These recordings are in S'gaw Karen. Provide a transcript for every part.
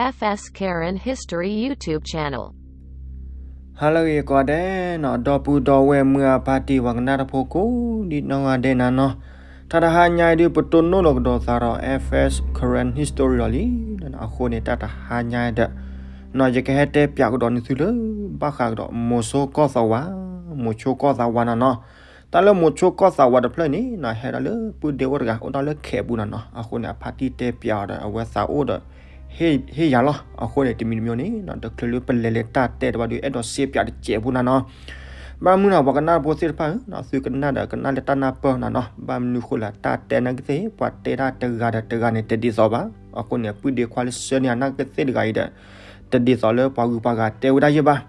Hello ဂ့ၤကိးဂၤဒဲးနီၤ, ဒီပုၢ်ဒီဝဲၢ်မုၢ်အဖါတံၢ် ပှၤကနၣ်တၢ်ဖိကိးဒံနီၢ်ဂၤဒဲးနၤနီၤ, တၢ်တဟါညါအံၤဒုး ပတိၢ်နီၣ်လီၤကဒီးသးဒီး F S Karen History လီၤလံ. အဃိန့ၣ် တၢ်တဟါညါအံၤဒီး နီၤ ယကဟဲတဲပၠးကဒီးနသုလၢ ဘၣ်ဃးကဒီး မိၤဆိကီၢ်သးဝး, မိၤဆိကီၢ်သးဝးနၤနီၤ. တၢ်လၢမိၤဆိကီၢ်သးဝးတဖျၢၣ်န့ၣ်နီၤ ဟဲဒၣ်လၢပုၢ်ဒ့အိၣ်တဂၤ အိၣ်ဒၣ်လၢခဲးပူၤနၤနီၤ. အဃိန့ၣ် အဖါတံၢ်တဲပၠးအီၤဒီး အဝဲသးအိၣ်ဒီး ဟ့ၣ်ယၤလီၤ. အဃိန့ၣ် တမံၤတမံၤန့ၣ်နီၤ တချုးလၢပလဲၤလၢတၢ်တဲတဘၣ်ဒီး အဲၣ်ဒိးစ့ပၠးတစဲးဖိနၤနီၤ. ဘၣ်မနုၤနီၤ ပှၤကနၣ်တၢ်ဖိသ့ၣ်တဖၣ်ဧၢနီၤ, သုကနၣ်ဒီးကနၣ်လၢတၢ်နၢ်ပၢၢ်နၤနီၤ. ဘၣ်မနုၤဃိလဲၣ် တၢ်တဲနာ်က့သ့ၣ် ပှၤတဲဒၣ်တဂၤဒီးတဂၤန့ၣ် တဒ်သိးဘၣ်. အဃိန့ၣ် ပုၢ်ဒ့ခွါလၢဆှၢန့ၢ်အနာ်က့သ့ၣ်တဂၤအံၤဒီး တဒ်သိးလၢပှၤဂုၤပှၤဂၤတဲဝဲဒၣ်ယဲၢ်ဘၣ်.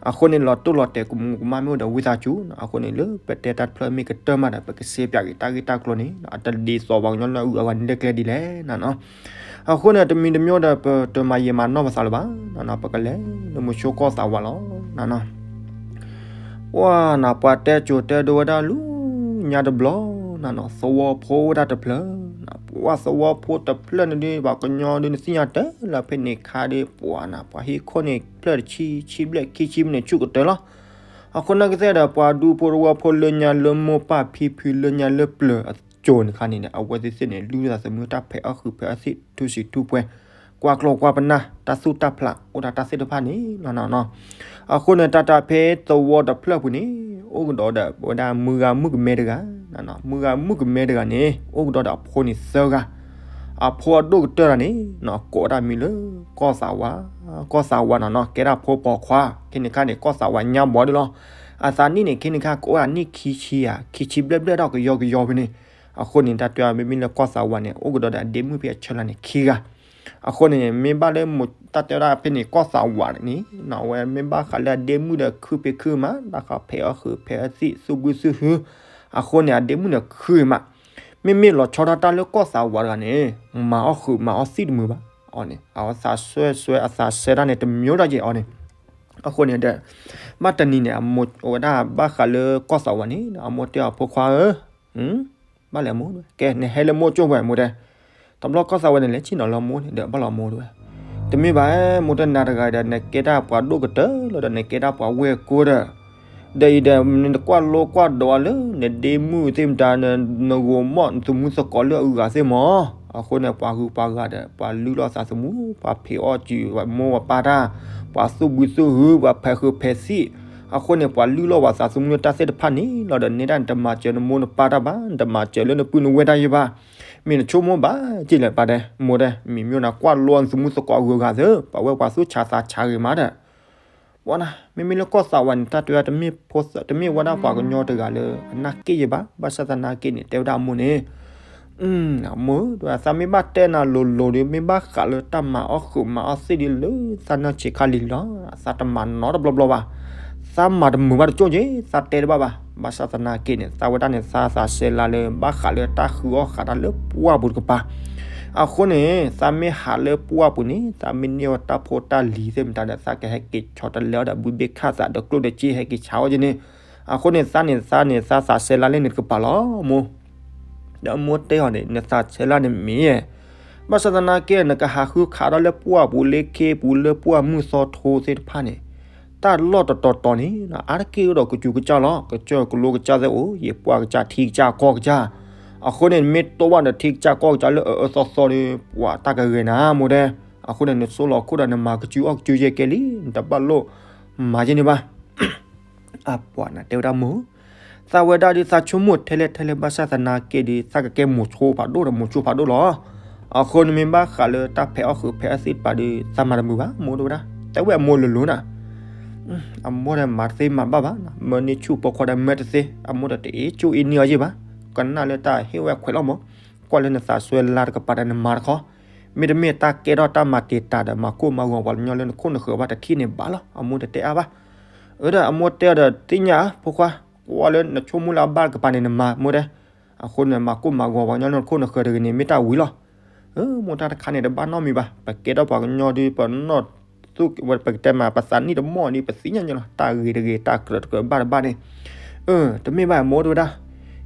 အဃိန့ၣ် လီၤတိၢ်လီၤတဲာ်ကမူးကမၣ်မ့ၢ်အိၣ်ဒီးဝံသးစူၤနီၤ. အဃိန့ၣ် လၢပတဲတၢ်တဖျၢၣ်မ့ၢ်ကတၢၢ်မးဒီး ပကစ့ပၠးက့ၤတၢ်ဂ့ၢ်တၢ်ကျိၤန့ၣ် အတဒ်သိးပှၤကညီလၢအဂုၤအဂၤန့ၣ် လၢကျဲဒ်လဲၣ်နၤနီၤ. အဃိန့ၣ် တမံၤတမံၤဒီး ပတမၤယံာ်မၤနီၢ်ပသးလၢၤဘၣ်နၤနီၤ, ပကလဲၤလၢမိၤဆိကီၢ်သးဝးလီၤနၤနီၤ. ပှၤနၤ ပှၤတဲစိၤတဲဒိဝဲဒၣ်လၢညါတဘျီနၤနီၤ, သဝီဖိဝဲဒၣ်တဖျၢၣ်, ပှၤသဝီဖိတဖျၢၣ်န့ၣ်ဒုး ပှၤကညီဒုး နသ့ၣ်ညါတၢ်လၢဖဲန့ၣ်ခါဒီး ပှၤနၤ ပှၤဟံၣ်ခိၣ်န့ၣ် ဖျၢၣ်တဆံ ဆံဘျဲၣ်ခံဆံမ့ၢ်န့ၣ် ဆူၣ်ကတၢၢ်လီၤ. အဃိနာ်က့သ့ၣ်ဒီး ပှၤဒူဖိသဝီဖိလၢညါလၢမိၢ်ပၢ်ဖံဖု လၢညါလၢပျၢၤအစိၤန့ၣ်ခါန့ၣ်ဒီး အဝဲသ့ၣ်သ့ၣ်န့ၣ် လုၢ်သးသမူတၢ်ဖံးအီၣ်ဃုာ်ဖံးအီၣ်သံး ထူစံးထူပှဲၤ ကွၢ်ကျီကွၢ်ပနၢ် တၢ်သူၣ်တၢ်ဖျး အိၣ်ဒၣ်တၢ်သ့ၣ်တဖၣ်န့ၣ်လီၤနၤနီၤ. အဃိန့ၣ် တၢ်တၢ်ဖဲသဝီတဖျၢၣ်ပူၤန့ၣ် အိၣ်ကဒီးဒီး ဝဲဒၣ်မုၢ်ဂၤမုၣ်ကမဲတဂၤ, မုၢ်ဂၤမုၣ်ကမဲတဂၤန့ၣ် အိၣ်ကဒီးဒီးအဖိန့ၣ်သၢဂၤ. အဖိအဒိၣ်ကတၢၢ်တဂၤန့ၣ် ကိးဝဲဒၣ်မံၤလၢ ကီၢ်သးဝး, ကီၢ်သးဝးနၤနီၤ, ကဲဒၣ်ဖိပိာ်ခွါ, ခဲန့ၣ်ခါန့ၣ် ကီၢ်သးဝးညါဘီဒ်လီၤ. အသးနံၣ်န့ၣ် ခဲန့ၣ်ခါ ကအိၣ်ဒၣ်နံၣ်ခံဆံဧါ, ခံဆံဘျဲၣ်ဘျဲၣ်ဒီးကယီကယီဖဲန့ၣ်. အဃိန့ၣ် တၢ်တဲအီၤ မ့မ့ၢ်လၢကီၢ်သးဝးန့ၣ် အိၣ်ကဒီးဒီးအဒ့မုၣ်ဖဲအဆၢလၢ်န့ၣ်ခံဂၤ. အဃိန့ၣ် မ့ၢ်ဘၣ်လၢ တၢ်တဲဝဲဒၣ်ဖဲန့ၣ် ကီၢ်သးဝးန့ၣ် အဝဲမ့ၢ်ဘၣ်ဃးလၢအဒ့မုၣ်ဒီးခုဖံးခုမး, တၢ်ဃးဖံးအီၣ်ဃုာ်ဖံးအီၣ်သံး သူၣ်ဘုသူၣ်ဟု, အဃိန့ၣ် အဒ့မုၣ်န့ၣ်ခုမး. မ့မ့ၢ်လီၤဆီဒၣ်တၢ်လၢကီၢ်သးဝးတဂၤန့ၣ် မၤအီၣ်ဃုာ်မၤအီၣ်သံးတမုာ်ဘၣ်. အီၤန့ၣ် အသးစဲစဲ အသးစဲဒၣ်န့ၣ် တမံၤဒၣ်က့ၤအီၤန့ၣ်. အဃိန့ၣ်ဒီး ဘၣ်တနံၤန့ၣ် အဝဲဒၣ်ဘၣ်ဃးလၢကီၢ်သးဝးန့ၣ် အမိၢ်တဲအီၤ ဖိခွါဧၢ, ဘၣ်လဲၣ်မိၢ်, ကဲ နဟဲလၢမိၢ်ကၠိၣ်ဝဲမိၢ်တဲ, တဘျီကီၢ်သးဝးန့ၣ် လဲၤဆ့ၣ်နီၤလၢမိၢ်န့ၣ်ဒီး ဘၣ်လီၤမိၢ်တဲဝဲ, တမ့ၢ်ဘၣ်, မိၢ်တဲနၤတဂၤဒီး နကဲဒၣ်ပှၤဒိၣ်ကတၢၢ်လီၤဒီး နကဲဒၣ်ပှၤဝဲၢ်ကိာ်ဒီး ဒီးအံၤဒီး နကွၢ်လိကွၢ်ဒိးအီၤလၢ နဒ့မုၣ်သ့ၣ်မတၤ နဂီၤမီၣ်နသမူသကိးလၢအဂၤသ့ၣ်မး. အဃိန့ၣ် ပှၤဂုၤပှၤဂၤဒီး ပှၤလုၢ်လီၤသးသမူ, ပှၤဖံးအီၣ်စၢၤ ပှၤမိၢ်ပှၤပၢ်တၢ်, ပှၤသူၣ်ဘုသူၣ်ဟု, ပှၤဖံးဃုာ်ဖံးသံး. အဃိန့ၣ် ပှၤလုၢ်လီၤပှၤသးသမူလၢတၢ်သ့ၣ်တဖၣ်န့ၣ်လီၤဒီး နဲဒၣ်နတမၤစၢၤနမိၢ်နပၢ်တၢ်ဘၣ်, နတမၤစၢၤလၢနပုၢ်နဝဲၢ်တၢ်ယဲၢ်ဘၣ်. မ့ၢ်နဆိကမိၣ်ဘၣ်က့ၤလဲၣ်ပၢ်တဲ, မိၢ်တဲ, မ့ၢ်မ့ၢ်နကွၢ်လိအီၤနသမူသကိးအဂုၤအဂၤသ့ၣ်, ပှၤဝဲၢ်ပှၤသူၣ်ဆါသးဆါဂ့ၤမးဒီး ပှၤနၤ မ့မ့ၢ်လၢကီၢ်သးဝးန့ၣ် တၢ်တဲဝဲဒၣ်တမ့ၢ်ဖိသၣ် တမ့ၢ်ဝဲဒၣ်ပှၤကညီတဂၤလၢအနၢ်က့ၣ်ယဲၢ်ဘၣ်. ဘၣ်ဆၣ်သနာ်က့န့ၣ် တဲဝဲဒၣ်အမိၢ်န့ၣ်, အမိၢ်, သးမ့ၢ်ဘၣ်တဲနၤလိၤလိၤဒီး မ့ၢ်ဘၣ်ဃးလၢတၢ်မၤအီၣ်ဃုာ်မၤအီၣ်သံးဒီး လၢသးနီၢ်ဆံးခါလံလီၤ. သးတမၤနီတဘျီဘျီဘၣ်. သးမၤတမုာ်ဘၣ်တကၠိၣ်က့ၤ သးတဲတဘၣ်ဘၣ်. ဘၣ်ဆၣ်သနာ်က့န့ၣ် သးဝဲဒၣ်န့ၣ် သးသးစဲလၢ ဘၣ်ဃးလၢတၢ်ဃုအီၣ်ဃာ်တၢ်လၢပှၢ်ပူၤတကပၤ အဃိန့ၣ် သးမ့ၢ်ဟးလၢပှၢ်ပူၤန့ၣ် သးမ့ၢ်န့ၢ်ဝဲတၢ်ဖိတၢ်လံၤသ့ၣ်မတၤဒီး သးကဟဲက့ၤဆီတလဲအီၤဒီး ဘုဘ့ၣ်ခၣ်သးဒီးကျိၣ်ဒီးစ့ဟဲက့ၤဆါအီၣ်က့ၤန့ၣ်. အဃိန့ၣ် သးန့ၣ် သးန့ၣ် သးသးစဲလၢန့ၣ်တကပၤလီၤ မိၢ်. ဒီးအမိၢ်တဲအီၤန့ၣ် နသးစဲလၢန့ၣ်မ့ၢ် ဘၣ်ဆၣ်သနာ်က့ နကဟးဃုခးဒီးလၢပှၢ်ပူၤလၢခ့ပူၤလၢပှၢ်မုၢ်သီထိသ့ၣ်တဖၣ်န့ၣ် တၢ်လီၢ်တတီၤတီၤန့ၣ် အါတက့ၢ်အိၣ်ဒီးကစူၤကစၢ်လီၤ. ကစၢၢ်ကလိကစၢ်သ့ၣ်အိၣ် ယပှၢ်ကစၢ်ထံကစၢ်ကီၢ်ကစၢ်. အဃိန့ၣ် မ့ၢ်တိၢ်ဘၣ်ဒီးထံကစၢ်ကီၢ်ကစၢ်လၢအအၢသီသီဒီး ပှၤတၢ်ကဂဲၤနၤ မိၢ်တဲ. အဃိန့ၣ် နဆိလီၤခိၣ်ဒီးနမၤကစူၤအီၣ်ကစူၤယဲၢ်ကဲလံ နတဘၣ်လိၣ်မၤယဲၢ်န့ၣ်ဘၣ်. အပှၤနၤတဲဝဲဒၣ်မိၢ်, သးဝဲဒၣ်ဒုးသးဆိကမိၣ်ထဲလဲၣ်ထဲလဲၣ် ဘၣ်ဆၣ်သနာ်က့ဒီး သးကကဲမိၤဆိဖးဒိၣ်ဒီးမိၤဆိဖးဒိၣ်လီၤ. အဃိန့ၣ်မ့ၢ်ဘၣ်ဃးလၢတၢ်ဖံးအီၣ်ဃုာ်ဖံးအီၣ်သံးတပၤဒီး သးမၤတမုာ်ဘၣ် မိၢ်တဲဝဲဒၣ်. တဲဝဲအမိၢ်လိၤလိၤနၤ, အမိၢ်ဒီးမၤတသ့မၤဘၣ်ဘၣ်, မၢန့ၢ်ဆူၣ်ပိာ်ခွါဒီးမၢတသ့, အမိၢ်ဒီးတအ့ၣ်ကၠိအ့ၣ်န့ၢ်အီၤယဲၢ်ဘၣ်. ကနၣ်လၢတၢ်ဟ့ၣ်ဝဲခွဲးလီၤမး, ကွၢ်လၢနသးစွဲလၢတကပၤဒီးနမၤတခီ, မ့တမ့ၢ်တၢ်ကဲထီၣ်တၢ်မၤတံာ်တာ်ဒီး မၤကိၢ်မၤဂီၤပှၤကညီလၢနခိၣ်နဃၢၤဘၣ်တထံၣ်န့ၣ်ဘၣ်လီၤ. အမိၢ်တတဲအါဘၣ်. အၢဒီးအမိၢ်တဲအီၤဒီး သ့ၣ်ညါဧါ ဖိခွါ, ကွၢ်လၢနဆိကမိၣ်လၢအဘၣ်တကပၤန့ၣ် နမၤ မိၢ်တဲ. အဃိန့ၣ် မၤကိၢ်မၤဂီၤပှၤကညီလၢနခိၣ်နဃၢၤတဂ့ၤန့ၣ် မ့ၢ်တၢ်ဝံၤလီၤ. အၢ မိၢ်တၢ်တခါန့ၣ် တဘၣ်နီတမံၤဘၣ်. ပကဲထီၣ်ပှၤကညီဒီး ပနီၢ်သူၣ် ပကတဲမး ပသးနံၣ်တမီၢ်ဒီး ပသ့ၣ်ညါညီလီၤ. တၢ်ဂ့ၤတဂ့ၤ တၢ်ကြၢးတကြၢးဘၣ်တဘၣ်န့ၣ်, အၢ တမ့ၢ်ဘၣ် မိၢ်တဲဝဲဒၣ်.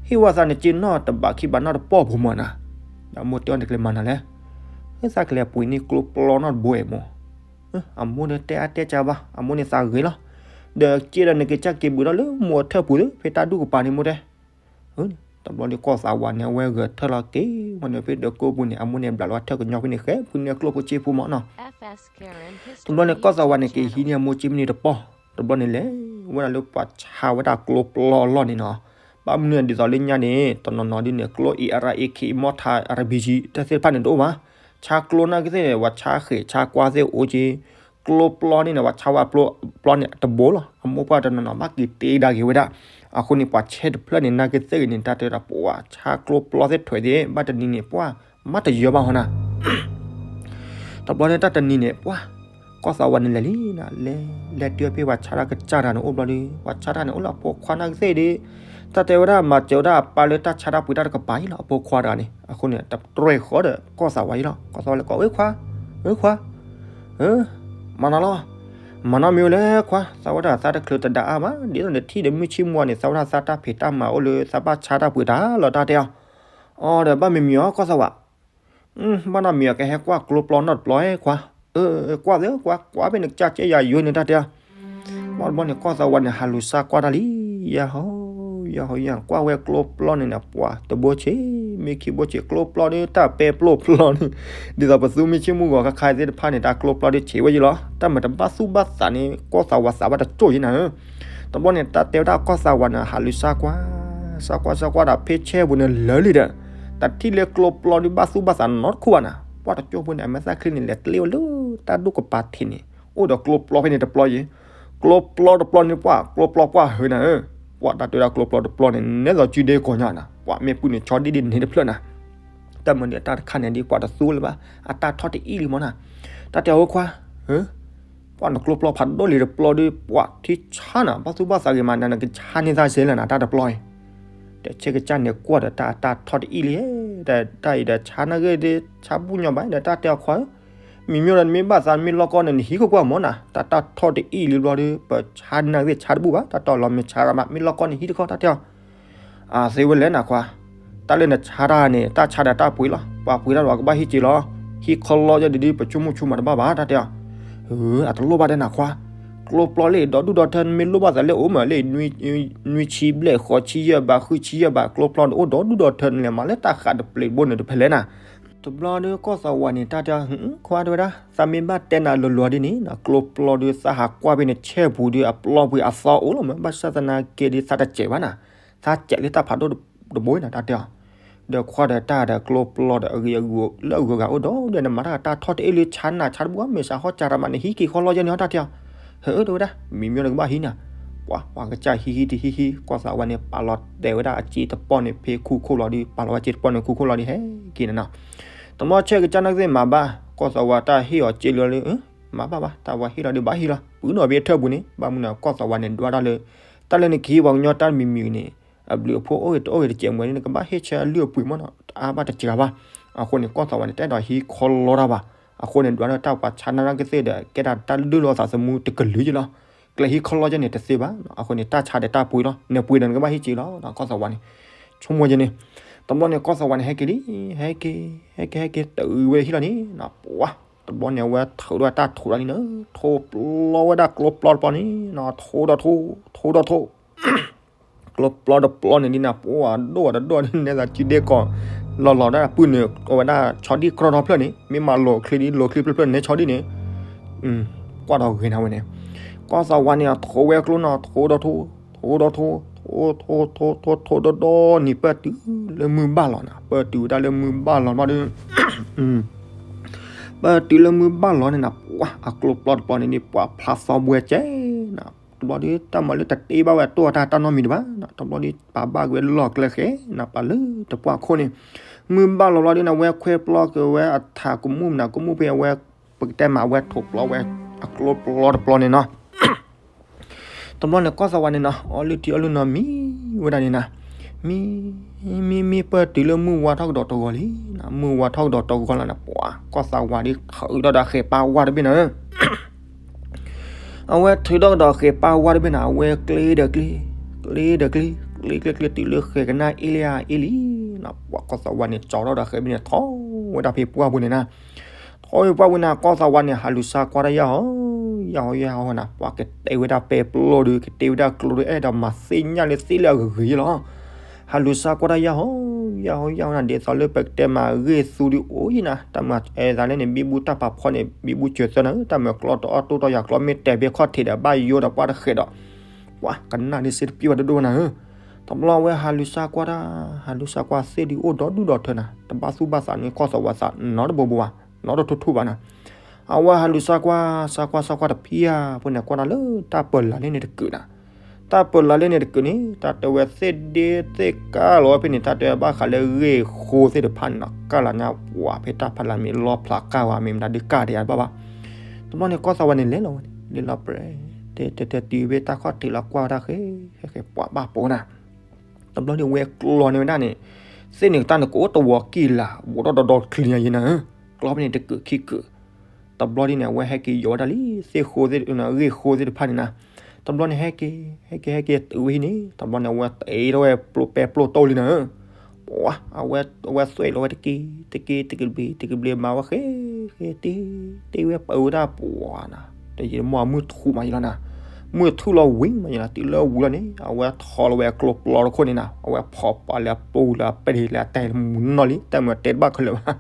ဟ့ၣ်ဝဲသးနစ့နီၢ်တဘးခံဘးနီၢ်တပီၢ်ဖိမးနၤ. ဒီးမိၢ်တဲအီၤ နကလဲၤမၤနၤလဲၣ်. သးကလဲၤပှ့ၤန့ၢ်ကျိပျီနီတဘိအဲၣ်မိၢ်. အမိၢ်န့ၣ်တဲအါတဲကၢဘၣ်, အမိၢ်န့ၣ်သးဂ့ၤလီၤ. ဒီးက့ဒီးနက့ၤကၢက့ၤဘုးထီၣ်လၢမိၢ်အထၢၣ်ပူၤသ့ ဖဲတၢ်ဒူၣ်ကပၤန့ၣ်မိၢ်တဲ. တဘျီန့ၣ်ကီၢ်သးဝးန့ၣ် အဝဲဂဲၤထၢၣ်လီၤက့ၤဝဲန့ၣ် ဖဲဒၢးကိးပူၤန့ၣ် အမိၢ်န့ၣ်ဘျးလီၤထၢၣ်ကညီဖဲန့ၣ် ဃဲဖုန့ၢ်ကျိဖိဆ့ဖိမးနီၤ. တဘျီန့ၣ်ကီၢ်သးဝးန့ၣ် က့ၤဟံးန့ၢ်အမိၢ်ကၠ့မ့ၢ်န့ၣ်တပီၢ်. တဘျီန့ၣ်လဲၤဝဲဒၣ်လၢပှၤဆါဝဲဒၣ်ကျိပျီအလီၢ်န့ၣ်နီၤ. ဘၣ်မနုၤဒ်သိးလၢညါန့ၣ် တနီၤနီၤဒ်န့ၣ် ကျိ A R အ့ ခ့ မီၢ်ထါ အရဘံကံ တၢ်သ့ၣ်တဖၣ်န့ၣ်တအိၣ်ဘၣ်. ဆါကျိနာ်က့သ့ၣ်န့ၣ် ပှၤဆါဃဲၤဆါကွၢ်သ့ၣ်အိၣ်က့ၤ, ကျိပျီန့ၣ်န့ၣ် ပှၤဆါဝဲပျီန့ၣ်တဘိလီၤ. အမိၢ်ပှၢ်တနီၤနီၤ ဘၣ်က့ၤတ့ဒါက့ၤဝဲဒၣ်. အဃိန့ၣ် ပှၤဆဲတဖျၢၣ်န့ၣ် နာ်က့သ့ၣ်ဂ့ၤန့ၣ် တၢ်တဲဒၣ် ပှၤဆါကျိပျီသ့ၣ်ထွဲသ့ၣ် ဘၣ်တနံၤန့ၣ် ပှၤမၤတယၢဘၣ်ဟီနၤ. တဘျီန့ၣ်တၢ်တနံၤန့ၣ် ပှၤ ကီၢ်သးဝးန့ၣ်လဲၤလံနၤ, လဲၤ လဲၤတုၤဖဲပှၤဆါတၢ်ကစၢ်တဂၤန့ၣ်အိၣ်ဘျီဒီး ပှၤဆါတၢ်န့ၣ်အိၣ်လၢအဖိခွါနာ်က့သ့ၣ်ဒီး တၢ်တဲဝဲဒၣ် မၤစၢၤဝဲဒၣ်အပၢ်လၢတၢ်ဆါတၢ်ပှ့ၤတၢ်တကပၤအံၤလီၤ အဖိခွါတဂၤန့ၣ်. အဃိန့ၣ် တြဲၤဃီဒီးကီၢ်သးဝးအံၤလီၤ. ကီၢ်သးဝးလဲၤကိး ဧၢခွါ, ဧၢခွါ, ဧၢ, မၤနီၤလီၤ. မၤနီတမံၤဝဲလဲၣ်ခွါ, သးဝဲဒၣ်သးတချုးတဒါအါဘၣ်, ဒ်သိးနထံၣ်ဒီးမုၢ်ဆ့ၣ်မူအီၤန့ၣ် သးဝဲဒၣ်သးတၢ်ဖံးတၢ်မၤအိၣ်လၢ သးဘၣ်ဆါတၢ်ပှ့ၤတၢ်လီၤ တၢ်တဲအီၤ. အီၤဒီး ဘၣ်မံၤမံၤအီၤ ကီၢ်သးဝး. ဘၣ်နီတမံၤအီၤ ကဟဲကွၢ်ကျိပျီနီတဘျီဧါခွါ. အၢ ကွၢ်သ့ကွၢ်, ကွၢ်ဖဲနကစၢ်ကဲယၤယိန့ၣ် တၢ်တဲအီၤ. ဘၣ်တဘျီန့ၣ် ကီၢ်သးဝးန့ၣ် ဟးလူၤစါကွၢ်တၢ်လံ, ယၤဟီ, ယၤဟီယၤ ကွၢ်ဝဲကျိပျီန့ၣ်န့ၣ် ပှၤတဘိဆံး, မ့ၢ်ခံဘိဆံး ကျိပျီဒီး တၢ်ပဲပျိပျီန့ၣ် ဒ်သိးပသူမုၢ်ဆ့ၣ်မူဂီၤခါခါသ့ၣ်တဖၣ်န့ၣ် တၢ်ကျိပျီဒီးဆံးဝဲယံလီၤ. တၢ်မၤတဘၣ်သူၣ်ဘၣ်သးန့ၣ် ကီၢ်သးဝးသးဘၣ်တကၠိၢ်ယံနၤဧၢ. တဘျီန့ၣ် တၢ်တဲဝဲဒၣ်ကီၢ်သးဝးန့ၣ် ဟးလူၤစါကွၢ်, စါကွၢ်စါကွၢ်ဒီး ဖဲဆဲပူၤန့ၣ်လၢာ်လံဒီး တၢ်ထံၣ်လၢကျိပျီဒီးဘၣ်သူၣ်ဘၣ်သးနီတခိၣ်ဘၣ်နၤ. ပှၤတကၠိၢ်ဖိန့ၣ် အမဲာ်သၣ်ချံန့ၣ် လဲၤတလ့ၣ်ဝဲလၢတၢ်ဒူၣ်ကပၤထံးန့ၣ် အိၣ်ဒီးကျိပျီဖဲန့ၣ်တပျီယံ, ကျိပျီတပျီန့ၣ် ပှၤကျိပျီပှၤဟုးနၤဧၢ. ပှၤတၢ်တဲဝဲဒၣ်ကျိပျီတပျီန့ၣ် နဲသိးစုဒ့ကီၢ်ညါနၤ, ပှၤမ့ၢ်ပုၢ်န့ၣ် ဆီဒံၣ်ဒံၣ်န့ၣ်တဖျၢၣ်နၤ. တၢ်မၤန့ၣ် တၢ်တခါန့ၣ်ဒ် ပှၤတသူလၢၤဘၣ်, အတၢ်ထီၣ်တအံၣ်လံမးနၤ. တၢ်တဲအီၤခွါ, ပှၤနကျိပျီဖးဒိၣ်လံတပျီဒီး ပှၤထံဆါနၤ ဘၣ်သူၣ်ဘၣ်သးဂ့ၤမးနၤ နကဆါန့ၢ်သးစဲးလၢနၤ တၢ်တပျီအံၤ. ဒီးဆဲကစၢ်န့ၣ်ကွၢ်ဒီး တၢ်တၢ်ထီၣ်တအံၣ်လံ, ဒီးတၢ်အံၤဒီးဆါနာ်ဂ့ၤဒီး ဆါဘူၣ်ညီဘၣ်ဒီး တၢ်တဲအီၤခွါဧၢ, မံၤမ့ၢ်ဒီးနမ့ၢ်ဘၣ်သး နမ့ၢ်လီၢ်ကီၢ်န့ၣ် နဟံးခိၣ်ကွၢ်မးနၤ, တၢ်တၢ်ထီၣ်တအံၣ်လံဘျီဒီး ပဆါနာ်ဂ့ၤဆါတဘူၣ်ဘၣ်, တၢ်တီၢ်လီၤမ့ၢ်ဆါရမး မ့ၢ်လီၢ်ကီၢ်န့ၣ် ဟံးတခီ တၢ်တဲအီၤ. အသ့ဝဲလဲၣ်နၤခွါ, တၢ်လၢနဆါတၢ်န့ၣ် တၢ်ဆါဒီးတၢ်ပှ့ၤလီၤ, ပှၤပှ့ၤတၢ်ဒီးကဘၣ်ဟံးစ့းလီၤ, ဟံးခီလီယဲဒ်ဒ် ပဆိကမိၣ်ဆိကမးတဘၣ်ဘၣ် တၢ်တဲအီၤ. အတလိၣ်ဘၣ်ဒဲးနၤခွါ, ကျိပျီလၢဒီဒူၣ်ဒီထၢ နမ့ၢ်လိၣ်ဘၣ်သးလၢအိၣ်မးလၢ နွံဆံဘျဲၣ် ဃိးဆံယဲၢ်ဘး ဃုဆံယဲၢ်ဘး ကျိပျီန့ၣ်အိၣ်ဒီဒူၣ်ဒီထၢ နလဲၤမၤလၢတၢ်ဃးတပျ့ၤတဘိန့ၣ် တဖဲလဲၣ်နၤ. တဘျီဒီးကီၢ်သးဝးန့ၣ် တၢ်တဲအီၤ ခွါတဲဝဲဒၣ် သးမ့ၢ်ဘၣ်တဲနၤလီၤလီၤဒ်န့ၣ် ကျိပျီဒီးသးဟးကွၢ်ဖဲန့ၣ် ဆဲပူၤဒီးအပျီပှ့ၤအသီအိၣ်လီၤမး, ဘၣ်ဆၣ်သနာ်က့ဒီး သးတစဲးဘၣ်နၤ, သးစဲးလၢတၢ်ဖးဒိၣ်တဘိနၤ တၢ်တဲအီၤ. ဒီးခွါဒီးတၢ်ဒီးကျိပျီဒီးအဂ့ၤအဂီၢ် လၢအဂုၤအဂၤအိၣ်ဒီး ဒီးနမၤတၢ်တၢ်ထီၣ်တအ့ၣ်လၢဆါနၤဆါတဘူၣ် မ့ၢ်စးဟီၣ်စးရမးန့ၣ် ဟံးက့ၤခီလီယဲန့ၣ် တၢ်တဲအီၤ. ဟဲအၢ တဲဝဲဒၣ် မံၤမ့ၢ်ဒီးကဘၣ်ဟံးနၤ. ပှၤ ပှၤကစၢ်ဟံးဟံးတဟံးဟံး ကီၢ်သးဝးန့ၣ် ပာ်လီၤတဲာ်ဝဲဒၣ်အစ့တပီၢ်န့ၣ် ဖဲခူခိၣ်လီၤဒီး ပာ်လီၤဝဲစ့တပီၢ်န့ၣ် ခူခိၣ်လီၤဒီး ဟဲက့ၤန့ၣ်နီၤ. တမီၢ်ဆဲကစၢ်နာ်က့သ့ၣ်မၤဘၣ် ကီၢ်သးဝးတၢ်ဟ့ၣ်အီၤစ့လၢလၢ မၤဘၣ်ဘၣ် တၢ်ဝဲဟ့ၣ်လီၤဒီးဘၣ်ဟံးလီၤ ပုၢ်နီၢ်ဘ့ၣ်ထၢၣ်ပူၤန့ၣ် ဘၣ်မနုၤ ကီၢ်သးဝးန့ၣ် ဒွးတၢ်လၢ တၢ်လၢနကဟံးပှၤကညီတၢ်မံၤမံၤန့ၣ် အဘျုးအဖှိၣ်အိၣ်ဂ့ၤတအိၣ်ဂ့ၤတစဲးမံၤန့ၣ် နကဘၣ်ဟ့ၣ်ဆၢအလုၢ်အပှ့ၤမးနီၤ တအါဘၣ်တစှၤဘၣ်. အဃိန့ၣ် ကီၢ်သးဝးန့ၣ် တအဲၣ်ဒိးဟံးခီလီတၢ်ဘၣ်. အဃိန့ၣ် ဒွးလၢတၢ်ပှၤဆါနၢ်ရၢ်ကသ့ၣ်ဒီး ကဲဒၣ်တၢ်လုၢ်လီၤသးသမူတကလုာ်က့လီၤ. ကျဲဟံးခီလီယဲန့ၣ်တသ့ဘၣ်. အဃိန့ၣ် တၢ်ဆါဒီးတၢ်ပှ့ၤလီၤ နပှ့ၤဒီးနကဘၣ်ဟံးစ့လီၤ ကီၢ်သးဝးန့ၣ် ဆိကမိၣ်ယဲန့ၣ်. တဘျီန့ၣ် ကီၢ်သးဝးန့ၣ် ဟဲက့ၤလံ ဟဲက့ၤ ဟဲက့ၤ ဟဲက့ၤ တုၤဝဲဟံၣ်လီၤန့ၣ် ပှၤ တဘျီန့ၣ် အဝဲထုးဒီးတၢ်ထိးတၢ်လံန့ၣ် ထိးပျီဝဲဒၣ်ကျိပျီတပျီန့ၣ် ထိးဒီးထိး ထိးဒီးထိး ကျိပျီတပျီန့ၣ်ဒ်န့ၣ် ပှၤဒိၣ်ဝဲတဒိၣ်ဒ်န့ၣ် သးစုဒ့ကီး လီၤလီၤဒၣ်ပုၢ်န့ၣ် အဝဲဒၣ်ဆီဒံၣ်ကြီထီၣ်ဖျၢၣ်န့ၣ် မ့ၢ်မၤလိာ်ချ့ဒ်လိာ်ချ့ဖျၢၣ်ဖျၢၣ်န့ၣ် ဆီဒံၣ်န့ၣ် ကွၢ်ဒီးဂ့ၤနၤဝဲန့ၣ် ကီၢ်သးဝးန့ၣ် အထိးဝဲကျိန့ၣ် ထိးဒီးထိး ထိးဒီးထိး ထိးထိးထိးထိးထိး ဒီးဒီးနံၤပၢၢ်တုၤလၢမုၢ်ဘၣ်လီၤနၤ ပၢၢ်တုၤဝဲဒၣ်လၢမုၢ်ဘၣ်လီၤမးဒီး ပၢၢ်တုၤလၢမုၢ်ဘၣ်လီၤန့ၣ်နၤ ပှၤအကျိပျီတပျီန့ၣ်ဒ် ပှၤဖျါသီဘှဲကဲနၤ တဘျီဒီး တၢ်မၤလၢတတ့ဘၣ်ဝဲအတိၢ်အတၢ်တၢ်နီတမံၤတဘၣ်နၤ တဘျီဒီး ပာ်ဘၣ်က့ၤဝဲလီၢ်ကျဲဃဲနၤ ပာ်လၢတပှၢ်ခိၣ်န့ၣ် မုၢ်ဘၣ်လီၤဘျီဒီးနၤ ဝဲခွဲပျီက့ၤဝဲအထးကမူၣ်နၤ ကမူၣ်ဖဲအဝဲ ပကတဲမး အဝဲထိးပျီဝဲ အကျိပျီတပျီန့ၣ်နီၤ တဘျီန့ၣ် ကီၢ်သးဝးန့ၣ်နီၤ အီလုၢ်ထံအီလုၢ်နီၤ မံဝဲဒၣ်န့ၣ်နၤ မံ မံ မံ ပၢၢ်တုၤလၢမုၢ်ဝါထီၣ်ကဒီးတဂီၤလံနၤ မုၢ်ဝါထီၣ်ကဒီးတဂီၤလီၤနၤ ပှၤ ကီၢ်သးဝးဒီး ထုးထီၣ်ဒီးဃဲၤပာ်ဝါတဘ့ၣ်နၤဧၢ အဝဲထုးထီၣ်ကဒီးဃဲၤပာ်ဝါတဘ့ၣ်နၤ အဝဲကျ့ဒီးကျ့ ကျ့ဒီးကျ့ ကျ့ကျ့ကျ့တုၤလၢဃဲၤကနၣ်အ့လံဧါအ့လံနၤ ပှၤ ကီၢ်သးဝးန့ၣ် ကၠီထီၣ်ဒီးဃဲၤဘ့ၣ်န့ၣ် ထီၣ်ဝဲဒၣ်ဖဲပှၢ်ပူၤန့ၣ်နၤ ဃီဝဲပှၢ်ဝဲန့ၣ် ကီၢ်သးဝးန့ၣ် ဟးလူၤစါကွၢ်တၢ်ယၢ်ဟီ ယၢ်ဟီယၢ်ဟီနၤ, ပှၤကတဲဝဲဒၣ်ပဲပျိၢ်ဒီး ကတဲဝဲဒၣ်ကျိဒီး အဲၣ်ဒိးမၤသ့ၣ်ညါလၢသ့ၣ်လၢအဂ့ၤဂ့ၤလီၤ. ဟးလူၤစါကွၢ်တၢ်ယၢ်ဟီ ယၢ်ဟီယၢ်ဟီနၤ, ဒ်သိးလၢပကတဲမၤဂ့ၢ်သူဒီးအိၣ်ယံၤနၤ, တၢ်မၤအဲၣ်သးလဲၣ်န့ၣ် ဘံဘူတၢ်ပာ်ဖှိၣ်န့ၣ် ဘံဘူစၢၤသၢနၤ, တၢ်မၤကျီတအီၣ်တိၢ်တီယၤကျီ မ့ၢ်တဲာ်ဘဲခီၣ်ထံးဒီး ဘၣ်ယိၣ်ဒီးပှၢ်တဃဲးဒီး ပှၤကနၣ်ဒ်စ့တပံၢ်ဝဲတဒိၣ်နၤဧၢ. တဘျီဝဲဟးလူၤစါကွၢ်တၢ်, ဟးလူၤစါကွၢ်သ့ၣ်ဒုးအိၣ်ဒီဒူၣ်ဒီထၢနၤ, တဘၣ်သူၣ်ဘၣ်သးန့ၣ် ကီၢ်သးဝးသးနီတဘိဘိဘၣ်, နီတထူၣ်ထူၣ်ဘၣ်နၤ. အဝဲဟးလူၤစါကွၢ် စါကွၢ် စါကွၢ်တဖံးဧါ, ဖဲန့ၣ်ကွၢ်နၤလၢတၢ်ပၢၤလးလၢန့ၣ်တကုာ်နၤ, တၢ်ပၢၤလးလၢန့ၣ်တကုာ်န့ၣ် တၢ်တဲဝဲသ့ၣ်ဒ့သ့ၣ်ကၢ်လီၤဖဲန့ၣ် တၢ်တဲဘၣ်ဃးလၢဂ့ၢ်ဃိသ့ၣ်တဖၣ်န့ၣ်နီၤ, ကၢ်လီၤညါပှၤဖဲတၢ်ဖးလၢ်မ့ၢ်လီဖျးကၢ်ဝဲ မ့ၢ်မတၤဒုးကၢ်ဒံးအါဘၣ်ဘၣ်. တဘျီန့ၣ် ကီၢ်သးဝးန့ၣ်လဲၤလီၤဝဲန့ၣ် လဲၤလီၤပြဲၤ တဲတဲတဲတုၤဖဲတၢ်ခီၣ်ထံးလီၤကွၢ်ဝဲဒၣ်ဃဲ ဃဲဃဲပှၤဘၣ်ပိာ်နၤ. တဘျီန့ၣ်ဝဲကျီန့ၢ်ဝဲဒၣ်န့ၣ် သ့ၣ်န့ၣ်တၢ်န့ၣ်ကအိၣ်တဝီၤကံၢ်လၤ ဘူးထီၣ်ဒီဒီချံညါယဲနၤဧၢ, ကျီဖဲန့ၣ်တကုာ်ခံကုာ်. တဘျီဒ်န့ၣ် အဝဲဟဲက့ၤယိးဝဲဒၣ်လံ သ့ၣ်ဃိသ့ၣ် ဂ့ၢ်ဃိသ့ၣ်တဖၣ်န့ၣ်နၤ. တဘျီန့ၣ်ဟဲက့ၤ ဟဲက့ၤ ဟဲက့ၤတုၤဝဲဟံၣ်န့ၣ် တဘျီန့ၣ် အဝဲတ့ထီၣ်ဝဲပဲပျိၢ်ပဲပျိၢ်တိၢ်လံနၤဧၢ. ပှၤ အဝဲသွဲၣ်လီၤဝဲတက့ၢ် တက့ၢ် တကဘျံး တကဘျံးမၤဝဲဃဲ ဃဲတ့ တ့ဝဲပၢဝဲဒၣ်ပှၤနၤ, တယံာ်တမီၢ်မုၢ်ထူၣ်မးယလီၤနၤ, မုၢ်ထူၣ်လီၤဝံၤမးယလီၤ တုၤလၢဝံၤလီၤန့ၣ် အဝဲထီၣ်လီၤဝဲအကျိပျီတခိၣ်န့ၣ်နၤ အဝဲဖီၣ်ပာ်လၢအပူၤလၢအပဲာ်လၢအတဲာ်လၢမူနီၢ်လံ တၢ်မၤတဲတဘၣ်ခဲလၢာ်ဘၣ်.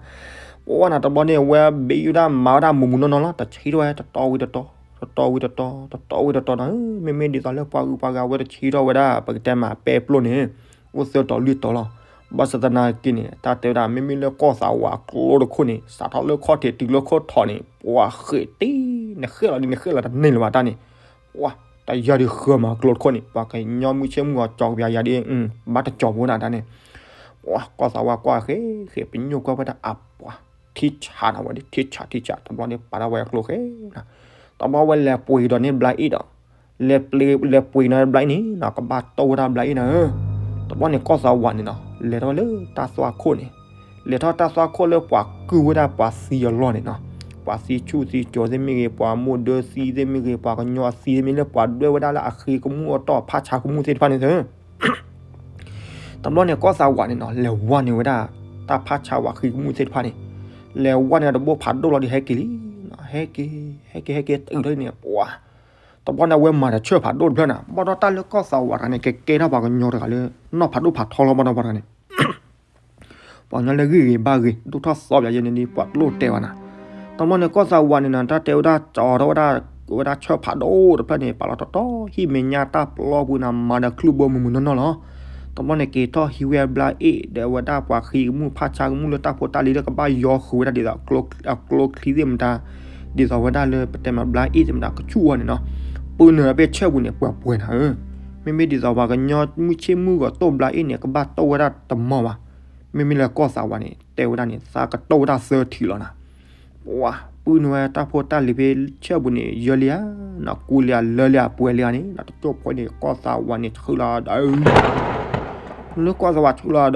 ပှၤနၤ တဘျီန့ၣ် အဝဲဘ့ယူဒၣ်မၤဝဲဒၣ်မူးမူးနီၢ်နီၢ်လီၤ တဆံထီၣ်ဝဲ တတီဝံၤတတီ တတီဝံၤတတီ တတီဝံၤတတီနၤဧၢ, မ့မ့ၢ်ဒ်သိးလၢပှၤဂုၤပှၤဂၤဝဲတဆံထီၣ်ဝဲဒၣ် ပကတဲမးပဲပျိၢ်န့ၣ် အိၣ်သၢတီၤလွံၢ်တီၤလီၤ. ဘၣ်ဆၣ်သနာ်က့န့ၣ် တၢ်တဲဝဲဒၣ် မ့မ့ၢ်လၢကီၢ်သးဝးအကျိတခိၣ်န့ၣ် စးထီၣ်လၢခီၣ်ထံးတုၤလၢခိၣ်ထံးန့ၣ် ပှၤဃ့ၢ်တ့ နဃ့ၢ်လီၤဒ်နဃ့ၢ်လီၤတန့ၢ်လၢၤဘၣ်တၢ်န့ၣ်, ပှၤ တၢ်ယၢ်ဒ်ဃၢၤမးအကျိတခိၣ်န့ၣ် ပှၤကညီမုၢ်ဆ့ၣ်မုၢ်ဂီၤကၠီကပျးယၤဒ် ဘၣ်တကၠီၤဖိနၤတၢ်န့ၣ်, ပှၤကီၢ်သးဝးကွၢ်ဃဲ ဃဲပညိၣ်ကွၢ်ဝဲဒၣ်အပှၤ ထံဆးနၤဝဲဒ် ထံဆးထံဆး တဘျီန့ၣ် ပာ်ထီၣ်ဝဲအကျိဃဲနၤ, တဘျီဝဲလဲၤပှ့ၤဒီးန့ၢ်ဘျါအ့ၣ်ဒီး လဲၤပှ့ၤဒီးန့ၢ်ဘျါအ့ၣ်န့ၣ်နၤ ကဘၣ်တိၢ်ဝဲဒၣ်ဘျါအ့ၣ်နၤဧၢ. တဘျီန့ၣ် ကီၢ်သးဝးန့ၣ်နီၤ လဲၤထီၣ်လၢတၢ်သွၣ်ခိၣ်န့ၣ်, လဲၤထီၣ်တၢ်သွၣ်ခိၣ်လၢပှၤကုၢ်ဝဲဒၣ်ပှၤသံအလီၢ်န့ၣ်နီၤ, ပှၤသံဆူၣ်သံကၠိသ့ၣ်မ့ၢ်ဂ့ၤ ပှၤမိၢ်ဒၢသံသ့ၣ်မ့ၢ်ဂ့ၤ ပှၤကညီအသံသ့ၣ်မ့ၢ်လၢပှၤဒွဲၣ်ဝဲဒၣ်လၢအဃံကမူၣ်အတီၢ်ဖးဆါကမူၣ်သ့ၣ်တဖၣ်န့ၣ်သၢ တဘျီန့ၣ် ကီၢ်သးဝးန့ၣ်နီၤ လဲၤဝါန့ၢ်ဝဲဒၣ် တၢ်ဖးဆါဝဲဃံကမူၣ်သ့ၣ်တဖၣ်န့ၣ်, လဲၤဝါန့ၢ်တဘိဖးဒိၣ်လီၤဒီးဟဲက့ၤလံ, ဟဲက့ၤ ဟဲက့ၤ ဟဲက့ၤ ဟဲက့ၤတုၤထီၣ်န့ၣ် ပှၤ တဘျီန့ၣ် အဝဲမၤဒီးဆၢၣ်ဖးဒိၣ်တဖျၢၣ်နၤ, ဘၣ်ဒီးတၢ်လၢကီၢ်သးဝးတဂၤန့ၣ် ကကဲထီၣ်ပှၤကညီတဂၤလၢ နီၢ်ဖးဒိၣ်ဖးထီလီၤဘၣ်ဒီးပှၤတဂၤန့ၣ် ပှၤကညီလၢဂ့ၢ်ဂ့ၤဘၣ်ဂ့ၤ ဒိၣ်ထီၣ်သီပယၤယဲန့ၣ်ဒ်ပှၤတလိၣ်တဲဘၣ်နၤ. တဘျီန့ၣ် ကီၢ်သးဝးန့ၣ်နၤ တၢ်တဲဝဲဒၣ်ကၠီထီၣ်ဝဲဒၣ် ဝဲဒၣ်ဆၢၣ်ဖးဒိၣ်တဖျၢၣ်န့ၣ် ပာ်လီၤတီတီ ဟံၣ်မဲာ်ညါတၢ်ပျီပူၤနၤ မၤဒီးချုးဘိမုၢ်မုၢ်နီၢ်နီၢ်လီၤ. တဘျီန့ၣ် က့ၤထီၣ်ဟံးဝဲဘျါအ့ၣ် ဒီးဝဲဒၣ်ပှၤဃံကမူၣ်ဖးဆါကမူၣ်လၢတၢ်ဖိတၢ်လံၤလၢကဘၣ်ယီဃုာ်ဝဲဒၣ်ဒ်သိး အကျိချံသ့ၣ်မတၤ ဒ်သိးဝဲဒၣ်လၢပတဲမးဘျါအ့ၣ်သ့ၣ်မတၤကဆူၣ်အီၤန့ၣ်နီၤ, ပၢနုာ်ဖဲဆၢၣ်ပူၤန့ၣ် ပှဲၤပှဲၤနၤဧၢ, မ့မ့ၢ်ဒ်သိးပှၤကညီမုၢ်ဆ့ၣ်မုၢ်ဂီၤတိၢ်ဘျါအ့ၣ်န့ၣ် ကဘၣ်တိၢ်ဝဲဒၣ်တမီၢ်ဘၣ်, မ့မ့ၢ်လၢကီၢ်သးဝးန့ၣ် တဲဝဲဒၣ်န့ၣ် သးကတိၢ်ဝဲဒၣ်သၢထံးလီၤနၤ. ပှၤ ပၢနုာ်ဝဲတၢ်ဖိတၢ်လံၤဖဲဆၢၣ်ပူၤန့ၣ် ယၢလံဧါ, နီၢ်ကူလံဧါ လၢလံဧါ ပှဲၤလံဧါန့ၣ် နီၢ်တကၠိၢ်ဖိန့ၣ် ကီၢ်သးဝးန့ၣ်ဆှၢလီၤဒီး လၢကီၢ်သး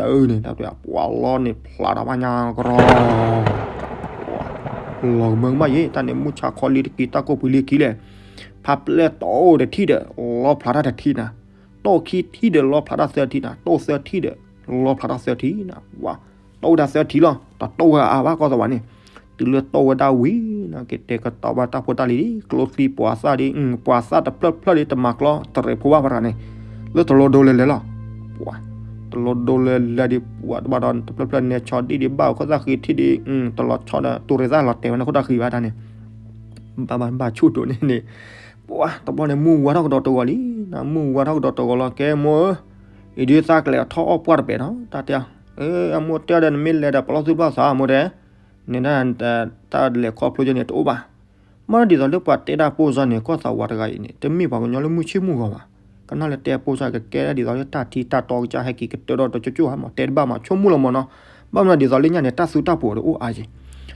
ဝးဆှၢလီၤဒီးန့ၣ် တၢ်တဲပှၤလီၤန့ၣ်ဖျးဒီးဘၣ်ညါကရီ လီၤကမၢကမၣ်ယဲ တၢ်န့ၣ်မုၢ်ဆါခီလံတက့ၢ် တၢ်ကိၢ်ပှ့ၤလံခံလဲၣ်, ဖးပျဲၢ်တိၢ်တထံၣ်ဒီး လီဖျးတၢ်တထံၣ်နၤ, တိၢ်ခံထံၣ်ဒီးလီဖျးတၢ်သၢထံၣ်နၤ, တိၢ်သၢထံၣ်ဒီး လီဖျးတၢ်သၢထံၣ်နၤ, ဝါ တိၢ်ဝဲဒၣ်သၢထံၣ်လီၤ, တတိၢ်ဝဲအါဘၣ်ကီၢ်သးဝးန့ၣ်, တုၤလၢတိၢ်ဝဲဒၣ်ဝံၤနၤ ကတဲာ်ကတီၤဘၣ်တၢ်ဖိတၢ်လံၤဒ် ကျိချံပှၤသၣ်ဒ် ပှၤသၣ်တဖျၢၣ်ဖျၢၣ်ဒ်တမၤကျီတရံးဖိဘၣ်ပှၤတဂၤန့ၣ်, လၢတလိၣ်ဒိလဲၤလဲၤလီၤ, ပှၤ တလိၣ်ဒိလဲၤလဲၤဒ်ပှၤတဘၣ်ဒီးတဖျၢၣ်ဖျၢၣ်နဲၣ်ဆီဒံၣ်ဒ်ဘၣ်အိၣ်ခိၣ်သၣ်ဃံထံၣ်ဒ် တလီၤဆီဒီး တူၢ်ရ့ၣ်သၣ်လီၤတဲာ်ဝဲန့ၣ်ခိၣ်သၣ်ဃံဘၣ်တၢ်န့ၣ်, ဘၣ်ဘၣ်ဘၣ်ဆူၣ်တိၢ်န့ၣ်န့ၣ်, ပှၤတဘျီန့ၣ် မုၢ်ဝါထီၣ်ကဒီးတဂီၤလံ, မုၢ်ဝါထီၣ်ကဒီးတဂီၤလီၤ ကဲမိၢ်ဧၢ, အံၤဒုးသးကလဲၤထီၣ်အီၣ်ပှၢ်တပဲာ်နီၤ တၢ်တဲ, အမိၢ်တဲဒီးနမ့ၢ်လဲၤဒီးပလီၢ်သူၣ်ပလီၢ်သးမိၢ်တဲ, န့ၣ်ဒၣ် တၢ်လဲၤခီဖျိယဲန့ၣ်တအိၣ်ဘၣ်, မ့ၢ်ဒ်သိးလၢပှၤတဲဒၣ်ပိၢ်စၢ်န့ၣ် ကီၢ်သးဝးတဂၤအံၤန့ၣ် တမ့ၢ်ပှၤကညီလၢမုၢ်ဆ့ၣ်မုၢ်ဂီၤဘၣ်, ကနၣ်လၢတဲပိၢ်စၢ်ကကဲဒၣ်ဒ်သိးလၢတၢ်ထံတၢ်တီကစၢ်ဟဲက့ၤကတၢၢ်ဒီးတကၠိၣ်ကၠိၣ်ဟါမး တဲတဘၣ်မး ဆိကမိၣ်လီၤမးနီၤ, ဘၣ်မနုၤဒ်သိးလၢညါန့ၣ် တၢ်သူတၢ်ပှီၤတအိၣ်အါက့ၤ,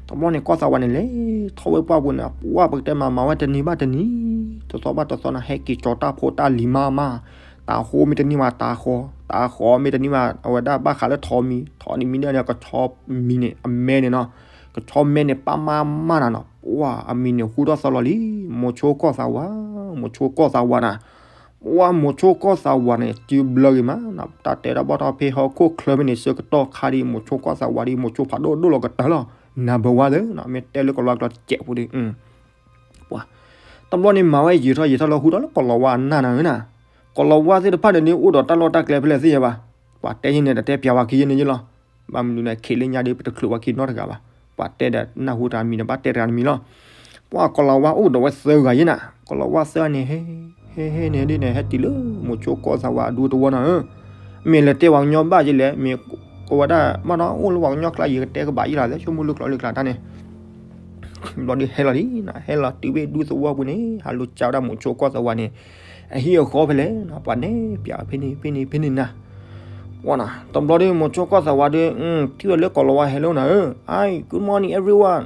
တဘျီန့ၣ် ကီၢ်သးဝးန့ၣ်လဲၤထီၣ်ဝဲပှၢ်ပူၤန့ၣ် ပှၢ်ပကတဲမးမၤဝဲတနံၤဘၣ်တနံၤ, တသီဘၣ်တသီန့ၣ် ဟဲက့ၤကၠီတၢ်ဖိတၢ်လံၤမးမး, တၤဃီမ့ၢ်တန့ၢ်ဘၣ်တၤဃီ, တၤဃီမ့ၢ်တန့ၢ်ဘၣ် အဝဲဒၣ်ဘၣ်ဃးလၢထိးမံၤ, ထိးန့ၣ်မံၤန့ၣ် ကဆီမံၤန့ၣ် အမဲန့ၣ်နီၤ, ကဆီမဲန့ၣ် ပၢ်မါမါနၤနီၤ, ပှၢ်အမံၤန့ၣ် ဟူထီၣ်သီလီၤလံ, မိၤဆိကီၢ်သးဝး, မိၤဆိကီၢ်သးဝးနၤ, ပှၢ်မိၤဆိကီၢ်သးဝးန့ၣ် စုဘျၢဂ့ၤမး, တၢ်တဲတၢ်ဘီၣ်ထီၣ်ဖဲဟီၣ်ခိၣ်ချၢဖဲန့ၣ် ဆၢကတီၢ်ခါဒ် မိၤဆိကီၢ်သးဝးဒ် မိၤဆိဖးဒိၣ်ဒိၣ်လီၤကတၢၢ်လီၤ နဘဝသၢနီၤ မ့ၢ်တဲလၢကီၤလၤဝါကျိာ်တစဲးဖိဒီး ပှၤ တဘျီန့ၣ်မၤဝဲယံာ်ထီၣ်ယံာ်ထီၣ်လၢဟူထီၣ်လၢကီၤလၤဝါအနၢ်နၤဧၢနၤ, ကီၤလၤဝါသ့ၣ်တဖၣ်န့ၣ်ဒ် အိၣ်ဒီးတၢ်လီၢ်တၢ်ကျဲဖဲလဲၣ်သ့ၣ်ညါဘၣ်, ပှၤတဲယဲန့ၣ် တတဲပျးဝဲခံယဲန့ၣ်ယလီၤ, ဘၣ်မနုၤန့ၣ် ခံးလၢညါဒီး ပတချုးဝဲခံနီတဂၤဘၣ်, ပှၤတဲဒီးနၢ်ဟူတဂၤတမံၤဒီး ဘၣ်တဲတဂၤတမံၤလီၤ, ပှၤကီၤလၤဝါအိၣ်ဒီးဝဲသၢဂၤယဲနၤ, ကီၤလၤဝါသၢဂၤန့ၣ် ဟဲ ဟဲ ဟဲန့ၣ်ဒ်န့ၣ် ဟဲတုၤလၢမိၤဆိကီၢ်သးဝးအဒူသဝီနၤဧၢ, မ့ၢ်လဲၤတဲပှၤကညီဘၣ်ယဲလဲၣ်, မ့ၢ်ကဝဲဒၣ်မ့ၢ်နီၤ အိၣ်လၢပှၤကညီကျါ ယကတဲကဘၣ်ယဲလီၤ ဆိကမိၣ်လၢကျိာ်လၢကျါတၢ်န့ၣ် ဘျီဒုးဟဲလီၤလံ, ဟဲလီၤတုၤဝဲဒူသဝီပူၤန့ၣ် ဟးလိာ်စးဝဲဒၣ်မိၤဆိကီၢ်သးဝးန့ၣ် အဟံၣ်အဃီဖဲလဲၣ်, ပှၤနဲၣ်ပျးဖဲန့ၣ် ဖဲန့ၣ် ဖဲန့ၣ်နၤ, ပှၤနီၤ တဘျီဒုးမိၤဆိကီၢ်သးဝးဒီး ထံၣ်ဝဲလၢကီၤလၤဝါဟဲလီၤနၤဧၢ, Hi, good morning everyone,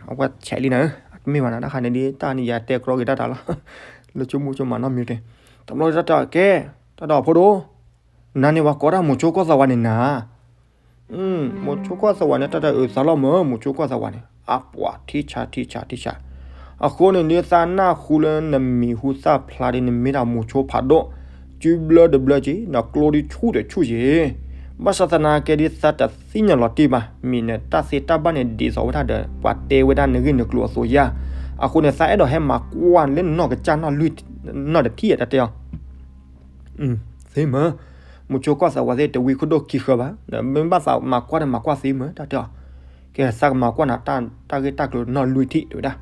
အဝဲဆဲးလံနၤဧၢ, မ့ၢ်ဘၣ်နၤ တၢ်ခါန့ၣ်ဒ် တၢ်န့ၣ်ယတဲကြီက့ၤတၢ်တၢ်လီၤ, လၢဆိကမိၣ်ဆိကမးနီတမံၤတဂ့ၤ, တဘျီဒုးတၢ်တဲအီၤကဲ, တၢ်တဲအီၤဖိဒိၣ် နၤန့ၣ်ပှၤကိးတၢ်မိၤဆိကီၢ်သးဝးန့ၣ်နၤ မိၤဆိကီၢ်သးဝးန့ၣ် တၢ်တဲအုးသးလီၤမၢ် မိၤဆိကီၢ်သးဝးန့ၣ် အပှၤထံဆးထံဆးထံဆး, အဃိန့ၣ်ဒ်သးနၢ်ဟူလၢနမံၤဟူသၣ်ဖျါဒီး နမ့ၢ်တၢ်မိၤဆိဖးဒိၣ်, စုဘျၢတဘျၢက့ၤ နကျိဒ်ဆူၣ်ဒီးဆူၣ်က့ၤ, ဘၣ်ဆၣ်သနာ်က့ဒ်သးတသ့ၣ်ညါလီၤတံၢ်ဘၣ်, မ့ၢ်နတၢ်သ့တၢ်ဘၣ်န့ၣ် ဒ်သိးဝဲဒၣ်ဒီး ပှၤတဲဝဲဒၣ်နဂ့ၢ်နကျိၤအသိးယၤ, အဃိန့ၣ် သးအဲၣ်ဒိးဟဲမၤကွၢ်လၢနနီၢ်ကစၢ်နီၢ်လွံၢ်ထံၣ် တၢ်တဲအီၤ သ့မၢ်, မိၤဆိကီၢ်သးဝးသ့ၣ် တဝံခိၣ်ဒိၣ်ခံဃၢဘၣ်, မ့ၢ်ဘၣ်သးမၤကွၢ်ဒီးမၤကွၢ်သ့မၢ် တၢ်တဲအီၤ, ကဲ သးကမၤကွၢ်နၤ တၢ်ဂ့ၢ်တၢ်ကျိၤနီၢ်လွံၢ်ထံၣ် တဲဝဲဒၣ်,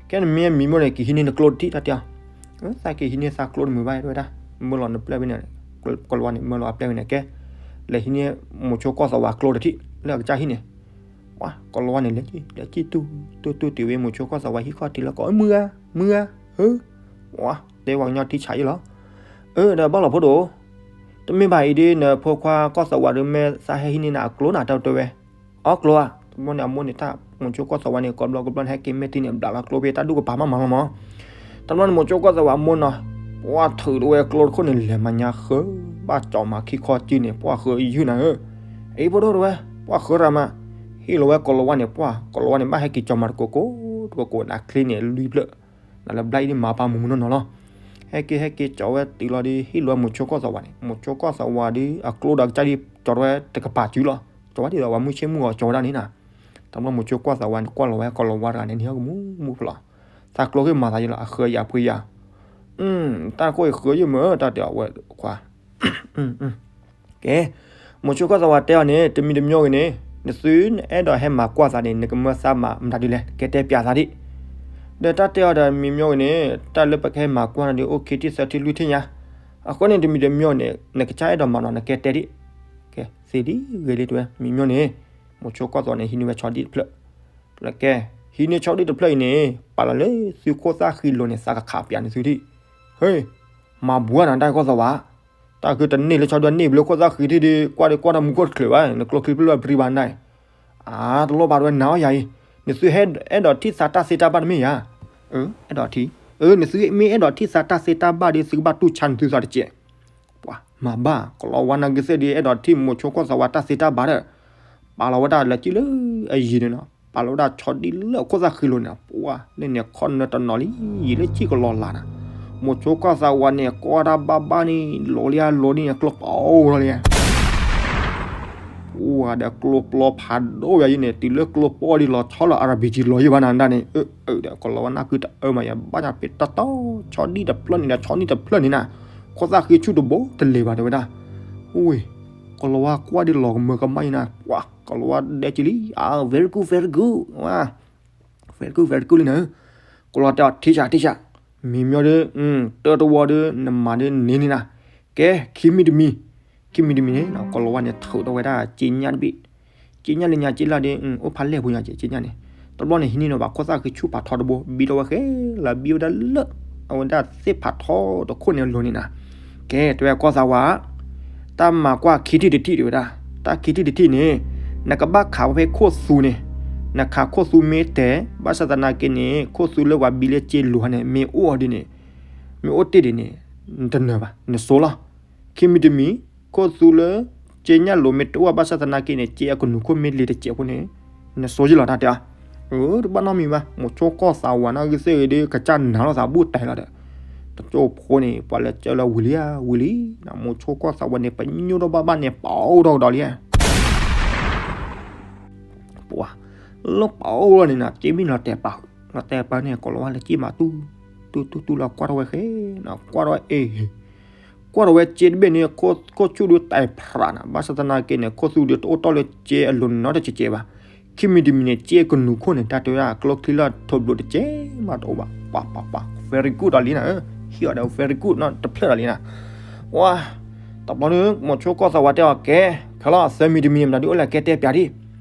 ကဲနမ့ၢ်မံမီၢ်န့ၣ် ကဟံးန့ၢ်နကျိတထံၣ် တၢ်တဲအီၤ, သးကဟံးန့ၢ်သးကျိတမုာ်ဘၣ် တဲဝဲဒၣ်, မၢလီၤနပျဲၢ်ဖဲန့ၣ်, ကီၤလၤဝါန့ၣ်မၢလီၤအပျဲၢ်ဖဲန့ၣ် ကဲ, လဲၤဟံးန့ၢ်မိၤဆိကီၢ်သးဝးကျိတထံၣ် လၢအကစၢ်ဟံၣ်န့ၣ် ပှၤ ကီၤလၤဝါန့ၣ် လဲၤကံၣ်လဲၤကံၣ်တူၢ်တူၢ်တူၢ်တုၤဝဲမိၤဆိကီၢ်သးဝးဟံၣ်ခီၣ်ထံးလၢကီး မုၢ်ဧါ မုၢ်ဧါ, ဧၢ, ပှၤ တဲပှၤကညီထံဆးအံၤလီၤ, အၢ ဒီးဘၣ်လီၤဖိဒိၣ်, တမ့ၢ်ဘၣ်အံၤဒ် နဖိခွါကီၢ်သးဝးဒီး မ့ၢ်သးဟဲဟံးန့ၢ်နၤအကျိနၤ တၢ်တဲဝဲ, အီကျိဧါ, တဘျီန့ၣ် အမိၢ်န့ၣ်တၢ် မိၤဆိကီၢ်သးဝးန့ၣ် ကိးဘျီကဘျီန့ၣ် ဟဲက့ၤမဲာ်တံၢ်န့ၣ် ဘျးလီၤကျိဖဲတၢ်ဒူၣ်ကပၤမးမးလီၤမး တဘျီန့ၣ် မိၤဆိကီၢ်သးဝးအမိၢ်နီၤ, ပှၤထုးထီၣ်ဝဲကျိတခိၣ်န့ၣ် လဲၤမၤညါဃၢၤ, ဘၣ်ကၠီမၤခံခီစုန့ၣ် ပှၤဃၢၤယုၢ်နၤဧၢ, အံၤဖိဒိၣ်တဲဝဲ, ပှၤဃၢၤတၢ်မး, ဟ့ၣ်လီၤဝဲကီၤလၤဝါန့ၣ် ပှၤ ကီၤလၤဝါန့ၣ် ဘၣ်ဟဲက့ၤကၠီမၤတကိးကိး, တကိးကိးန့ၣ် အချ့န့ၣ်လွံၢ်ဖျၢၣ်, နလၢဘျါအံၤဒ်မၤပာ်မုာ်မုာ်နီၢ်နီၢ်လီၤ, ဟဲက့ၤဟဲက့ၤကၠီဝဲတုၤလီၤဒီး ဟ့ၣ်လီၤဝဲမိၤဆိကီၢ်သးဝးန့ၣ် မိၤဆိကီၢ်သးဝးဒီး အကျိဒီးကစၢ်ဒ် ကၠီထီၣ်ဝဲတကပၤစုလီၤ, ကၠီဝဲဒ်သိးပှၤမုၢ်ဆ့ၣ်မုၢ်ဂီၤကၠီဝဲဒၣ်န့ၣ်နၤ, တဘျီမိၤဆိကီၢ်သးဝးန့ၣ် ကွၢ်လီၤဝဲကီၤလၤဝါတဂၤန့ၣ် နံၤဟီၣ်ကမူမူဖျိလီၤ, သးကျိဂ့ၢ်မၤသးယလီၤ အဃၢၤယၤဖှ့ယၤ, တၢ်ခိၣ်အံၤဃၢၤယုၢ်မး တၢ်တဲအီၤဝဲခွါ ကဲ, မိၤဆိကီၢ်သးဝးတဲအီၤန့ၣ် တမံၤတမံၤဂ့ၤန့ၣ် နသုနအဲၣ်ဒိးဟဲမၤကွၢ်သးန့ၣ် နကမၢသးမၤမတၤဒ်လဲၣ် ကဲတဲပျးသးဒံး, ဒီးတၢ်တဲအီၤဒီးမံၤမံၤဂ့ၤန့ၣ် တၢ်လၢပကဟဲမၤကွၢ်နၤဒီး အိၣ်ခံထံၣ်သၢထံၣ်လွံၢ်ထံၣ်ညါ, အဃိန့ၣ် တမံၤတမံၤန့ၣ် နကစၢ်အဲၣ်ဒိးမၤနီၤ နကဲတဲဒံး, ကဲသ့ဒ်ဂ့ၤလံတဲဝဲ မံၤမံၤန့ၣ်, မိၤဆိကီၢ်သးဝးန့ၣ် ဟံးန့ၢ်ဝဲဆီဒံၣ်တဖျၢၣ်, ကဲ, ဟံးန့ၢ်ဆီဒံၣ်တဖျၢၣ်အံၤန့ၣ် ပာ်လီၤလၢသုခိၣ်သၣ်ဃံလိၤန့ၣ် သးကခးပျးန့ၢ်သုထံၣ်, ဟ့ၣ် မၤဘှါနၤတၢ်ကီၢ်သးဝး, တၢ်ကတန့ၢ်လၢဆီဒံၣ် န့ၢ်ဘျီခိၣ်သၣ်ဃံထံၣ်ဒီး ကွၢ်ဒီးကွၢ်ဒီးမူခိၣ်တချုးဘၣ် နကျိချံပျၢၢ်ပရံဘၣ်နၤ, အါ တလိၣ်ဘၣ်တဝဲနၤအီၣ်ယၤအံၤ, နသုအဲၣ်ဒိးထံၣ်သးတၢ်သ့တၢ်ဘၣ်တမ့ၢ်ယၤ, အဲၣ်ဒိးထံၣ်, နသုမ့ၢ်အဲၣ်ဒိးထံၣ်သးတၢ်သ့တၢ်ဘၣ်ဒီး သုကဘၣ်တူၢ်ဆါနသုသးတကဲး, ပှၤမၤဘၣ် ကီၤလၤဝါနၢ်က့ၤသ့ၣ်ဒီး အဲၣ်ဒိးထံၣ်မိၤဆိကီၢ်သးဝးတၢ်သ့တၢ်ဘၣ်ဒီး, ပာ်လီၤဝဲဒၣ်လၢကံၣ်လၢအယံၤန့ၣ်နီၤ ပာ်လီၤဝဲဒၣ်ဆီဒံၣ်လၢခိၣ်သၣ်ဃံလိၤန့ၣ် ပှၤလၢန့ၣ်ခီနၢတနီၤလံ ယံာ်လၢကံၣ်ကလီၤလးနၤ, မိၤဆိကီၢ်သးဝးန့ၣ် ကွၢ်တၢ်ဘၣ်ဘၣ်န့ၣ် လီၤလံဧါလီၤဒ်န့ၣ် ကျိပီလီၤလံဧါ ပှၤဒီးကျိပျီဖးဒိၣ်ယၤယံၤန့ၣ် တုၤလၢကျိပီဒ်လီၤဆီလီၤ RPG လီၤယံၤဘၣ်နၤဒၣ်န့ၣ်, အၢ အၢ ဒီးကီၤလၤဝါနၢ်က့ၤတအၢမးယၤ ဘၣ်ညါပ့ၤတီတီ ဆီဒံၣ်တဖျၢၣ်န့ၣ်ဒီး ဆီဒံၣ်တဖျၢၣ်န့ၣ်နၤ, ခိၣ်သၣ်ဃံဆူၣ်တဘိတလဲၤဘၣ်တဲဝဲဒၣ်, ဝ့ၢ် ကီၤလၤဝါကွၢ်ဒ်လီၤကမၢကမၣ်ယံၤနၤ, ပှၤ ကီၤလၤဝါဒဲက့ၤလံ, အါ very good very good, ဝါ very good very good လံနၤ, ကီၤလၤဝါတဲအီၤ ထံၣ်ဆး ထံၣ်ဆး, မံၤမၠီဒုး တၢတဝီဒုး နမၤဒုးန့ၢ်န့ၢ်နၤ, ကဲ ခံမံၤတမံၤ, ခံမံၤတမံၤန့ၣ် ကီၤလၤဝါန့ၣ်ထုးထီၣ်ဝဲဒၣ်စ့ညၣ်တဘ့ၣ်, စ့ညၣ်လၢညါစ့လၢ်ဒီး အိၣ်ဖးလဲၢ်ဖိညါစ့ညၣ်န့ၣ်, တဘျီန့ၣ် ဟံးန့ၢ်ဒီးဘၣ်ခိၣ်သၣ်ဃံဆူၣ်ဖးထီတဘိ ဘံထီၣ်ဝဲဃဲလၢ ဘံဝဲဒၣ်လၢ အဝဲဒၣ်သ့ၣ်ဖးထီတခိၣ်န့ၣ်အလိၤန့ၣ်နၤ, ကဲ တဲဝဲကီၢ်သးဝး တၢ်မၤကွၢ်ခံထံၣ်တထံၣ်တဲဝဲဒၣ်, တၢ်ခံထံၣ်တထံၣ်န့ၣ် နကဘၣ်ခးဝဲဖဲခိၣ်သူန့ၣ်, နခးခိၣ်သူမ့ၢ်တဲာ် ဘၣ်ဆၣ်သနာ်က့န့ၣ် ခိၣ်သူလၢပှၤဘံလၢစ့လိၤဟါန့ၣ် မ့ၢ်အိၣ်အီၤဒ်န့ၣ်, မ့ၢ်အိၣ်တ့ၢ်ဒ်န့ၣ် နတနၢၤဘၣ် နစိလီၤ, ခံမံၤတမံၤ ခိၣ်သူလၢ စ့ညၣ်လိၤမ့ၢ်တအိၣ်ဘၣ်ဆၣ်သနာ်က့န့ၣ် စ့အကနူၤခိၣ်မ့ၢ်လ့ၤတစဲးဖိန့ၣ် နစိယလီၤတၢ်တဲအီၤ, အၢ တဘၣ်နီတမံၤဘၣ် မိၤဆိကီၢ်သးဝးနၢ်ဂ့ၤသ့ၣ်ဂ့ၤဒီး ကစၢ်နၤလိာ်သးဘူၣ်တၢ်လီၤဒီး, တကၠိၢ်ဖိန့ၣ် ပှၤလဲၤကၢလၢဝံၤလံဧါ ဝံၤလံ, မိၤဆိကီၢ်သးဝးန့ၣ် ပညိၣ်ထီၣ်ဘၣ်ဘၣ်န့ၣ် ပအိၣ်ထီၣ်ကဒီးလံဧါ ပှၤ လီၤပာ်အိၣ်လီၤန့ၣ်နီၤ စ့မ့ၢ်လီၤတဲာ်ပာ်, လီၤတဲာ်ပာ်န့ၣ် ကိးလီၤဝါလဲၤစံၣ်မၤတူၢ်, တူၢ်တူၢ်တူၢ်လီၤကွၢ်ထီၣ်ဝဲဃဲနီၤ ကွၢ်ထီၣ်ဝဲအ့ၣ်, ကွၢ်ထီၣ်ဝဲစ့တဘ့ၣ်န့ၣ် ခိၣ်ဆူၣ်ဒုးတဲာ်ဖရးနီၤ ဘၣ်ဆၣ်သနာ်က့န့ၣ် ခိၣ်ဆူၣ်ဒုးတအိၣ်တီၢ်လၢစ့အလိၤန့ၣ်နီတစဲးကဲးဘၣ်. ခံမံၤတမံၤန့ၣ် စ့ကနူၤခိၣ်န့ၣ် တၢ်တဲဝဲဒၣ်ကျိချံလၢထိးဘျိးတစဲးမးတအိၣ်ဘၣ် ပှၤပှၤပှၤ very good ဒီးလံနီၤ, ဟံးအီၤဒီး very good နီၤ တဖျၢၣ်ဒီးလံနီၤ. ဝါ, တဘျီန့ၣ် မိၤဆိကီၢ်သးဝးတဲအီၤကဲ, ခဲလီၤ သၢမံၤတမံၤမတၤဒုးအိၣ်လဲၣ်ကဲတဲပၠးဒံး,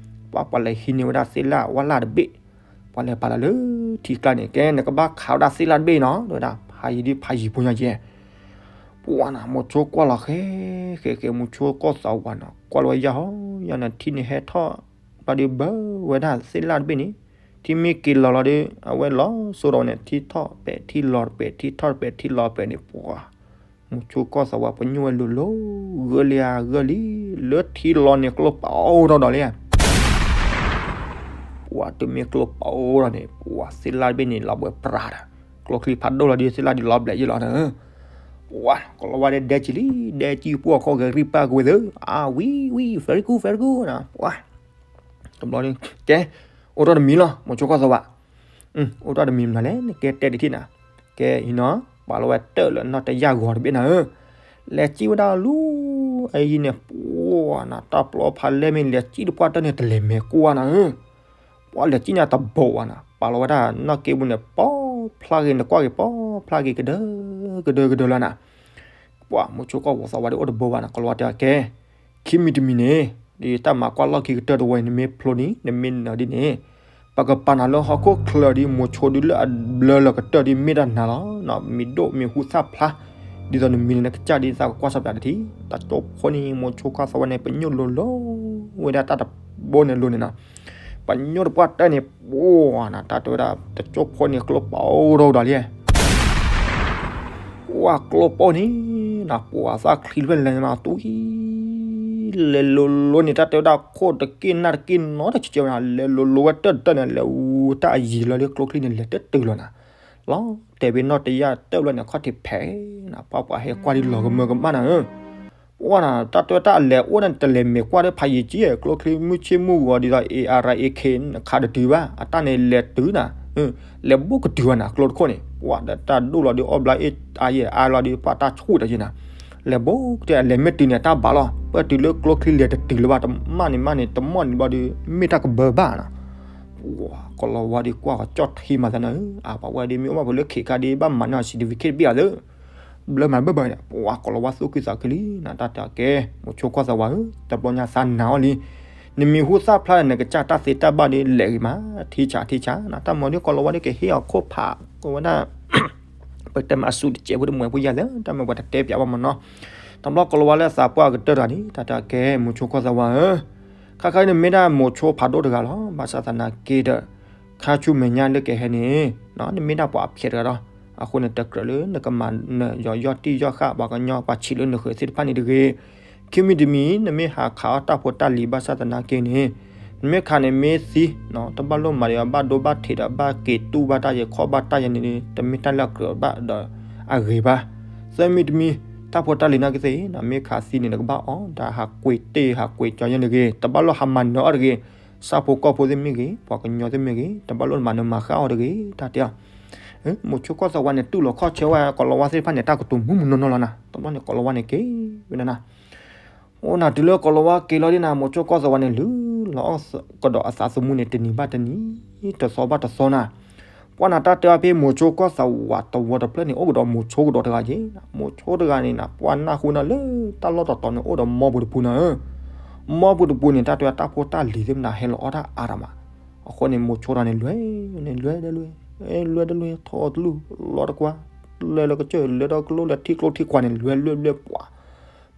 ပှၤပှၤလဲၤဟံးန့ၢ်ဝဲဒၣ်သ့ၣ်လၣ်ဝါလၣ်တဘ့ၣ်, ပှၤလဲၤပာ်လီၤလၢထံကျါန့ၣ် ကဲနကဘၣ်ခးဝဲဒၣ်သ့ၣ်လၣ်တဘ့ၣ်နီၤ တဲဝဲဒၣ် ဖးယံၤဒ်ဖးယံၤဖိညါကဲ ပှၤနီၤ မိၤဆိကွၢ်လီၤဃဲ, ဃဲဃဲ မိၤဆိကီၢ်သးဝးနီၤ ကွၢ်လီၤဝဲယၢ်ဟီယၢ်န့ၣ် ထံန့ၣ်ဟဲထီၣ် ဘၣ်ဒုးဘၢဝဲဒၣ်သ့ၣ်လၣ်တဘ့ၣ်န့ၣ်, ထံမ့ၢ်က့ၤလီၤလီၤဒီး အဝဲလီၤစိဒီးဝဲန့ၣ် ထံထီၣ်ပဲာ်ထံလီၤပဲာ် ထံထီၣ်ပဲာ်ထံလီၤပဲာ်န့ၣ် ပှၤ မိၤဆိကီၢ်သးဝးပညိၣ်ဝဲလိၤလိၤ ဂၢၢ်လံဧါ ဂၢၢ်လံ, လၢထံလီၤန့ၣ်ကျိပာ်အိၣ်ထီၣ်ဒီးလံဧါ ပှၤတုၤမ့ၢ်ကျိပာ်အိၣ်ထီၣ်န့ၣ် ပှၤသ့ၣ်လၣ်တဘ့ၣ်န့ၣ် လီၤဘှဲးပြးဒီး ကျိချံဖးဒိၣ်လီၤဒီး သ့ၣ်လၣ်ဒုးလီၤဘျဲးယံၤလီၤန့ၣ်, ပှၤ ကိးလီၤဝါဒဲဒဲကံလံ, ဒဲကံပှၢ်ခီဂဲၤရံၣ်ပၢ်ကဝဲသၢ, အါ ဝံ ဝံ very good very good နီၤ ပှၤ တဘျီန့ၣ် ကဲ အိၣ်ထီၣ်တမံၤလီၤ မိၤဆိကီၢ်သးဝး, အိၣ်ထီၣ်တမံၤမနုၤလဲၣ် နကဲတဲဒံးထံၣ်နၤ, ကဲအံၤနီၤ ပာ်လီၤဝဲတၢၢ်လၢနီၢ်တယၢ်ဂီၤတဘ့ၣ်နၤဧၢ, လဲၤစံၣ်ဝဲဒၣ်လူၤ, အအံၤန့ၣ် ပှၤနီၤ တၢ်ပျီဖးလဲၢ်မ့ၢ်လဲၤစံၣ်တပှၢ်တၢၢ်န့ၣ် တလဲၤမဲာ်ကွၢ်နၤဧၢ, ပှၤလဲၤစံၣ်န့ၣ်တဘိးဘၣ်နီၤ ပာ်လီၤဝဲဒၣ်နီၢ်က့ပူၤန့ၣ် ပီဖျါဂ့ၤ နကွၢ်ဂ့ၤ ပီဖျါဂ့ၤ ကဒၢကဒၢကဒၢလီၤနၤ ပှၤမိၤဆိကီၢ်သးဝးဒုးအိၣ်တဘိးဘၣ်နီၤ ကိးလီၤဝါတဲအီၤကဲ, ခံမံၤတမံၤန့ၣ် ဒ်တၢ်မၤကွၢ်လီၢ်ခံကတၢၢ်တဝီအံၤ နမ့ၢ်ဖျိန့ၣ် နမ့ၢ်နၢၤဒ်န့ၣ် ပကပာ်နၤလၢဟီၣ်ခိၣ်ချၢဒ် မိၤဆိဒုးလၢအဘျၢလီၤကတၢၢ်ဒ်မ့ၢ်တၢ်နၤလီၤ. မံၤဒိၣ်မံၤဟူသၣ်ဖျါ ဒ်သိးနမံၤန့ၣ် နကစၢ်ဒ်သးကကွၢ်ဆၢပျးတထံၣ် တၢ်ကၠိဖိန့ၣ် မိၤဆိကီၢ်သးဝးန့ၣ် ပညိၣ်လိၤလိၤဝဲဒၣ်တၢ်တဘိန့ၣ်လိၤန့ၣ်နီၤ ပညိၣ်တပှၢ်တၢၢ်န့ၣ် ပှၤနီၤ တၢ်တဲဝဲဒၣ် တၢ်ကၠိဖိန့ၣ် ကျိပာ်အိၣ်ထီၣ်ဒီးလံ ပှၤကျိပိၢ်န့ၣ် ပှၤသၣ်ချံလွဲၢ်လဲၤမးတူၢ်အံၤ လဲၤလိၤလိၤန့ၣ် တၢ်တဲဝဲဒၣ်ခိၣ်တက့ၢ်နၢ်တက့ၢ်နီတကဲကဲဝဲနီၤ လဲၤလိၤလိၤဝဲတၢၢ်တၢၢ်န့ၣ် လဲၤအူတၢ်အယံၤလီၤလၢကျိချံန့ၣ် လဲၤတတုၤလီၤနီၤ လီၤတဲာ်ဘၣ်နီၢ်တယၢ်တၢၢ်ဘျီန့ၣ် ခီၣ်ထံးဖဲးနီၤ ပှၤပှၤဟဲကွၢ်ဒ်လီၤကမၢကမၣ်နၤဧၢ ပှၤနီၤ တၢ်တဲဝဲတၢ်အလဲၤအိၣ်န့ၣ် တလဲၤမဲာ်ကွၢ်ဒီးဖးယံၤကံ ကျိချံမုၢ်ဆ့ၣ်မုၢ်ဂီၤဒ်သိး A R A K ခးတတုၤဘၣ် အတၢ်န့ၣ်လဲၤတုၤနၤ လဲၤဘိကတုၤဘၣ်နၤ ကျိတခိၣ်န့ၣ် ပှၤဒီးတၢ်ဒိၣ်လီၤဒုးအီၣ်ဘျါအ့ၣ်အါယဲၢ်အါလီၤဒုး ပှၤတၢ်ဆူၣ်တၢ်ယဲၢ်နၤ လဲၤဘိကတုၤ အလဲၤမ့ၢ်တုၤန့ၣ် တၢ်ဘၣ်လီၤ ပၢၢ်တုၤလၢကျိချံလဲၤတတုၤလၢၤဘၣ် တမၣ်န့ၣ်မၣ်န့ၣ် တမီၢ်န့ၣ်ဘျီဒုး မ့ၢ်တၢ်ကဘၢဘၣ်နၤ ပှၤကလီၤဝါဒုးကွၢ်ကီကၠီၣ်ထံမၤသးနၤဧၢ အပှၤဝဲဒုးမ့ၢ်အိၣ်ဘၣ်ဖဲလၢခ့ခါဒုး ဘၣ်မၤန့ၢ်အီၤ certificate တဘ့ၣ်အီၤသၢ ဘျၢမၤဘၢၣ်ဘၢၣ်န့ၣ် ပှၤကလီၤဝါသူၣ်ခုသးခုလံ နတၢ်တဲအီၤကဲ မိၤဆိကီၢ်သးဝးဧၢ တဘျီညါသးနာ်အီၤလံ နမံၤဟူသၣ်ဖျါန့ၣ် နကစၢ်တၢ်သ့တၢ်ဘၣ်ဒုးလဲၤဂ့ၤမး ထံဆးထံဆးနၤ တၢ်မၤဒုးကလီၤဝါဒုးကဟ့ၣ်အီၤခိၣ်ဖး ကဝဲဒၣ် ပတဲမးအစူးတစဲးဖိတမှဲးဖိယၤသၢ တၢ်မၤပှၤတတဲပၠးဘၣ်မနီၤ တဘျီကလီၤဝါလၢသးပှၢ်ကတၢၢ်တဂၤန့ၣ် တၢ်တဲအီၤကဲ မိၤဆိကီၢ်သးဝးဧၢ ခါခါနမ့ၢ်ဒၣ်မိၤဆိဖးဒိၣ်တဂၤလီၤ ဘၣ်ဆၣ်သနာ်က့ဒီး ခါဆူမဲာ်ညါလၢကဟဲန့ၣ် နမ့ၢ်ဒၣ်ပှၤအဖျဲးတဂၤဒီး အဃိန့ၣ် တကြၢးလၢနကမၤနၢၤယီၤယီၢ်တံၢ်ယီၢ်ဃၣ် ပှၤကညီပှၤဆံးလၢနဃၢၤသ့ၣ်တဖၣ်န့ၣ်တဂ့ၤ ခံမံၤတမံၤ နမ့ၢ်ဟးခးအီၣ်တၢ်ဖိတၢ်လံၤဘၣ်ဆၣ်သနာ်က့န့ၣ် နမ့ၢ်ခးန့ၣ်မ့ၢ်သံ တဘၣ်လိၣ်မၤဒီးဘၣ်ဒိဘၣ်ထံးဒီးဘၣ်က့ၤတူၢ်ဘၣ်တၢ်ယဲၤခီၣ်ဘၣ်တၢ်ယဲၤန့ၣ် တမ့ၢ်တၢ်လၢအကြၢးဘၣ်ဒီးအဂ့ၤဘၣ် သၢမံၤတမံၤ တၢ်ဖိတၢ်လံၤနာ်က့သ့ၣ် နမ့ၢ်ခးသံန့ၣ် နကဘၣ်အီၣ်တၢ်ဟးကွံာ်တ့ၢ်ဟးကွံာ်ကၠီယဲၢ်န့ၣ်တဂ့ၤ တဘၣ်လိၣ်ဟးမၤနၢၤအီၤတဂ့ၤ ဆၣ်ဖိကီၢ်ဖိသ့ၣ်မ့ၢ်ဂ့ၤ ပှၤကညီသ့ၣ်မ့ၢ်ဂ့ၤ တဘၣ်လိၣ်မၤနၢၤမၤဃၣ်အီၤတဂ့ၤ တၢ်တဲအီၤ မိၤဆိကီၢ်သးဝးန့ၣ် တူၢ်လိာ်ခီၣ်ဆၢဝဲ ကီၤလၤဝါသ့ၣ်တဖၣ်န့ၣ် တၢ်ကတိၤမုၢ်မုၢ်နီၢ်နီၢ်လီၤနၤ တဘျီန့ၣ် ကီၤလၤဝါန့ၣ်က့ၤဝဲဒၣ်နၤ အိၣ်နၤတုၤလၢကီၤလၤဝါက့ၤလီၤဒ်နၤ မိၤဆိကီၢ်သးဝးန့ၣ် လုၢ်လီၤအီၣ်ကဒီးအသးသမူန့ၣ် တနံၤဘၣ်တနံၤ တသီဘၣ်တသီနၤ ပှၤနၤတၢ်တဲအီၤဖဲမိၤဆိကီၢ်သးဝးတဝီတဖျၢၣ်န့ၣ် အိၣ်ကဒီးမိၤဆိကဒီးတဂၤက့ၤ မိၤဆိတဂၤန့ၣ်နၤ ပှၤနၢ်ဟူနၤလၢတၢ်လီၢ်တတီၤန့ၣ် အိၣ်ဒီးမီပူၤတပူၤနၤဧၢ မီပူၤတပူၤန့ၣ် တၢ်တဲတၢ်ဖိတၢ်လံၤသ့ၣ်မနၤဟဲလီၤအီၣ်တၢ်အါတၢ်မး အဃိန့ၣ် မိၤဆိတဂၤန့ၣ် လွဲန့ၣ် လွဲတလွဲ လွဲတလွဲ ထီၣ်တလူၢ် လီၤတကွၢ် လဲၤလီၤကစၢၢ် လဲၤဒီးကျိ လဲၤထံကျိထံကွၢ်န့ၣ် လွဲလွဲလွဲပှၤ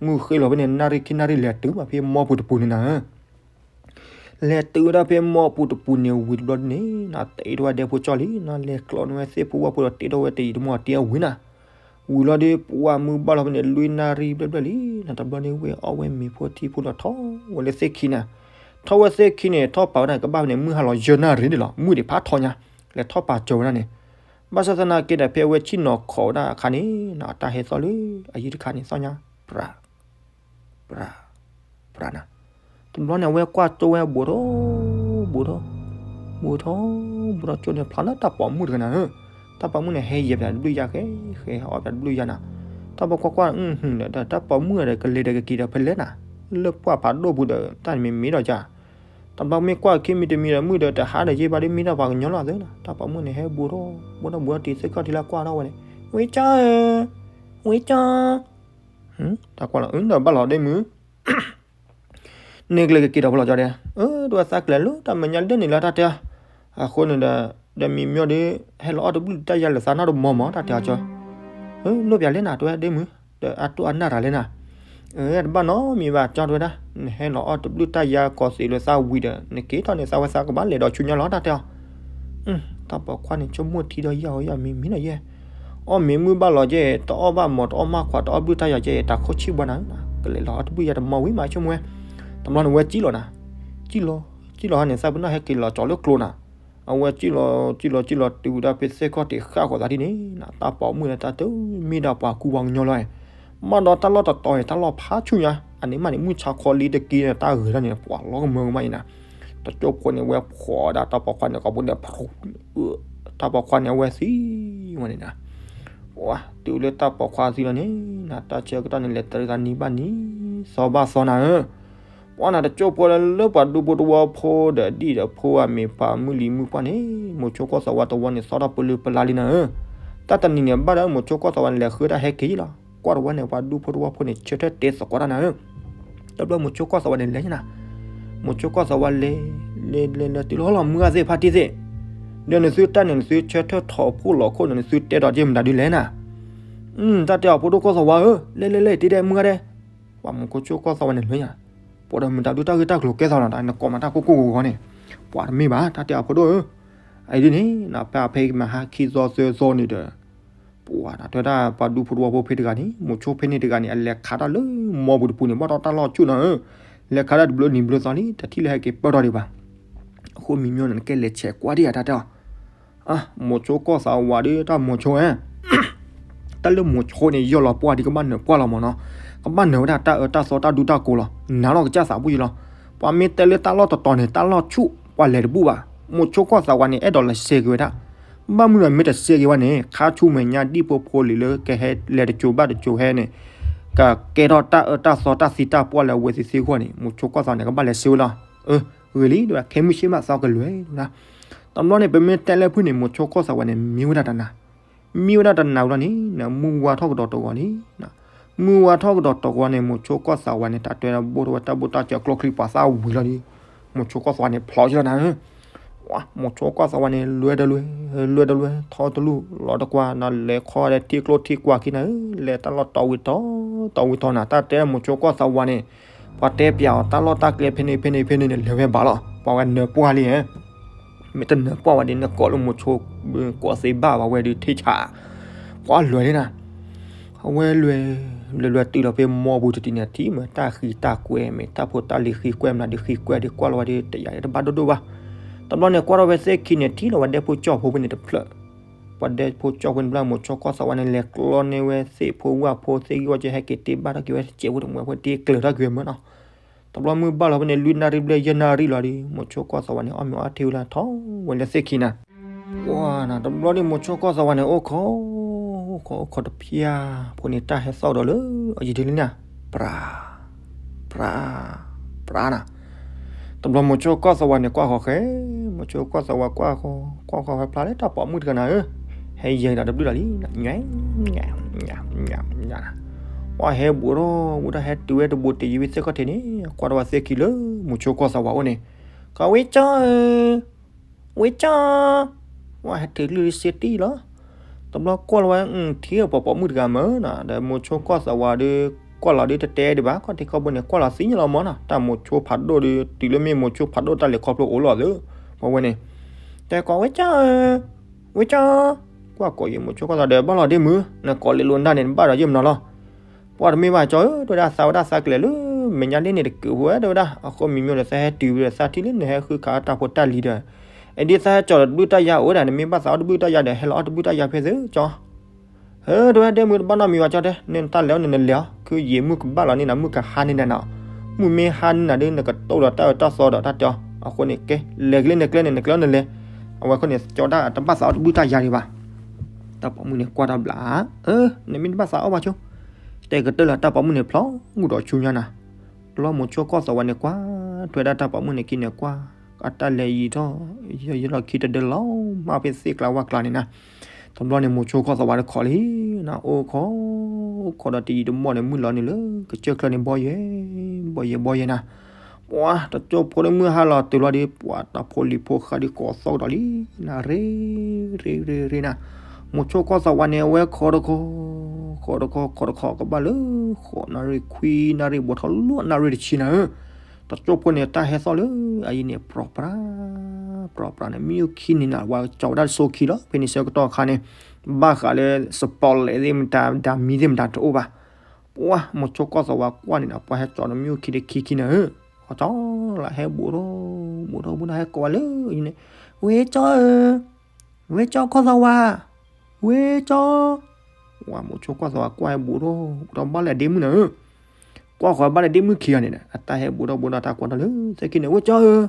မုၢ်ဃ့လီၤဖဲန့ၣ် နၣ်ရံၣ်ခံနၣ်ရံၣ်လဲၤတုၤဘၣ်ဖဲမီပူၤတပူၤန့ၣ်နၤ လဲၤတုၤဝဲဒၣ်ဖဲမီပူၤတပူၤန့ၣ် ဝံၤတဘျီန့ၣ် နတ့ထီၣ်ဝဲဒဲဖိကၠီလံ နလဲၤကျီန့ၢ်ဝဲသ့ၣ်ဖိဝၣ်ဖိဒီးတ့ထီၣ်ဝဲတယံၤတမီၢ်တ့အဝံၤနၤ ဝံၤလီၤဒီး ပှၤမုၢ်ဘၣ်လီၤဖဲန့ၣ် လွံၢ်နၣ်ရံၣ်ဘျဲၣ်ဘျဲၣ်လံ နတဘျီန့ၣ် ဝဲအီၣ်ဝဲမ့ၤဖိထံဖိဒီးထီၣ်ဝဲလၢသ့ၣ်ခံနၤ ထီၣ်ဝဲသ့ၣ်ခံန့ၣ် ထီၣ်ပာ်ဝဲဒၣ်ကဘၣ်ဖဲန့ၣ် မုၢ်ဟါလီၤယဲၢ်နၣ်ရံၣ်န့ၣ်လီၤ မုၢ်ဒံးဖးထီညါ လဲၤထီၣ်ပာ်စၢၤဝဲဒၣ်န့ၣ် ဘၣ်ဆၣ်သနာ်က့ဒီး ဖဲအဝဲဆ့ၣ်နီၤခိးဝဲဒၣ်အခါန့ၣ် အတၢ်ဟဲသီၣ်လၢအယံၤတခါန့ၣ် သီၣ်ညါ ပြး ပြး ပြးနၤ တဘျီန့ၣ် အဝဲကွၢ်ကၠိဝဲဘူးထီၣ် ဘူးထီၣ် ဘူးထီၣ်ဘူးထီၣ်ကၠိန့ၣ် ဖျါလၢတၢ်ပိာ်မုၣ်တဂၤနၤဧၢ. တၢ်ပိာ်မုၣ်န့ၣ် ဟဲယဲၢ်ပၠးတဘျုးယၤဃဲဃဲ ဟဲအီၣ်ပၠးတဘျုးယၤနၤ. တၢ်ပိာ်ခွါကွၢ် ဒီးတၢ်ပိာ်မုၣ်ဒီး ကလဲၤဒီးကက့ၤဒီးဖဲလဲၣ်နၤ, လၢပှၢ်ဖးဒိၣ်ပူၤဒီး တၢ်န့ၣ်မ့ၢ်မ့ၢ်ဒီးကၢ် တဘျီမ့ၢ်ကွၢ်ခံမံၤတမံၤဒီး မုၢ်ဒီးတဟါဒီး ယ့ၢ်ဘၣ်ဒီး မ့ၢ်ဒၣ်ပှၤကညီလီၤသ့နၤ. တၢ်ပိာ်မုၣ်န့ၣ် ဟဲဘူးထီၣ်ဘူးထီၣ်ဘူးထီၣ် တံၤသ့ၣ်ခီၣ်ထံးလၢကွၢ်ထီၣ်ဝဲန့ၣ်, ဝံကၠီဧၢ, ဝံကၠီ, တၢ်ကွၢ်လီၤ ဒီးဘၣ်လီၤဒ့မုၣ် န့ၣ်ကလဲၤကက့ၤဒီးဖဲလီၤကၠီဒဲး, တဝဲသးကျဲၤလၢတၢ်မဲာ်ညါလၢန့ၣ်လၢတၢ်တဲ, အဃိန့ၣ်ဒီး ဒီးမံၤမ့ၢ်ဒီး ဟဲလီၤအီၣ်တဘျုးတၢ်ယၤလၢသးနီတမီၤမး တၢ်တဲအီၤကၠီ, လိၣ်ပၠးလဲၣ်နၤ တဝဲဒ့မုၣ်, ဒီးအတိၢ်အနၢ်တၢ်လဲၣ်နၤ, တဘၣ်နီတမံၤဘၣ် ကၠီတဝဲဒၣ်, နဟဲလီၤအီၣ်တဘျုးတၢ်ယၤကီၢ်သ့ၣ်လၢသးဝံၤဒီး နက့ၤထီၣ်န့ၣ် သးဝဲသးကဘၣ်လဲၤဒီးဆူညါလီၤ တၢ်တဲအီၤ တၢ်ပိာ်ခွါန့ၣ် ဆိကမိၣ်ထံဒီးယၤအီၤ ယၤမံၤမံၤနီၤယဲ, အီၣ်မ့ၢ်မုၢ်ဘၣ်လီၤကဲ တအီၣ်ဘၣ်မီၤ တအီၣ်မၢ်ခွါ တအီၣ်ဘျုးတၢ်ယၤကဲ တၢ်ခိၣ်ဆံၣ်ဘှါနၤ, ကလဲၤလီၤအီၣ်တဘျုးယၤတမီၤဝံၤမး ဆိကမိၣ်ဝဲ, တဘျီန့ၣ်ဝဲကံၣ်လီၤနၤ, ကံၣ်လီၤ, ကံၣ်လီၤဟါန့ၣ် သးပ့ၤနီၣ်ဟဲက့ၤလီၤကၠီလၢကျိနၤ, အဝဲကံၣ်လီၤ ကံၣ်လီၤ ကံၣ်လီၤတုၤဝဲဒၣ်ဖဲသ့ၣ်ခီၣ်ထံးဃၣ်ဃီၤသးဒ်န့ၣ်နၤ, တၢ်ပိာ်မုၣ်န့ၣ် တၢ်တမ့ၢ်ဒၣ်ပှၤကူပှၤကညီလီၤ, ဘၣ်ဒီးတၢ်လီၢ်တတီၤန့ၣ် တၢ်လီၢ်ဖးဆူၣ်ညါ, အန့ၣ်မးန့ၣ် မုၢ်ဆါခီလံတက့ၢ်န့ၣ် တၢ်ဂ့ၤထီၣ်န့ၣ် ပှၤလီၤကမၢကမၣ်အံၤနၤ, တကၠိဖိန့ၣ် ဝဲဖှီၣ်ဒၣ်တၢ်ပိာ်ခွါန့ၣ် ကိာ်ပူၤန့ၣ် တၢ်ပိာ်ခွါန့ၣ် အဝဲသံဝဲန့ၣ်နၤ, ပှၤတုၤလၢတၢ်ပိာ်ခွါသံလီၤန့ၣ်နၤ, တၢ်ဆၢကတီၢ်န့ၣ် လဲၤတရံးသးနံၤဘၣ်နံၤ သီဘၣ်သီနၤဧၢ, ပှၤနၤတကၠိဖိလၢပှၤဒူဖိတဝီဖိဒီး ဒ်ဒီးဖိအမ့ၢ်ပှၤမုၢ်လံၤမုၢ်ပှၢ်န့ၣ် မိၤဆိကီၢ်သးဝးတဝီန့ၣ် သီထီၣ်ပလုၢ်ပလၢ်လံနၤဧၢ, တၢ်တနံၤန့ၣ် ဘၣ်ဒီးမိၤဆိကီၢ်သးဝးန့ၣ် လဲၤဃုတၢ်ဟဲက့ၤလီၤ, ကွၢ်တဝဲန့ၣ် ပှၤဒူဖိတဝီဖိန့ၣ် ဆၢထၢၣ်တဲသကိးတၢ်နၤဧၢ တဘျီမိၤဆိကီၢ်သးဝးန့ၣ်လဲၤနၤ, မိၤဆိကီၢ်သးဝးလဲၤ, လဲၤလဲၤလဲၤတုၤလီၤလီၤမုၢ်ဂၢ်သ့ၣ်ဖါတံၢ်သ့ၣ်, ဒီးနသုတၢ်န့ၣ် နသုဆၢထၢၣ်ထီၣ်ဖှိၣ်လီၤခိၣ်န့ၣ် နသုတဲဒီးက့ၤမတၤဒုလဲၣ်နၤ, တၢ်တဲအီၤဖိဒိၣ်ကီၢ်သးဝးဧၢ, လဲၤလဲၤလဲၤ တ့ဒဲးမုၢ်ဂၢ်ဒဲး, ပှၤမိၤဆိကီၢ်သးဝးန့ၣ်လဲၤညါ, ပှၤဒီးမတၤဒုတၢ်ဂ့ၢ်တၢ်ကျိၤကဲသးလီၤ နကိးမၤတၢ်ကိၢ်ကိၢ်ဂီၤဂီၤန့ၣ်, ပှၤတမ့ၢ်ဘၣ် တၢ်တဲအီၤဖိဒိၣ်ဧၢ, အအံၤဒ်န့ၣ် ဖဲအဖဲမဟါခံသီသၢသီန့ၣ်ဒီး ပှၤနၤတဲဒၣ်ပှၤဒူဖိတဝီဖိဖဲတဂၤန့ၣ် မိၤဆိဖဲန့ၣ်တဂၤန့ၣ် အလဲၤခးတၢ်လၢမီပူၤတပူၤန့ၣ် ဘၣ်ဒီးတၢ်လီၢ်ဆူၣ်နၤဧၢ, လဲၤခးတၢ်တဘျုးနံၤဘျုးသီလံ တထံၣ်လၢဟဲက့ၤပၢၢ်ထီၣ်ဒံးဘၣ်, အဃိမံၤမ့ၢ်န့ၣ် နကဲလဲၤဆဲးကွၢ်ဒံးဧါ တၢ်တဲအီၤ, မိၤဆိကီၢ်သးဝးဒီးတၢ်မိၤဆိဧၢ တၢ်လၢမိၤဆိန့ၣ် ယီၢ်လီၤပှၢ်ဒီးကဘၣ်နၢၤပှၢ်လီၤမးနီၤ, ကဘၣ်နၢၤဝဲဒၣ်တၢ်အၢတၢ်သီတၢ်ဒူတၢ်ကိးလီၤ, နၤလီၤကစၢ်သးဘူၣ်ယံလီၤ, ပှၤမ့ၢ်တဲလၢတၢ်လီၢ်တတီၤန့ၣ် တၢ်လီၢ်ဆူၣ် ပှၤလဲၤတဘူၣ်ဘၣ်, မိၤဆိကီၢ်သးဝးန့ၣ် အဲၣ်ဒိးလဲၤစဲးက့ၤဝဲဒၣ်, ဘၣ်မနုၤမ့ၢ်တစဲးက့ၤဝဲန့ၣ် ခါဆူမဲာ်ညါဒ်ဖိဖိလံၤလၢကဟဲလဲၤတစိၤဘၣ်တစိၤဟဲန့ၣ် ကကဲထီၣ်တၢ်အၢတၢ်သီတၢ်သံတၢ်ပှၢ်လၢအဝဲသ့ၣ်သ့ၣ်အဂီၢ်န့ၣ် မိၤဆိကီၢ်သးဝးန့ၣ် ကဘၣ်လဲၤစဲးဝဲလီၤ, ဂ့ၤလံ ဒ်ဝဲခဲမုၢ်ဆ့ၣ်မးသီကလဲၤဝဲဒၣ်, တဘျီန့ၣ် ပမ့ၢ်တဲလၢဖုၣ်န့ၣ် မိၤဆိကီၢ်သးဝးန့ၣ် မံဝဲဒၣ်တနၤ မံဝဲဒၣ်တနၤဝံၤလီၤန့ၣ် မုၢ်ဝါထီၣ်ကဒီးတဂီၤလံ, မုၢ်ဝါထီၣ်ကဒီးတဂီၤန့ၣ် မိၤဆိကီၢ်သးဝးန့ၣ် တၢ်တဲဘိၣ်ထီၣ်ဝဲတၢ်ဘိၣ်တၢ်စၢၤကျိချံပှၤသၣ်ဝံၤလီၤဒီး မိၤဆိကီၢ်သးဝးန့ၣ် ဖျိးယံလီၤနၤဧၢ, မိၤဆိကီၢ်သးဝးန့ၣ် လွဲတလွဲ, လွဲတလွဲ ထီတလူၢ်လီၤတကွၢ်နၤ လဲၤခီဒီးထံကျိထံကွၢ်ခံနၤဧၢ, လဲၤတၢ်လီၢ်တီဝံၤတီ တီဝံၤတီနၤ တၢ်တဲမိၤဆိကီၢ်သးဝးန့ၣ် ပှၤတဲပျးအီၤတၢ်လီၢ်တၢ်ကျဲဖဲန့ၣ်ဖဲန့ၣ်ဖဲန့ၣ်န့ၣ် လဲၤဝဲဘၣ်လီၤ, ပှၤဝဲနၢၤပှၢ်လံဧါ မ့ၢ်တနၢၤပှၢ်ဝဲဒီး နကိးလၢမိၤဆိ ကိးသ့ဘၣ်ဝဲဒီး ထံဆး ပှၤလွဲၤလံနၤ, အဝဲလွဲၤ လွဲၤလွဲၤတုၤလီၤဖဲမီပူၤတထံၣ်န့ၣ် ထံၣ်မ့ၢ်တၢ်ဃံတၢ်ကွဲၤ မ့ၢ်တၢ်ဖိတၢ်လံၤဃံကွဲၤမနုၤဒီးဃံကွဲၤဒီး ကွၢ်လီၤဝဲဒီး တယာ်တဘၣ်ဒိၣ်ဒိၣ်ဘၣ်, တဘျီန့ၣ် ကွၢ်ထီၣ်ဝဲသ့ၣ်ခံန့ၣ် ထံၣ်လီၤဝဲဒဲဖိကၠီၣ်ဖိဖဲန့ၣ်တဖျၢၣ်, ပှၤဒဲဖိကၠီၣ်ဖိန့ၣ်ဘျီ မိၤဆိကီၢ်သးဝးန့ၣ် လဲၤကျီန့ၢ်ဝဲသ့ၣ်ဖိဝၣ်ဖိသ့ၣ်ဂံၢ်ဂီၢ်ကဲ ဟဲက့ၤတ့ဘၣ်ထီၣ်က့ၤဝဲ စဲးဖိတမှဲၤဖိတ့ကျၢၤထီၣ်က့ၤဝဲမ့ၢ်နီၤ, တဘျီမုၢ်ဘၣ်လီၤဖဲန့ၣ် လွံၢ်နၣ်ရံၣ်ဘျဲၣ်ယဲၢ်နၣ်ရံၣ်လီၤဒီး မိၤဆိကီၢ်သးဝးန့ၣ် အီၣ်မ့ၤအီထံဝဲလၢထီၣ်ဝဲလၢသ့ၣ်ခံနၤ, ပှၤနၤ တဘျီန့ၣ် မိၤဆိကီၢ်သးဝးန့ၣ် အိၣ်ခိး အိၣ်ခိး အိၣ်ခိးတဖျၢၣ်ဖိန့ၣ် တၢ်ဟဲသီၣ်ကဒီးလၢအယံၤဒ်လံနၤ, ပြၤ ပြၤ ပြၤနၤ, တဘျီမိၤဆိကီၢ်သးဝးန့ၣ် ကွၢ်ဃီၤဃဲ မိၤဆိကီၢ်သးဝးကွၢ်ဃီၤ ကွၢ်ဃီၤဖဲဖျါလၢတၢ်ပိာ်မုၣ်တဂၤနၤဧၢ, ဟဲယဲၤဒီးတဘျုးလီၤလံ, ပှၤဟဲဘူးထီၣ်ဘူးထီၣ်ဟဲတုၤဝဲတဘူးတယံၤဝဲသ့ၣ်ခီၣ်ထံးန့ၣ် ကွၢ်ထီၣ်ဝဲသ့ၣ်ခံလၢ မိၤဆိကီၢ်သးဝးအိၣ်န့ၣ်, ကီၢ်ဝ့ကၠီဧၢ ဝ့ကၠီ, ဝဲဟဲထုးကလုၢ်လၢစ့တံၢ်လီၤ, တဘျီကွၢ်လီၤဝဲ ထံၣ်ပိာ်ပိာ်မုၣ်တဂၤမၢ်နီၤ, ဒီးမိၤဆိကီၢ်သးဝးဒီး ကွၢ်လီၤဒီးတတဲဒံးဘၣ် ခီၣ်ထံးခီၣ်ဘိန့ၣ် ကွၢ်လီၤသ့ၣ်ညါလီၤမၢ်နီၤ, တၢ်မိၤဆိဖးဒိၣ်ဒီး တုၤလၢမ့ၢ်မိၤဆိဖးဒိၣ်တၢ်လဲၤခီဖျိအိၣ်လီၤသ့, ပဝဲန့ၣ်, တဲကီၢ်ဝ့ကၠီဧၢ, ဝ့ကၠီ, ကွၢ်ကိးယံၤမိၤဆိကီၢ်သးဒီး ဘၣ်လီၤဒ့မုၣ် နကိးလ့လိနၢ်န့ၣ် နဘၣ်ဒီးယဲၢ်မနီၤလီၤ ပှၤတမ့ၢ်ဘၣ်ကၠီဧၢ, တဝဲဒၣ်သးဝဲဒၣ်သးကျဲၤလၢ မဲာ်ညါလ့န့ၣ်တကုးဝဲ တဝဲဒၣ် အဃိမံၤမ့ၢ်ဒီး သးဟဲတုၤဝဲဒီး သးထံၣ်လၢနဟဲဃုခးတၢ်ဖိတၢ်လံၤဒီး အဲဒ်သးဟဲကၠီဒီးတဘျုးတၢ်ယၤအိၣ်ဒၣ် နမ့ၢ်ဘၣ်သးအီၣ်တဘျုးတၢ်ယၤဒီး ဟဲလီၤအီၣ်တဘျုးတၢ်ယၤဖဲသ့ကၠီ, ဧၢ တဝဲဒၣ်ဒဲမုၢ်တဘၣ်နီတမံၤဘၣ်ကၠီတဲ နတၢ်လဲၤအီၣ်န့ၣ်နလဲၤအီၤ ခုယံာ်မုၢ်ကဘၣ်လီၤန့ၢ်နၤ မုၢ်ကဟါန့ၢ်နၤနီၤ, မုၢ်မ့ၢ်ဟါန့ၢ်နၤဒီး နကတိၢ်လီၤတၢ်အၢတၢ်သီဒီးတၢ်တဲအီၤ အဃိန့ၣ် ကဲ လဲၤကလၢနကျဲန့ၣ် နကျဲနလဲၤ, အဝဲအဃိန့ၣ် ကၠီဒၣ်တဘၣ်သးအီၣ်တဘုၣ်တၢ်ယၤဒံးဘၣ်. တၢ်ပိာ်မုၣ်န့ၣ်ကွၢ်တၢ်ဘျး, အၢ နမ့ၢ်တဘၣ်သးအီၣ်ဘၣ်ဆိ, တဲကတၢၢ်လၢတၢ်ပိာ်မုၣ်န့ၣ်ဖျီဂုာ်ဒီးဆူညါနၤ. တဘျီမိၤဆိကီၢ်သးဝးန့ၣ်ကွၢ်ထွဲဒၣ်တၢ်ပိာ်မုၣ်န့ၣ်ခံန့ၣ်ကွၢ်, အတၢ်လဲၤယံာ်ထီၣ် ယံာ်ထီၣ်ခံတဒၢလီၤ မၢ်ဖဲသ့ၣ်ကျါဝၣ်ကျါန့ၣ်နၤ. တဘျီန့ၣ်မိၤဆိကီၢ်သးဝးတခီလံနၤ, အိၣ်ခိး အိၣ်ခိးဒီးတယံာ်တမီၢ်န့ၣ် မုၢ်လီၤနုာ်လၢကစၢၢ်ချၢန့ၣ် ဘီယဲ ဘီယဲဘီယဲနၤ. ပှၤတကၠိဖိတမုၢ်ဟါလီၤတုၤလီၤဒီး ပှၤတၢ်ဖိလံၤဖိဃးဒီးကိးသီကဒီးလံနၤ, ရ့ ရ့ ရ့ ရ့နၤ. မိၤဆိကီၢ်သးဝးန့ၣ် အဝဲခိးတခီ ခိးတခီ ခိးတခီကဘၣ်လၢ ဃိးနၣ်ရံၣ် ခွံနၣ်ရံၣ် ဘူးထီၣ်လွံၢ်နၣ်ရံၣ်တဆံနၤဧၢ. တကၠိဖိန့ၣ် တၢ်ဟဲသီၣ်လၢအယံၤန့ၣ် ပြီပြး ပြီပြးန့ၣ် မ့ၣ်အူခံန့ၣ်နၤ ဝဲကၠီဝဲဒၣ်တစိခံလီၤ. ဖဲန့ၣ်ဆၢကတီၢ်အခါန့ၣ် ဘၣ်ဃးလၢ spotlight သ့ၣ်မတၤ ဓာတ်မီး သ့ၣ်မတၤတအိၣ်ဘၣ်. ပှၤမိၤဆိကီၢ်သးဝးကွၢ်န့ၣ်နၤ ပှၤဟဲကၠီဒီးမ့ၣ်အူခံတခံခံနၤဧၢ. အကၠီလၢဟဲဘူးထီၣ် ဘူးထီၣ်ဘူးထီၣ် ဟဲကိးဝဲလၢအယံၤန့ၣ်, ဝဲကၠီဧၢ ဝဲကၠီကီၢ်သးဝး, ဝဲကၠီ. ဝဲမိၤဆိကီၢ်သးဝးကွၢ်ဟဲဘူးထီၣ် ဘူးထီၣ်ဘၣ်လၢအဒ့မုၣ်နၤဧၢ. ကွၢ်ဃီၤဘၣ်လၢဒ့မုၣ်ခံဂၤန့ၣ် အတၢ်ဟဲဘူးထီၣ်ဘူးထီၣ်တၢ်ကွၢ်ထီၣ်လၢသ့ၣ်ခံန့ၣ် ဝဲကၠီဧၢ,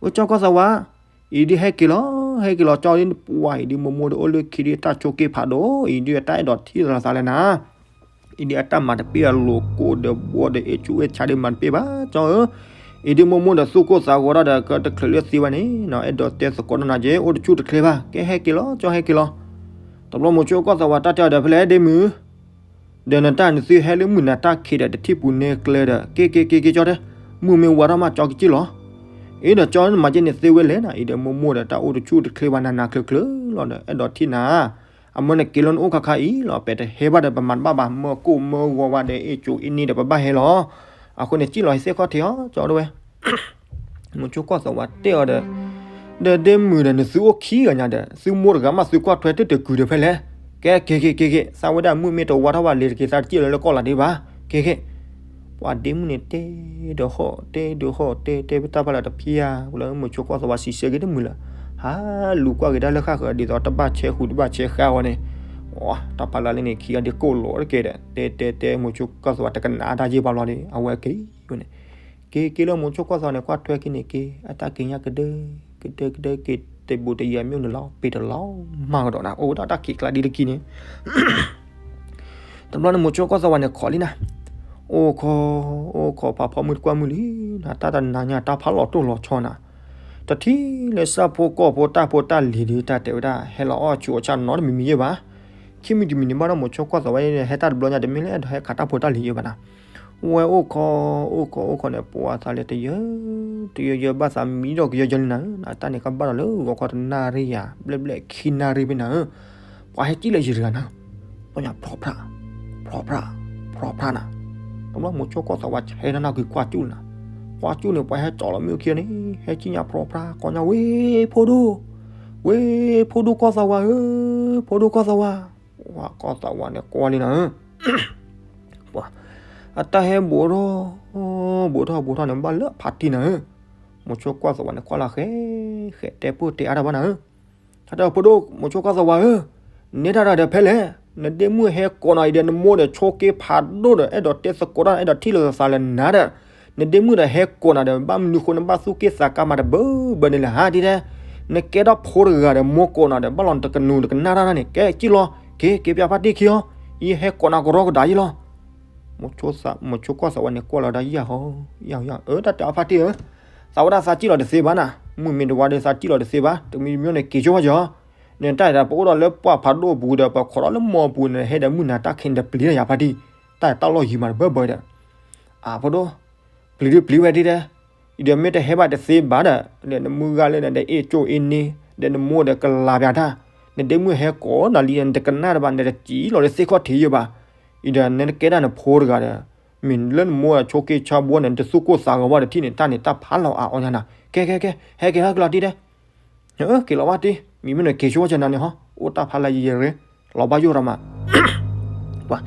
ဝဲကၠီကီၢ်သးဝး, အံၤဒုးဟဲက့ၤလီၤ ဟဲက့ၤလီၤ ကၠီဒ်ပှၤအံၤဒုး မိၢ်မိၢ်ဒီးအိၣ်လၢခံဒုးတၢ်ဆိးက့ဖးဒိၣ် အံၤဒုးအတၢ်အဲၣ်ဒိးထံၣ်လိာ်သးလၢနၤ အံၤဒုးအတၢ်မၤတပ့ၢ်အလိၤကိးဒီးဘှီဒီးအ့ၣ်ကူအ့ၣ်ဆါဒုးမၤတပ့ၢ်ဘၣ် ကၠီဧၢ. အံၤဒုးမိၢ်မိၢ်ဒီးသူၣ်ကိၢ်သးဂီၤ ဒီးကတချုးလၢသ့ဝဲန့ၣ် အဲၣ်ဒိးတဲသကိးဒီးနၤက့ အိၣ်တဆူၣ်တချ့ဘၣ် ကဲဟဲက့ၤလီၤ ကၠီဟဲက့ၤလီၤ. တဘျီမိၤဆိကီၢ်သးဝးတၢ်တဲအီၤဒီး ဖဲလဲၣ်ဒ့မုၣ် ဒီးနတၢ်နသုဟဲလၢမုၢ်နၤတၢ်ခံးဒီး တထံၣ်ပူၤနဲကျဲဒီး က့ၤက့ၤက့ၤက့ၤကၠီတဲ, မုၢ်မ့ၢ်ဝါထီၣ်မးကၠီကစံၣ်လီၤ. အ့ဒီးကၠီနမၤက့န့ၣ်သ့ဝဲလဲၣ်နၤ အံၤဒီးမိၢ်မိၢ်ဒီးတၢ်အိၣ်တဆူၣ်တချ့ဘၣ်နၤနၤချၢချၢလီၤဒီး အဲၣ်ဒိးထံၣ်နၤ အမၢနက့ၤလၢနအိၣ်ခါခါအံၤလီၤ ပတဟဲဘၣ်ဒီးပမၤတဘၣ်ဘၣ် မၢကိၢ်မၢဂီၤဝဲဒီး အ့ၣ်ကၠိအ့ၣ်န့ၣ်ဒီးပဘၣ်ဟဲလီၤ. အဃိန့ၣ် စံၣ်လီၤဟံးသ့ၣ်ခီၣ်ထံးအီၤ ကၠီတဝဲ မိၤဆိကီၢ်သးဝးတဲအီၤဒီး, ဒီးဒ့မုၣ်ဒီး နသုအိၣ်ခံဂၤညါဒီး သုမိၢ်တဂၤမးသုကွၢ်ထွဲတၢ်တကုာ်ဒီးဖဲလဲၣ်, ကဲက့ၤက့ၤက့ၤက့ၤ သးဝဲဒၣ်မုၢ်မ့ၢ်တဝါထီၣ်ဘၣ်လံၤတက့ၤ သးတစံၣ်လီၤလၢကီၢ်လၢ်ဒံးဘၣ်, က့ၤက့ၤ. ပှၤဒ့မုၣ်န့ၣ်တဲဒီးဟီၣ် တဲဒီးဟီၣ် တဲတဲဖဲတၢ်ဖးလၢတဖျါ လၢမိၤဆိကီၢ်သးဝးစံးဆၢက့ၤတမုာ်လၢၤ, ဟးလူၤကွၢ်က့ၤတၢ်လၢဃၣ်ဃၢၤ ဒ်သိးတဘၣ်ဆဲးဃူတဘၣ်ဆဲးဃါဝဲန့ၣ်, တၢ်ဖးလၢလၢန့ၣ် ခံဂၤဒ်ကိၢ်လိာ်တက့ၢ်ဒီး တဲတဲတဲ မိၤဆိကီၢ်သးဝးတကနၣ်တၢ်ယ့ၢ်ဘၣ်ဘျီဒီး အဝဲက့ၤဝဲန့ၣ် က့ၤက့ၤလၢမိၤဆိကီၢ်သးဝးန့ၣ် ကွၢ်ထွဲက့ၤန့ၣ်က့ၤ အတၢ်က့ၤညါကဒၢ ကဒၢကဒၢက့ၤ တဘူးတယံာ်မ့ၢ်အိၣ်နုာ်လီၤ ပ့ၤတလီၤမၢ်ကဒီးနၤ အိၣ်ဝဲဒၣ်တၢ်ခံးကျါဒ်တက့ၢ်န့ၣ် တဘျီန့ၣ်မိၤဆိကီၢ်သးဝးန့ၣ်ခိးလံနၤ, အိၣ်ခိး အိၣ်ခိးဖးဖီမုၢ်တကွၢ်မုၢ်လံနၤ တၢ်တနၤညါတၢ်ဖးလီၤတိၢ်လီၤဆီနၤ, တထံၣ်လၢဆၣ်ဖိကီၢ်ဖိတၢ်ဖိတၢ်လံၤဒုး တၢ်တဲဝဲဒၣ် ဟဲလီၤအီၣ်ဆူးအီၣ်ဆၣ်နီတမံၤယဲၢ်ဘၣ်, ခံမံၤတမံၤန့ၣ်ဘၣ်ဒီးမိၤဆိကီၢ်သးဝး ဟဲတၢ်တဘျီညါတမ့ၢ်လၢအဲၣ်ဒိးဟဲခးတၢ်ဖိတၢ်လံၤယဲၢ်ဘၣ်နၤ ဝဲအိၣ်ခိး အိၣ်ခိး အိၣ်ခိးန့ၣ် ပှၤသးလဲၤတယၢ တယၢ ယၢ ဘၣ်သးမံဒီးကယၢယၢလံနၤဧၢ, တၢ်န့ၣ်ကဘၣ်ဒီးလၢဂီၤခီတနၣ်ရံၣ်ယၤ ဘျဲၣ်ဘျဲၣ်ခံနၣ်ရံၣ်ဖဲနၤဧၢ, ပှၤဟဲစံၣ်လၢယံၤတဂၤနၤ, ပှၤညါဖြီဖြး ဖြီဖြး ဖြီဖြးနၤ, တဘျီမိၤဆိကီၢ်သးဝးဆဲးနၢ်နၢ်ကွံာ်ကွၢ်ကၠူၣ်နၤ, ကွၢ်ကၠူၣ်န့ၣ် ပှၤဟဲကၠီလီၤမ့ၣ်အူခံန့ၣ် ဟဲစံၣ်ညါဖြီဖြး ကိးညါဝဲဖိဒိၣ်, ဝဲဖိဒိၣ်ကီၢ်သးဝးဧၢ, ဖိဒိၣ်ကီၢ်သးဝး, ပှၤကီၢ်သးဝးန့ၣ်ကွၢ်လံနၤဧၢ ပှၤ အတၢ်ဟဲဘူးထီၣ် ဘူးထီၣ်ဘူးထီၣ်န့ၣ် ဘၣ်လၢအဖးတံၢ်နၤဧၢ, မိၤဆိကီၢ်သးဝးန့ၣ် ကွၢ်လီၤဃဲ ဃဲတဲပိၢ်တဲအါတၢ်ဘၣ်နၤဧၢ, အတၢ်ဖိဒိၣ် မိၤဆိကီၢ်သးဝးဧၢ, နဲဒၣ်တၢ်ဒီးဖဲလဲၣ်, နဒ့မုၣ်ဟဲကိးနၤအံၤဒီး နမိၢ်ဒီးဆိးက့ဖးဒိၣ်ဒီး အဲၣ်ဒိးတဲသကိးတၢ် အဲၣ်ဒိးထံၣ်လိာ်သးလၢနၤဒီး နဒ့မုၣ်ဒီးဟဲကိးနၤဒီး ဘၣ်မနုၤဃိနဘၣ်သူၣ်က့သးကါမၤတဘၢဘၢန့ၣ်လဲၣ်ဟါ ဒ်တဲ, နကဲထီၣ်ဖိတဂၤဒီး မိၢ်ကိးနၤဒီး ဘၣ်လီၤနတကနူၤတကနၣ်တၢ်န့ၣ် ကဲစံၣ်လီၤ က့ၤက့ၤပျၢ်ဖါတံၢ်ခံအီၤ, ယဟဲကိးနၤကရီကဒါယံလီၤ, မိၤဆိကီၢ်သးဝးန့ၣ်ကွၢ်လီၤဒီးယၤဟီ, ယၤယၤ အၢ တၢ်တဲအဖါတံၢ်ဧၢ, သးဝဲဒၣ်သးစံၣ်လီၤတသ့ဘၣ်နၤ, မုၢ်မ့ၢ်တဝါဒီးသးစံၣ်လီၤတသ့ဘၣ်, တမံၤမံၤန့ၣ် က့ၤဆိဝဲကီၤ နတၢ်အံၤပအိၣ်ဒီးလၢပှၢ်ဖးဒိၣ်ပူၤဒီး ပခိးဒီးလၢမီပူၤန့ၣ် ဟဲဒီးမုၢ်နၤတၢ်ခံးန့ၣ်တပျံၤတၢ်ယၤဖါတံၢ်, တၢ်အံၤတၢ်လီၢ်ယံၤမးတဘၢဘၢဒီး, အဖိဒိၣ်, ပျံၤဒုပျံၤဝဲဒ်တဲ, အံၤဒီးမ့ၢ်တဟဲဘၣ်တသ့ဘၣ်ဒီး ဒီးနမုၢ်ဂၤလၢနဒီးအ့ၣ်ကၠိအ့ၣ်န့ၣ် ဒီးနမိၢ်ဒီးကလၤပျးတၢ်, နဒ့မုၢ်ဟဲကိးနၤလံဒီး နတကနၣ်တၢ်ဘၣ် နတစံၣ်လီၤလၢသ့ၣ်ခီၣ်ထံးယဲၢ်ဘၣ်, အံၤဒီးနကဲဒၣ်နဖိတဂၤဒီး မ့ၢ်လၢနမိၢ်အဆိးက့ဆါဘှီန့ၣ် နတသူၣ်ကိၢ်သးဂီၤဘၣ်ဒီးထံၣ်န့ၣ် တၢ်န့ၣ်တၢ်ဖးလီၤအါအီၣ်ညါနၤ, ကဲကဲကဲ ဟဲက့ၤဟဲက့ၤလီၤတံၢ်တဲ, က့ၤလီၤဘၣ်တံၢ် မံၤမ့ၢ်နက့ၤဆိကီၤနၤန့ၣ်ဟီ အိၣ်တၢ်ဖးလၢယံၤယံၤရ့ လီၤဘၣ်ယိၣ်ဒီးမး ပှၤ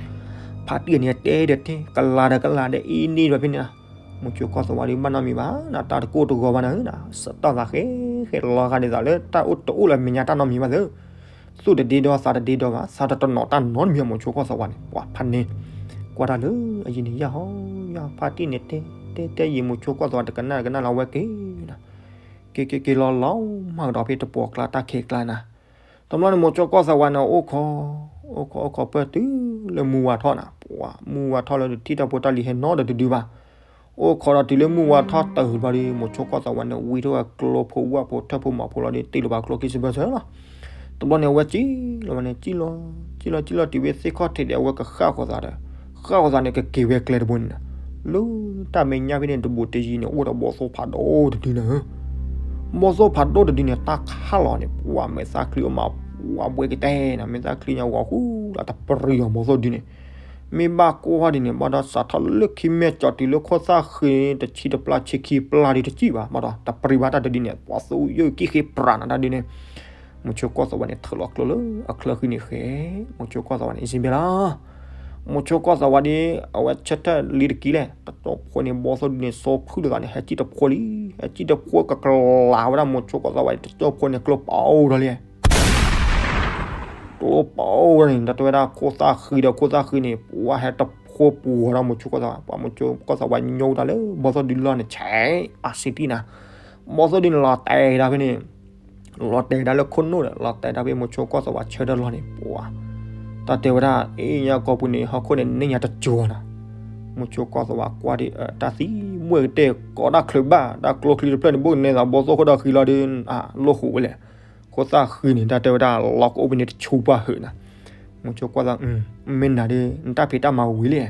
ဖါတံၢ်န့ၣ်တဲဒီးတဲ ကလၤဒီးကလၤဒီးအ့ၣ်န့ၣ်ဒီးဖဲန့ၣ်, မိၤဆိကီၢ်သးဝးဒုးဘၣ်နီတမံၤဘၣ် နတၢ်တကိၢ်တဂီၤဘၣ်နၤဧၢ, စးတၢ်သးဃဲဃဲလီၤဂာ်ဒ်သိးလၢတၢ်အိၣ်တအိၣ်လၢမဲာ်ညါတၢ်နီတမံၤဘၣ်သၢ, သူၣ်တဒ့ဒီသးတဒ့ဒီဘၣ် သးတတနီၤတၢ်နီတမံၤ မိၤဆိကီၢ်သးဝးန့ၣ် ပှၤဖးန့ၣ် ကွၢ်တၢ်လၢအယံၤန့ၣ် ယၢ်ဟီ ယၢ်ဖါတံၢ်န့ၣ်တဲ တဲတဲယံၤ မိၤဆိကီၢ်သးဝးတကနၣ်ကနၣ်လၢအဝဲက့ၤနၤ က့ၤက့ၤက့ၤလီၤလီၤမၢ်ကဒီးဖဲတပှီၢ်ကျါတၢ်ခဲကျါနၤ, တဘျီန့ၣ် မိၤဆိကီၢ်သးဝးန့ၣ် အိၣ်ခိး, အိၣ်ခိးအိၣ်ခိးပၢၢ်တုၤလၢမူဝါထီၣ်နၤ, ပှၤမူဝါထီၣ်လၢထံၣ်တၢ်ဖိတၢ်လံၤဟဲနီတဒုဒုဘၣ်, အိၣ်ခိးဒီးတုၤလၢမူဝါထီၣ်တၢ်ဟုၣ်တဘျီဒီး မိၤဆိကီၢ်သးဝးန့ၣ် ဝံထီၣ်ဝဲကျိဖိဝၣ်ဖိထၢၣ်ဖိမီၤဖိလီၤဒီး တ့ၢ်လီၤဘၣ်ကျိခံစဘၢၣ်ဆၢလီၤ. တဘျီန့ၣ် အဝဲစံၣ်လီၤဝဲန့ၣ် စံၣ်လီၤ, စံၣ်လီၤစံၣ်လီၤတုၤဝဲသ့ၣ်ခီၣ်ထံးဒီး အဝဲကဃၣ်ဃီၤသးဒီး, ဃၣ်ဃီၤသးန့ၣ် ကက့ၤဝဲကျဲတဘိန့ၣ်နၤ, လၢတၢ်မဲာ်ညါဖဲန့ၣ် တဘူးတယံၤန့ၣ် အိၣ်ဒီးဘီသိၣ်ဖးဒိၣ်တဒုနၤဧၢ ဘီသိၣ်ဖးဒိၣ်တဒုန့ၣ် တၢ်ခးလီၤန့ၣ် ပှၤမဲာ်သၣ်ချံအိၣ်မး, ပှၤဘှဲကတဲနၤ, မဲာ်သၣ်ချံညါဂီၤဃူဒီးတပရံၤအီၤဘီသိၣ်ဒုန့ၣ်, မ့ၢ်ဘၣ်ကိၢ်ဟီဒ်န့ၣ် ဘၣ်ဒီးစးထီၣ်လၢခံမဲာ်ကၠီတုၤလၢခိၣ်သၣ်ဃံန့ၣ် တဆံတပျၢ်ဆံခံပျၢ်ဒီးတစံၣ်ဘၣ်, ဘၣ်ဒီးတပရံၤဘၣ်တၢ်တဒုန့ၣ် ပှၤသူယုၢ်ကံၣ်ဃ့ပြးနၤတၢ်ဒုန့ၣ်, မိၤဆိကီၢ်သးဝးန့ၣ် ထုးလီၤကျိလၢအချၢဃံန့ၣ်ဃဲ, မိၤဆိကီၢ်သးဝးန့ၣ် စံးဘဲလီၤ မိၤဆိကီၢ်သးဝးဒီး အဝဲဆၢထၢၣ်လံတကံလဲၣ်, တတီဖိန့ၣ် ဘီသိၣ်ဒုန့ၣ် စိဖုၣ်လိာ်သးန့ၣ် ဟဲစံၣ်တဖိလံ, ဟဲစံၣ်တဖိကကလၤဝဲဒၣ်မိၤဆိကီၢ်သးဝးဒီး တတီဖိန့ၣ် ကျိပအိၣ်ဒီးလံ, ကျိပအိၣ်ဒီးန့ၣ် တၢ်တဲဝဲဒၣ်ခိၣ်သၣ်ဃံဒီးခိၣ်သၣ်ဃံန့ၣ် ပှၤဟဲတဖိပှၤဒီးမိၤဆိကီၢ်သးဝး, ပှၤမိၤဆိကီၢ်သးဝးညိတၢ်လၢ ဘီသိၣ်ဒုလီၢ်န့ၣ် ဆဲးအစံတံၢ်နၤ, ဘီသိၣ်ဒုန့ၣ် လီၤတဲာ်ဒၣ်ဖဲန့ၣ် လီၤတဲာ်ဒၣ်လၢခိၣ်နူာ်ဒီး လီၤတဲာ်ဒၣ်ဖဲမိၤဆိကီၢ်သးဝးဆၢထၢၣ်လီၢ်န့ၣ် ပှၤ, တၢ်တဲဝဲဒၣ် အ့ၣ်ညါကီၢ်ပူၤန့ၣ် ဟီၣ်ခိၣ်န့ၣ် န့ၢ်ညါတစိၤနၤ, မိၤဆိကီၢ်သးဝးကွၢ်ဒီး တၢ်သံမွဲၢ်ကတဲာ် ကိးတၢ်ချၢးဘၣ် တၢ်ကျိချံတဖျၢၣ်န့ၣ် ဘိၣ်ကနဲသးဘီသိၣ်ခိၣ်ဒီးဃံလီၤဒီး အလိၣ်ဃိးဝဲလဲၣ်, ခိၣ်သၣ်ဃံန့ၣ် တၢ်တဲဝဲဒၣ် လီၤကအိၣ်ဖဲန့ၣ်တဆူပှၢ်ဟုးနၤ, မိၤဆိကီၢ်သး မ့ၢ်နၤဒီး နတၢ်ဖံးတၢ်မၤဝံၤလံ,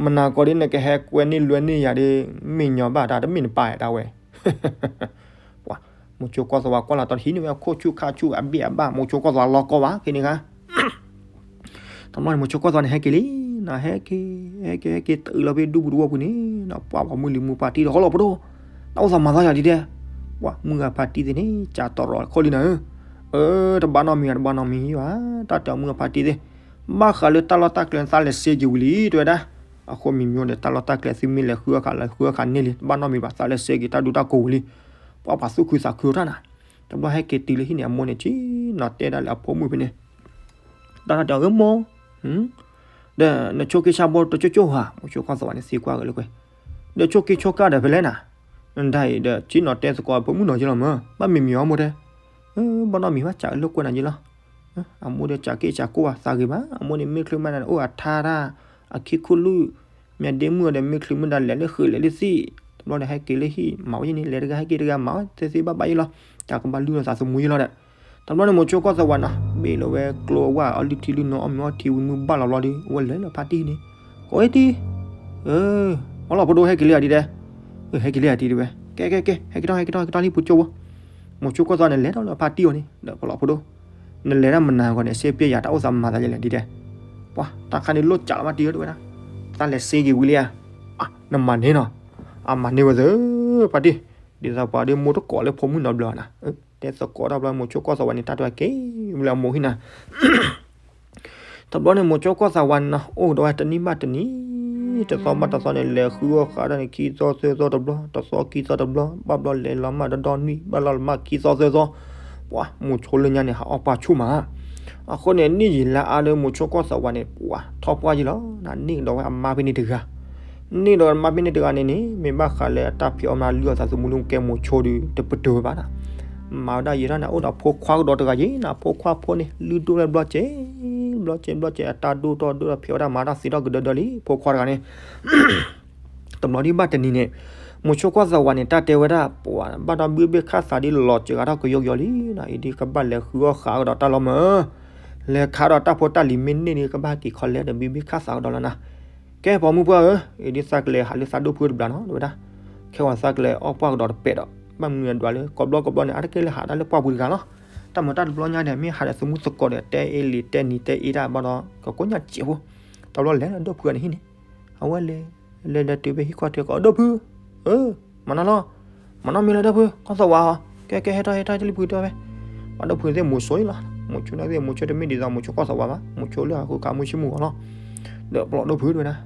မနၤကီးဒီး နကဟဲကွဲန့ၢ်လွဲန့ၢ်ယၤဒီး မ့ၢ်ညီဘၣ်တၢ်တမ့ၢ်နပၢ်တၢ်ဝဲ ပှၤ, မိၤဆိကီၢ်သးဝးကွၢ်လီၤတီၤတဟံးန့ၢ်ဝဲအခိၣ်ဆူၣ်ခါဆူၣ်အဘ့ၣ်အဘၣ် မိၤဆိကီၢ်သးဝးလီၤကီၢ်ဘၣ် ဖဲန့ၣ်ခါ, တဘျီန့ၣ် မိၤဆိကီၢ်သးဝးန့ၣ် ဟဲက့ၤလံ, နဟဲက့ၤ, ဟဲက့ၤ ဟဲက့ၤ တုၤလီၤဖဲဒူပူၤတဝီပူၤန့ၣ် ပှၤ ပှၤမုၢ်လံၤမူပၢ်တံၢ်ဒီး ဟီလီၤဖိဒိၣ်, တၢ်အိၣ်သးမၤသးယၤဒ်တဲ, ပှၤ မုၢ်ဂၤဖါတံၢ်သ့ၣ်န့ၣ် ကးတီၤရီၤခိၣ်လံနၤဧၢ, အၢ တဘၣ်နီတမံၤဘၣ် တဘၣ်နီတမံၤဘၣ်, တၢ်တဲအီၤ မုၢ်ဂၤဖါတံၢ်သ့ၣ် ဘၣ်ဃးလၢတၢ်လီၢ်တၢ်ကျဲန့ၣ် သးလဲၤစ့က့ၤဝံၤလံ တဲဝဲဒၣ်, အဃိမံၤမံၤဒီး တၢ်လီၢ်တၢ်ကျဲသုမ့ၢ်လဲၤဃုအီၣ်ဃာ် လဲၤဃုအီၣ်ဃာ်န့ၢ်လံ တဘၣ်နီတမံၤဘၣ် သးလဲၤစ့က့ၤတၢ်ဒူတၢ်ကိးဝံၤလံ, ပှၤပှၤသူၣ်ခုသးခုအီၤတၢ်နၤ, တဘျီဟဲက့ၤတုၤလၢဟံၣ်န့ၣ် အမိၢ်န့ၣ် က့ၤနီၤတဲဒၣ်လၢအဖိမုၣ်ဖဲန့ၣ် တၢ်တၢ်တဲအီၤ အၢမိၢ်, ဒီးနဆိက့ၤဆါဘီတကၠိကၠိဧါ, မိၤဆိကီၢ်သးဝးန့ၣ်သံကွၢ်က့ၤလၢကွဲ, ဒီးဆိက့ၤဆိကါဒီးဖဲလဲၣ်နၤ, နဒၣ်အံၤဒီး က့ၤနီၤတဲသကိးအဖိမုၣ်နီၤက့ၤလီၤမၢ်, ဘၣ်မံၤမံၤအီၤမိၢ်တဲ, ဘၣ်နီတမံၤဘၣ် စးအၢလိာ်ကွဲနၤက့ၤလီၤ, အမိၢ်ဒီးစးက့ၤစးကိၢ်ဘၣ်သးဂ့ၤဘၣ်, အမိၢ်န့ၣ်မ့ၢ်ချုးမ့ၢ်နၤန့ၣ် အိၣ်အထါတၢ်, အခံခိၣ်လုၢ်, မ့ၢ်ဒ့မုၣ်ဒီးမ့ၢ်ချုးမ့ၢ်ဒၣ်လဲၤလၢဃုာ်လဲၤလၢသံၣ်, တဘျီဒီးဟဲက့ၤလၢဟံၣ် မၤဝဲယဲန့ၣ် လဲၤတဂၤဟဲက့ၤတဂၤမၤဝဲ သ့သ့ဘၣ်ဘၣ်ယဲလီၤ, တၢ်ကဘၣ်လုၢ်လီၤသးသမူယဲလီၤဒီး တဘျီန့ၣ် မိၤဆိကီၢ်သးဝးနီၤ ဘ့ၣ်လီၤဝဲကျိအဝၣ် အီလုၢ်ထံလုၢ်နီၤ အီၣ်မ့ၤအီထံဝံၤမုၢ်ဘၣ်လီၤဘျီဒီး အဝဲလဲၤလၢဖါတံၢ်န့ၣ်, ကိးဝဲတံၢ်, အၢ, အီလီၤဖိဒိၣ်ဟဲက့ၤလံဧါဒ်တဲ, အၢ ဟဲက့ၤလံဧါတံၢ်တဲဝဲ, ကဲကဲကဲ ဟဲက့ၤထီၣ် ဟဲက့ၤထီၣ် ဟဲက့ၤထီၣ်လံပူၤကၠိဝဲ, မိၤဆိကီၢ်သးန့ၣ် လဲၤထီၣ်လၢဖါတံၢ်အီၤန့ၣ် ဒီးပလီၤဖိဒိၣ်, နလဲၤဒၣ်မနၤဂီၤန့ၣ် စ့ပျဲယၤတၢ်အိၣ်သးမၤသးယဲလဲၣ်ဒ်တဲ, ပှၤ တၢ်ခါန့ၣ်လိၣ်ကးလီၤမးတံၢ်ဧၢတဲဝဲဒၣ်, သးလဲၤစ့က့ၤဝံၤလံဧါ, နမၤန့ၢ်နီၤ, အမၤန့ၢ်ဝဲသ့ၣ်, ဖါတံၢ်, ဒ်သိးပှၤဒီးမိၢ်တကိးလၢဖိမုၣ်နီတဘျီနၤ တဲသကိးတၢ်ဘျီ မိၤဆိကီၢ်သးဝးန့ၣ် တၢ်တဝဲက့ၤ မ့ၢ်လၢအမိၢ်ဟံၣ်နၤ, တဘျီန့ၣ် မိၤဆိကီၢ်သးဝးန့ၣ်နီၤ အိၣ်ဒီးဝဲတနံၣ်ဘၣ်တနံၣ်, တသီဘၣ်တသီန့ၣ် လဲၤဃုအီၣ်ဃာ်ဒၣ်န့ၣ် ခံသီသၢသီတဘျီ, တသီခံသီတဘျီ, ဘၣ်ဘျီလဲၤလီၤမးဒီဒီနွံ, ဘၣ်လီၤမးခံသီသၢသီ, ပှၤ မိၤဆိလၢညါန့ၣ် ဟးအီၣ်ပှၢ်ဆူၣ်မး, အဃိန့ၣ် နံၣ်ယံာ်လါအါလၢမိၤဆိကီၢ်သးဝးန့ၣ် ပှၤ ထီၣ်ပှၢ်ယံလီၤ, နန့ၢ်ကဒီးဝဲအမါဖဲန့ၣ်တဂၤ န့ၢ်ဒီးမါဖဲန့ၣ်တဂၤန့ၣ်န့ၣ် မ့ၢ်ဘၣ်ဃးလၢအတၢ်ဖံးအီၣ်မၤလုၢ်အီၣ်သးသမူလၢကဲမိၤဆိဒီး တပတုာ်ဝဲဘၣ်ဒီး မၤဝဲဒၣ်ယံာ်ဒၣ်န့ၣ် အိၣ်ဒီးဖိခွါကဒီးတဂၤယံၤနၤ, ဖိခွါဖိန့ၣ် လုၢ်ဒိၣ်ဝဲဘျီစဲး, ဘျီစဲးဘျီစဲး အတၢ်ဒိၣ်ထီၣ်ဒိၣ်ထီၣ်ဖံးအီၣ်တၢ်မၤတၢ်သ့ထီၣ်ကဒၢဒၢလံ ဖိခွါတဂၤန့ၣ် တဘျီဒံးဘၣ်တနံၤန့ၣ် မိၤဆိကီၢ်သးဝးန့ၣ် တၢ်တဲဝဲဒၣ် ပှၤဘၣ်ဒီးဘုဘ့ၣ်ခၣ်သးဒ်လီၤစှၤထီၣ်ကယီကယီလံနၤ, အံၤဒ်ကဘၣ်လဲၤဃုအီၣ်ဃာ်ကဒီးတၢ်လီၤမၢ်, လဲၤခးဒီးတၢ်ဖိတၢ်လံၤမ့ၢ်န့ၢ်ဒ်ကဘၣ်က့ၤခီလဲဒီးဘုဘ့ၣ်ခၣ်သးကဒီးလီၤနၤ, ကဲပိာ်မုၣ်ပှၢ်ဧၢ, အံၤဒ်သးကလဲၤဟးလၢသးဒိၣ်ဖုတဘျီနီၤ တဲဝဲဒၣ်, ခဲအံၤသးကလဲၤအီၣ်ပှၢ်ကဒီးတပဲာ်ဒီး ဘၣ်မနုၤဒွးလၢ ကိးဘျီကိးဘျီန့ၣ် အါတက့ၢ်လၢဟးတၢ်လၢပှၢ်ပူၤတဂၤလီၤ, တၢ်မၤတၢ်တဘျီညါဒီး မ့ၢ်ဟးဒီးသမူသကိးဒီး တဲအ့လံၤတဲနံၤတဲအ့တၢ်ဘၣ်ဒီး ကကိးညါစဲးဖိ, တဘျီလဲၤလၢဒိၣ်ဖုန့ၣ်ဟံၣ်န့ၣ် အဝဲလဲၤ လဲၤလဲၤတုၤဖဲဟံၣ်ခီၣ်ထံးကီး ဒိၣ်ဖု, အၢ, မၤနီၤလီၤ, မၤနီၤမ့ၢ်လၢဒိၣ်ဖု ကီၢ်သးဝးဧါ, ကဲကဲဟဲထီၣ်ဟဲထီၣ်တလံၢ်ဖုတဲဝဲ, ပှၤဒိၣ်ဖုသ့ၣ်မိၤဆိအံၤလီၤ, မိၤဆိန့ၣ်သ့ၣ်မိၤဆိတမ့ၢ်ဒ်သိးမိၤဆိကီၢ်သးဝးဘၣ်, မိၤဆိလၢဟးဃုခးမုၢ်ဆ့ၣ်မုၢ်ဂီၤလီၤ, ဒီးပလီၢ်ဒိၣ်ဖုတဲဝဲဒၣ်,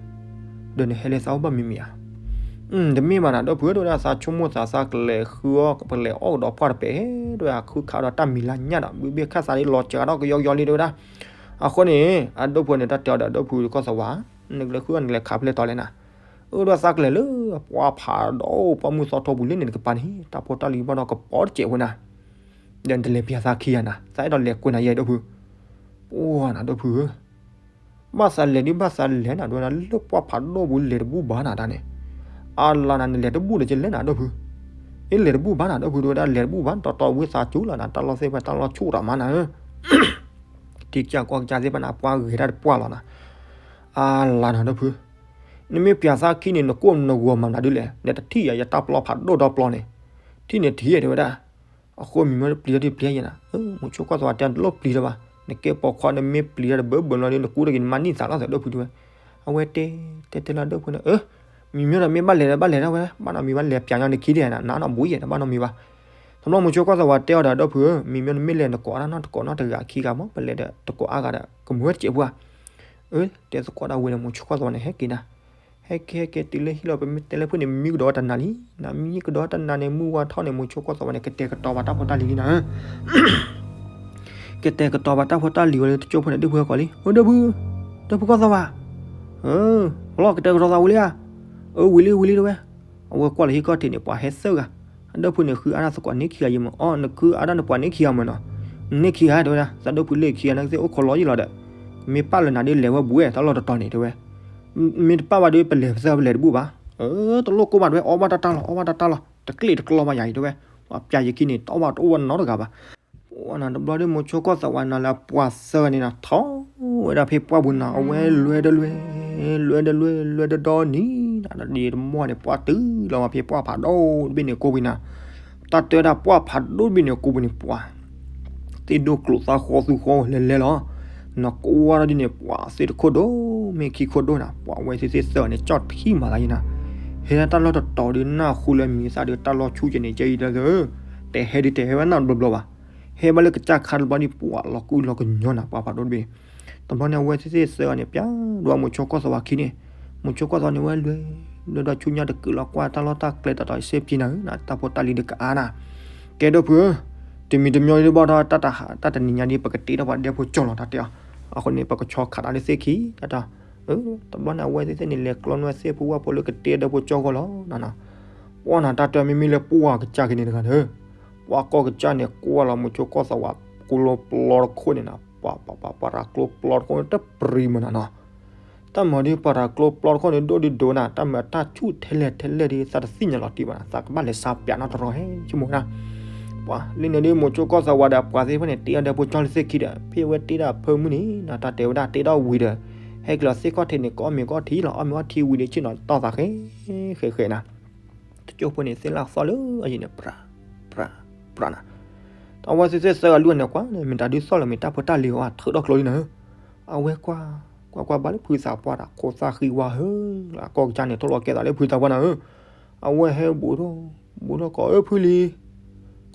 ဒီးနဟဲလၢသးအိၣ်ဘၣ်မံၤမံၤဧါ တမ့ၢ်ဘၣ်နၤ ဒိၣ်ဖုတဲဝဲဒၣ် သးဆိကမိၣ်သးသးကလဲၤဃုအီၣ် ပလဲၤအီၣ်ကဒီးပှၢ်တပဲာ် တဲဝဲဒၣ် ဟးဃုခးဒီးတၢ်မံၤလၢညၣ်ဒီး ဘုဘ့ၣ်ခၣ်သးဒ်လီၤစှၤထီၣ်ကယီကယီလံတဲဝဲဒၣ်, အဃိန့ၣ် အဒိၣ်ဖုန့ၣ် တၢ်တဲအီၤဒီး ဒိၣ်ဖုကီၢ်သးဝး, နကလဲၤဃုအီၣ်နကလဲၤခးဖဲလဲၣ်တီၤလဲၣ်နၤ, အၢ ဒီးသးကလဲၤလၢပှၢ်ဖးဒိၣ် ပှၢ်မုၢ်သီထီပူၤလၢန့ၣ်တကပၤန့ၣ် တၢ်ဖိတၢ်လံၤဘၣ်ဒီးကပီၤတစဲးဝဲနၤ, ဒီးနတလဲၤပၠးသးခံဂၤနၤ, သးအဲၣ်ဒိးလဲၤကွဲးနၤယဲဒိၣ်ဖု, ပှၢ်နၤဒိၣ်ဖုဧၢ, ဘၣ်သးလဲၤဒုးဘၣ်သးလဲၤနၤ တဲဝဲဒၣ် လၢပှၢ်ဖးဒိၣ်ပူၤလဲၤတဘူၣ်ဘၣ်နၤတၢ်န့ၣ်, အါလါနၤ နလဲၤတဘူၣ်ဒီးကလဲၤနၤဒိၣ်ဖု, အ့ လဲၤတဘူၣ်ဘၣ်နၤ ဒိၣ်ဖု တဲဝဲဒၣ် လဲၤတဘူၣ်ဘၣ် တီတီဝံသးစူၤလီၤနၤ တၢ်လီၢ်သ့ၣ်တဖၣ်တၢ်လီၢ်ဆူၣ်တၢ်မးနၤဧၢ, ထံကစၢ်ကီၢ်ကစၢ်သ့ၣ်တဖၣ်န့ၣ် ပှၤဂဲၤတၢ်တပှၢ်လီၤနၤ, အါလါနၤဒိၣ်ဖု, နမ့ၢ်ပၠးသးခံန့ၣ် နကိၢ်နဂီၤမၤမနုၤဒ်လဲၣ် နတထံၣ်ယၤ ယတၢ်ပျီဖးဒိၣ်ဒီပျီန့ၣ်, ထံၣ်န့ၣ်ထံၣ်တဲဝဲဒၣ်, အဃိမံၤမ့ၢ်တပျံၤထီၣ်ဒုးပျံၤယဲနၤ, မိၤဆိကီၢ်သးဝးတဲတလိၣ်ပျံၤလၢၤဘၣ်, နကဲပိာ်ခွါနမ့ၢ်ပျံၤတၢ်တဘၢဘၢလီၤဒီး နကူတဂ့ၤ နမၤန့ၢ်သးလီၤသးဒိၣ်ဖုတဲဝဲ, အဝဲတဲ, တဲတဲလီၤဒိၣ်ဖုန့ၣ် အၢ မံၤမ့ၢ်ဒီးမ့ၢ်ဘၣ်လဲၤဒီးဘၣ်လဲၤဒၣ်ဝဲ ဘၣ်နီတမံၤဘၣ် လဲၤပၠးညီနခံဒံးနၤ နနီတဘူၣ်ယဲ တဘၣ်နီတမံၤဘၣ်, တဘျီမိၤဆိကီၢ်သးဝးတဲအီၤဒီး ဒိၣ်ဖုဧၢ မံၤမ့ၢ်ဒီးမ့ၢ်လဲၤနကိးအါနီတကိးနီတဂၤခံဂၤမး ပလဲၤဒီးတကိးအါဂၤဒီး ကမုာ်ဝဲတစဲးပှၢ်, အၢ တဲသကိးဒၣ်ဝဲဒီးမိၤဆိကီၢ်သးဝးန့ၣ် ဟဲက့ၤနၤ ဟဲက့ၤဟဲက့ၤတုၤလၢဟံၣ်လီၤ ပမ့ၢ်တဲလၢဖုန့ၣ် မံကဒီးတနၤလံ, နမံကဒီးတနၤန့ၣ် မုၢ်ဝါထီၣ်န့ၣ် မိၤဆိကီၢ်သးဝးန့ၣ် ကတဲာ်ကတီၤဘၣ်တၢ်ဖိတၢ်လံၤလံနၤဧၢ, ကတဲာ်ကတီၤဘၣ်တၢ်ဖိတၢ်လံၤဝဲလၢတကၠိဖိန့ၣ် ဒိၣ်ဖုဟဲကီးလံ, အၢ ဒိၣ်ဖု, ဒိၣ်ဖုကီၢ်သးဝး, အၢ လီၤကတဲာ်ကတီၤသးဝံၤလံဧါ, အၢ ဝံၤလံဝံၤလံတဲဝဲ, အဝဲကွၢ်လၢဟံၣ်ခီၣ်ထံးန့ၣ် ပှၤဟဲသၢဂၤ, အဒိၣ်ဖုန့ၣ် ဃုအါဒၣ်သကိးန့ၢ်ခံဂၤယံၤမး, အီ နဃုအါဒၣ်နပှၤန့ၢ်ခံဂၤမးနီၤ, နန့ၢ်ခံဂၤတဲဝဲဒၣ်, သးဒိၣ်ဖုလၢခံဂၤန့ၣ်ကသ့ၣ်အိၣ်ခိးလီၤယံၤလီၤဒီး, မ့ၢ်ပာ်လၢနၤဒ်လဲၤဝဲဘူးဝဲ တၢ်လီၢ်တတီၤန့ၣ်တဲဝဲ, မ့ၢ်တပာ်ဘၣ်ဒီး ပလဲၤပသၢပလဲၤတဘူၣ်ဘၣ်, အၢ တလိၣ်ကိၢ်ဘၣ်တဲဝဲ အီၣ်ဘၣ်တၢ်တၢ်လီၤ အီၣ်ဘၣ်တၢ်တၢ်လီၤ တကျ့ၣ်တကျီဘၣ်ယၤအံၤတဲဝဲ, ပှၤပၠးယခံန့ၣ် တအီၣ်ဘၣ်တအိၣ်ဘၣ်နီတဂၤဘၣ် ပှၢ်နၤတဘျီဒီး မိၤဆိကီၢ်သးဝးနၤလၢအပှၤသၢဂၤန့ၣ်နၤ ထီၣ်ဝဲဒၣ်ဖဲပှၢ်ပူၤနၤ အဝဲလွဲတလွဲ, လွဲတလွဲ လွဲတဒီနံၤနၤ ဒီးတမီၢ်န့ၣ် ပှၢ်တုၤလီၤဝဲဖဲပှၢ်ဖးဒိၣ်တဘ့ၣ်န့ၣ်ကိးပူၤနၤ, တၢ်တဲဝဲဒၣ်ပှၢ်ဖးဒိၣ်တဘ့ၣ်န့ၣ်ကိးပူၤန့ၣ် ပှၢ် သ့ၣ်ဒိၣ်ကျိၤသၣ်ဃီသူဃီလဲၤလဲၤလီၤ, နကွၢ်ထီၣ်ဒ်န့ၣ် ပှၢ်သ့ၣ်တခိၣ်ဒိၣ် မ့ၢ်ခံခိၣ်ဒိၣ်နၤ ပှၢ်ဝဲသ့ၣ်သၢဂၤန့ၣ် ကၠီၣ်ထံမၤသးယံၤနၤ, ဟဲဒၣ်တၢ်လီၢ်တတီၤဒီး နၢ်ဟူလၢအမံၤသၣ်ဒီး တၢ်လီၢ်ဆူၣ်ကဲန့ၣ် ကဲအံၤဒီး တဟဲဒုးတဟဲဝဲနီတဘျီဘျီဘၣ်, ဟဲဘၣ်လၢကစၢ်ခါတဘျီဒီး ပှၢ်လီၤကူလီၤကညီနၤ ပှၢ်ဖးဒိၣ်တဘ့ၣ်, တဘျီန့ၣ် အဝဲသ့ၣ်သၢဂၤန့ၣ် ပျဲဒွးမိၤဆိကီၢ်သးဝးခံန့ၣ်, မိၤဆိကီၢ်သးဝးန့ၣ် ဝဲလွဲ လွဲဒီးဆူညါတကုာ်လီၤ ကွၢ်တၢ်လီၢ်တၢ်ကျဲတတီၤ ယစ့ပျံၤနၤဧၢ နတၢ်ဖိတၢ်လံၤဒီးကအါနၤ, ကဲဒိၣ်ဖုဧၢ, တမံၤတမံၤဒ်ဘၣ်ဒီး တၢ်တနံၤညါဒ် ပကတ့ထီၣ်ပှၤဒဲဖိကၠီလီၤတၢ်တဲအီၤ, အဃိန့ၣ် ပကဆီခးတၢ်လၢသ့ၣ်ခံ တၢ်တီ, တဘျီန့ၣ် အဝဲသ့ၣ်သ့ၣ်န့ၣ် လဲၤကျီနွဲၣ်သ့ၣ်ဖိဝၣ်ဖိလၢကတ့ဒဲဖိကၠီဂီၢ်လီၤနၤ, ပှၢ်နၤတၢ်တဲမ့မ့ၢ်လၢပှၢ်ကစၢ်က့ၤန့ၣ်တဂၤဒီး, ပှၢ်ကီၢ်ကစၢ်န့ၣ် ကွၢ်လီၤမိၤဆိကီၢ်သးဝး ကျိပျီတခိၣ်န့ၣ်နၤ ပှၢ် ပှၢ် ပှၢ် ပှၢ်ရၤကျိပျီတခိၣ်န့ၣ် တပရံမးနၤနီၤ, တၢ်မၤဒ်ပှၢ်ရၤကျိပျီတခိၣ်န့ၣ် ဒိၣ်ဒ်ဒိၣ်နၤ တၢ်မၤတၢ်ဆူၣ်ထဲလဲၣ်ထဲလဲၣ်ဒ် သးတသ့ၣ်ညါလီၤတံၢ်ဘၣ်နၤ သးကဘၣ်လဲၤစါပျးနီတရီဟဲဆိကမိၣ်နၤ, ပှၢ်လၢန့ၣ်ဒ်မိၤဆိကီၢ်သးဝးဒီးပှၤသ့ၣ်တဖၣ်န့ၣ် တ့အီၣ်ဒဲဖိကၠီလၢသ့ၣ်ခံဒီး ဖဲအဝဲတ့ဒၣ်ဖၢမုၢ်န့ၣ်နၤ တၢ်တဲဝဲဒၣ်တ့ထီၣ်ဝံၤဒီး ဟဲက့ၤလီၤသ့ၣ်ခီၣ်ထံးန့ၣ် ကအီၣ်မ့ၤကအီထံလီၤ အီၣ်မ့ၤအီထံဝံၤဒီးဆ့ၣ်နီၤသီၣ်သးဃဲဃဲဃဲနၤ, တကၠိဖိန့ၣ် သ့ၣ်လၢအသီၣ်လၢအယံၤန့ၣ် ပြး ပြး ပြးနၤ, တၢ်ဝဲသ့ၣ်သ့ၣ်သၢဂၤလွံၢ်ဂၤန့ၣ်ကွၢ်န့ၣ် မ့ၢ်တၢ်ဒုးသီၣ်လၢၤ မ့ၢ်တၢ်ဖိတၢ်လံၤအီၤ ထုးထီၣ်ကျိလံနၤဧၢ, အဝဲကွၢ် ကွၢ်ကွၢ်ဘၣ်လၢဖုသးပှၢ်တၢ် ခိၣ်သၣ်ဃံဝါဧၢ, အကီၢ်ကစၢ်န့ၣ် ထိၣ်လီၤကဲသးလၢဖုသးပှၢ်နၤဧၢ, အဝဲဟဲဘူးထီၣ် ဘူးထီၣ်ကီး အၢ ဖုလံၤ,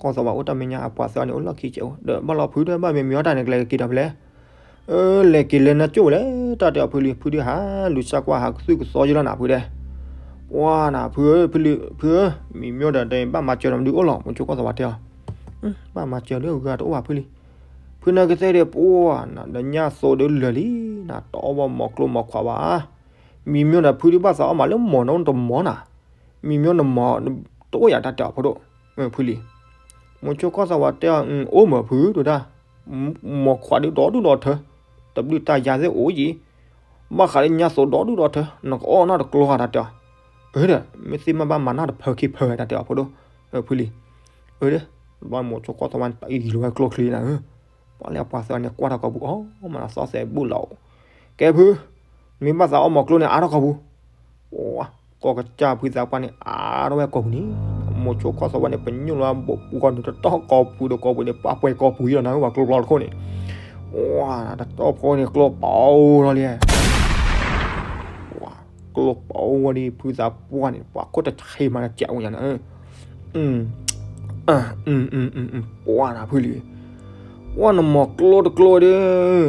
ကီၢ်သးဝးအိၣ်တၢ်မဲာ်ညါ အပှၤသၢဂၤန့ၣ် အိၣ်လီၢ်ခံကဲးအိၣ် ဒီးဘၣ်လီၤဖုဒီး ဘၣ်မ့ၢ်မံၤအီၣ်တၢ်န့ၣ် ကလဲၤက့ၤဒီးဖဲလဲၣ် အၢ လဲၤက့ၤလဲၤနၢ်ကၠိဝဲလဲၣ် တၢ်တဲအီၤဖုလံၤ ဖုဒုးဟးလူၤစၢ်ကွၢ်ဟးကသုၣ်ကသီယလီၤနၤဖုဒဲး, ပှၢ်နၤဖုဧၢ ဖုလံၤ ဖုဧၢ မံၤမ့ၢ်ဒီး ဘၣ်မၤစၢၤဒီးမနုၤအိၣ်လီၤ မိၤဆိကီၢ်သးဝးတဲအီၤ, ဘၣ်မၤစၢၤလၢဂၤတအိၣ်ဘၣ်ဖုလံၤ, ဖုနၢ်ကသ့ၣ်ဒီး ပှၢ်နၤဒီးညၣ်သိးဒီးလၢာ်လံ နတအီၣ်ဘၣ်မီၤကျိမီၤခွးဘၣ် မံၤမ့ၢ်ဒီးဖုဒုးဘၣ်သးအီၣ်မးလၢမီၤနီတမီၤနၤ, မံၤမ့ၢ်နမီၤ တအိၣ်ယၤတၢ်တဲအီၤဖိဒိၣ်, ဖုလံၤ, မိၤဆိကီၢ်သးဝးတဲအီၤ အိၣ်မးဖုတဲဒၣ်, မီၤခွးဒုးဒီဒူၣ်ဒီထၢ, တဘျုးတၢ်ယၤသ့ၣ်အိၣ်ယံၤ, ဘၣ်ဃးလၢညၣ်သိးဒီဒူၣ်ဒီထၢ, နကအီၣ်နီတကျိဂၤတၢ်တဲအီၤ, အၢဒီး မ့ၢ်သ့ၣ်မ့ၢ်ဘၣ်မၤနီတဖၢခံဖၢတၢ်တဲအီၤဖိဒိၣ်, ဖုလံၤ, အၢဒီး ဘၣ်မိၤဆိကီၢ်သးဝးန့ၣ် တအံၤလီၤဝဲကျိချံနၤဧၢ ပှၤလၢအပှၤသၢဂၤန့ၣ် ကွၢ်တၢ်ကိာ်ပူၤအီၤ မၤသီသဲးဘူၣ်လီၤအိၣ်, ကဲဖု, မ့ၢ်ဘၣ်သးအီၣ်မီၤကျိန့ၣ် အါထီၣ်ကိာ်ပူၤ, ပှၤ ကီၢ်ကစၢ်ဖုသးပှၢ်န့ၣ် အါထီၣ်ဝဲကိာ်ပူၤန့ၣ်, မိၤဆိကီၢ်သးဝးန့ၣ် ပညိၣ်လီၤဘိးပူၤကီၢ်န့ၣ် တတီၢ်ကိာ်ပူၤဒီးကိာ်ပူၤန့ၣ် ပှၤပှဲၤကိာ်ပူၤယလီၤနၤ ပှၤကျိပျီတခိၣ်န့ၣ်, ပှၤ တတီၢ်ဖိန့ၣ်ကျိပီၤလီၤလံ ပှၤ ကျိပီၤဝဲဒ်ဖုသးပှၢ်န့ၣ် ပှၤခိၣ်တဆံမးတစဲးဝဲညါနၤ, ပှၤနၤဖုလံၤ, ပှၤနမီၤကျိတကျိဒီး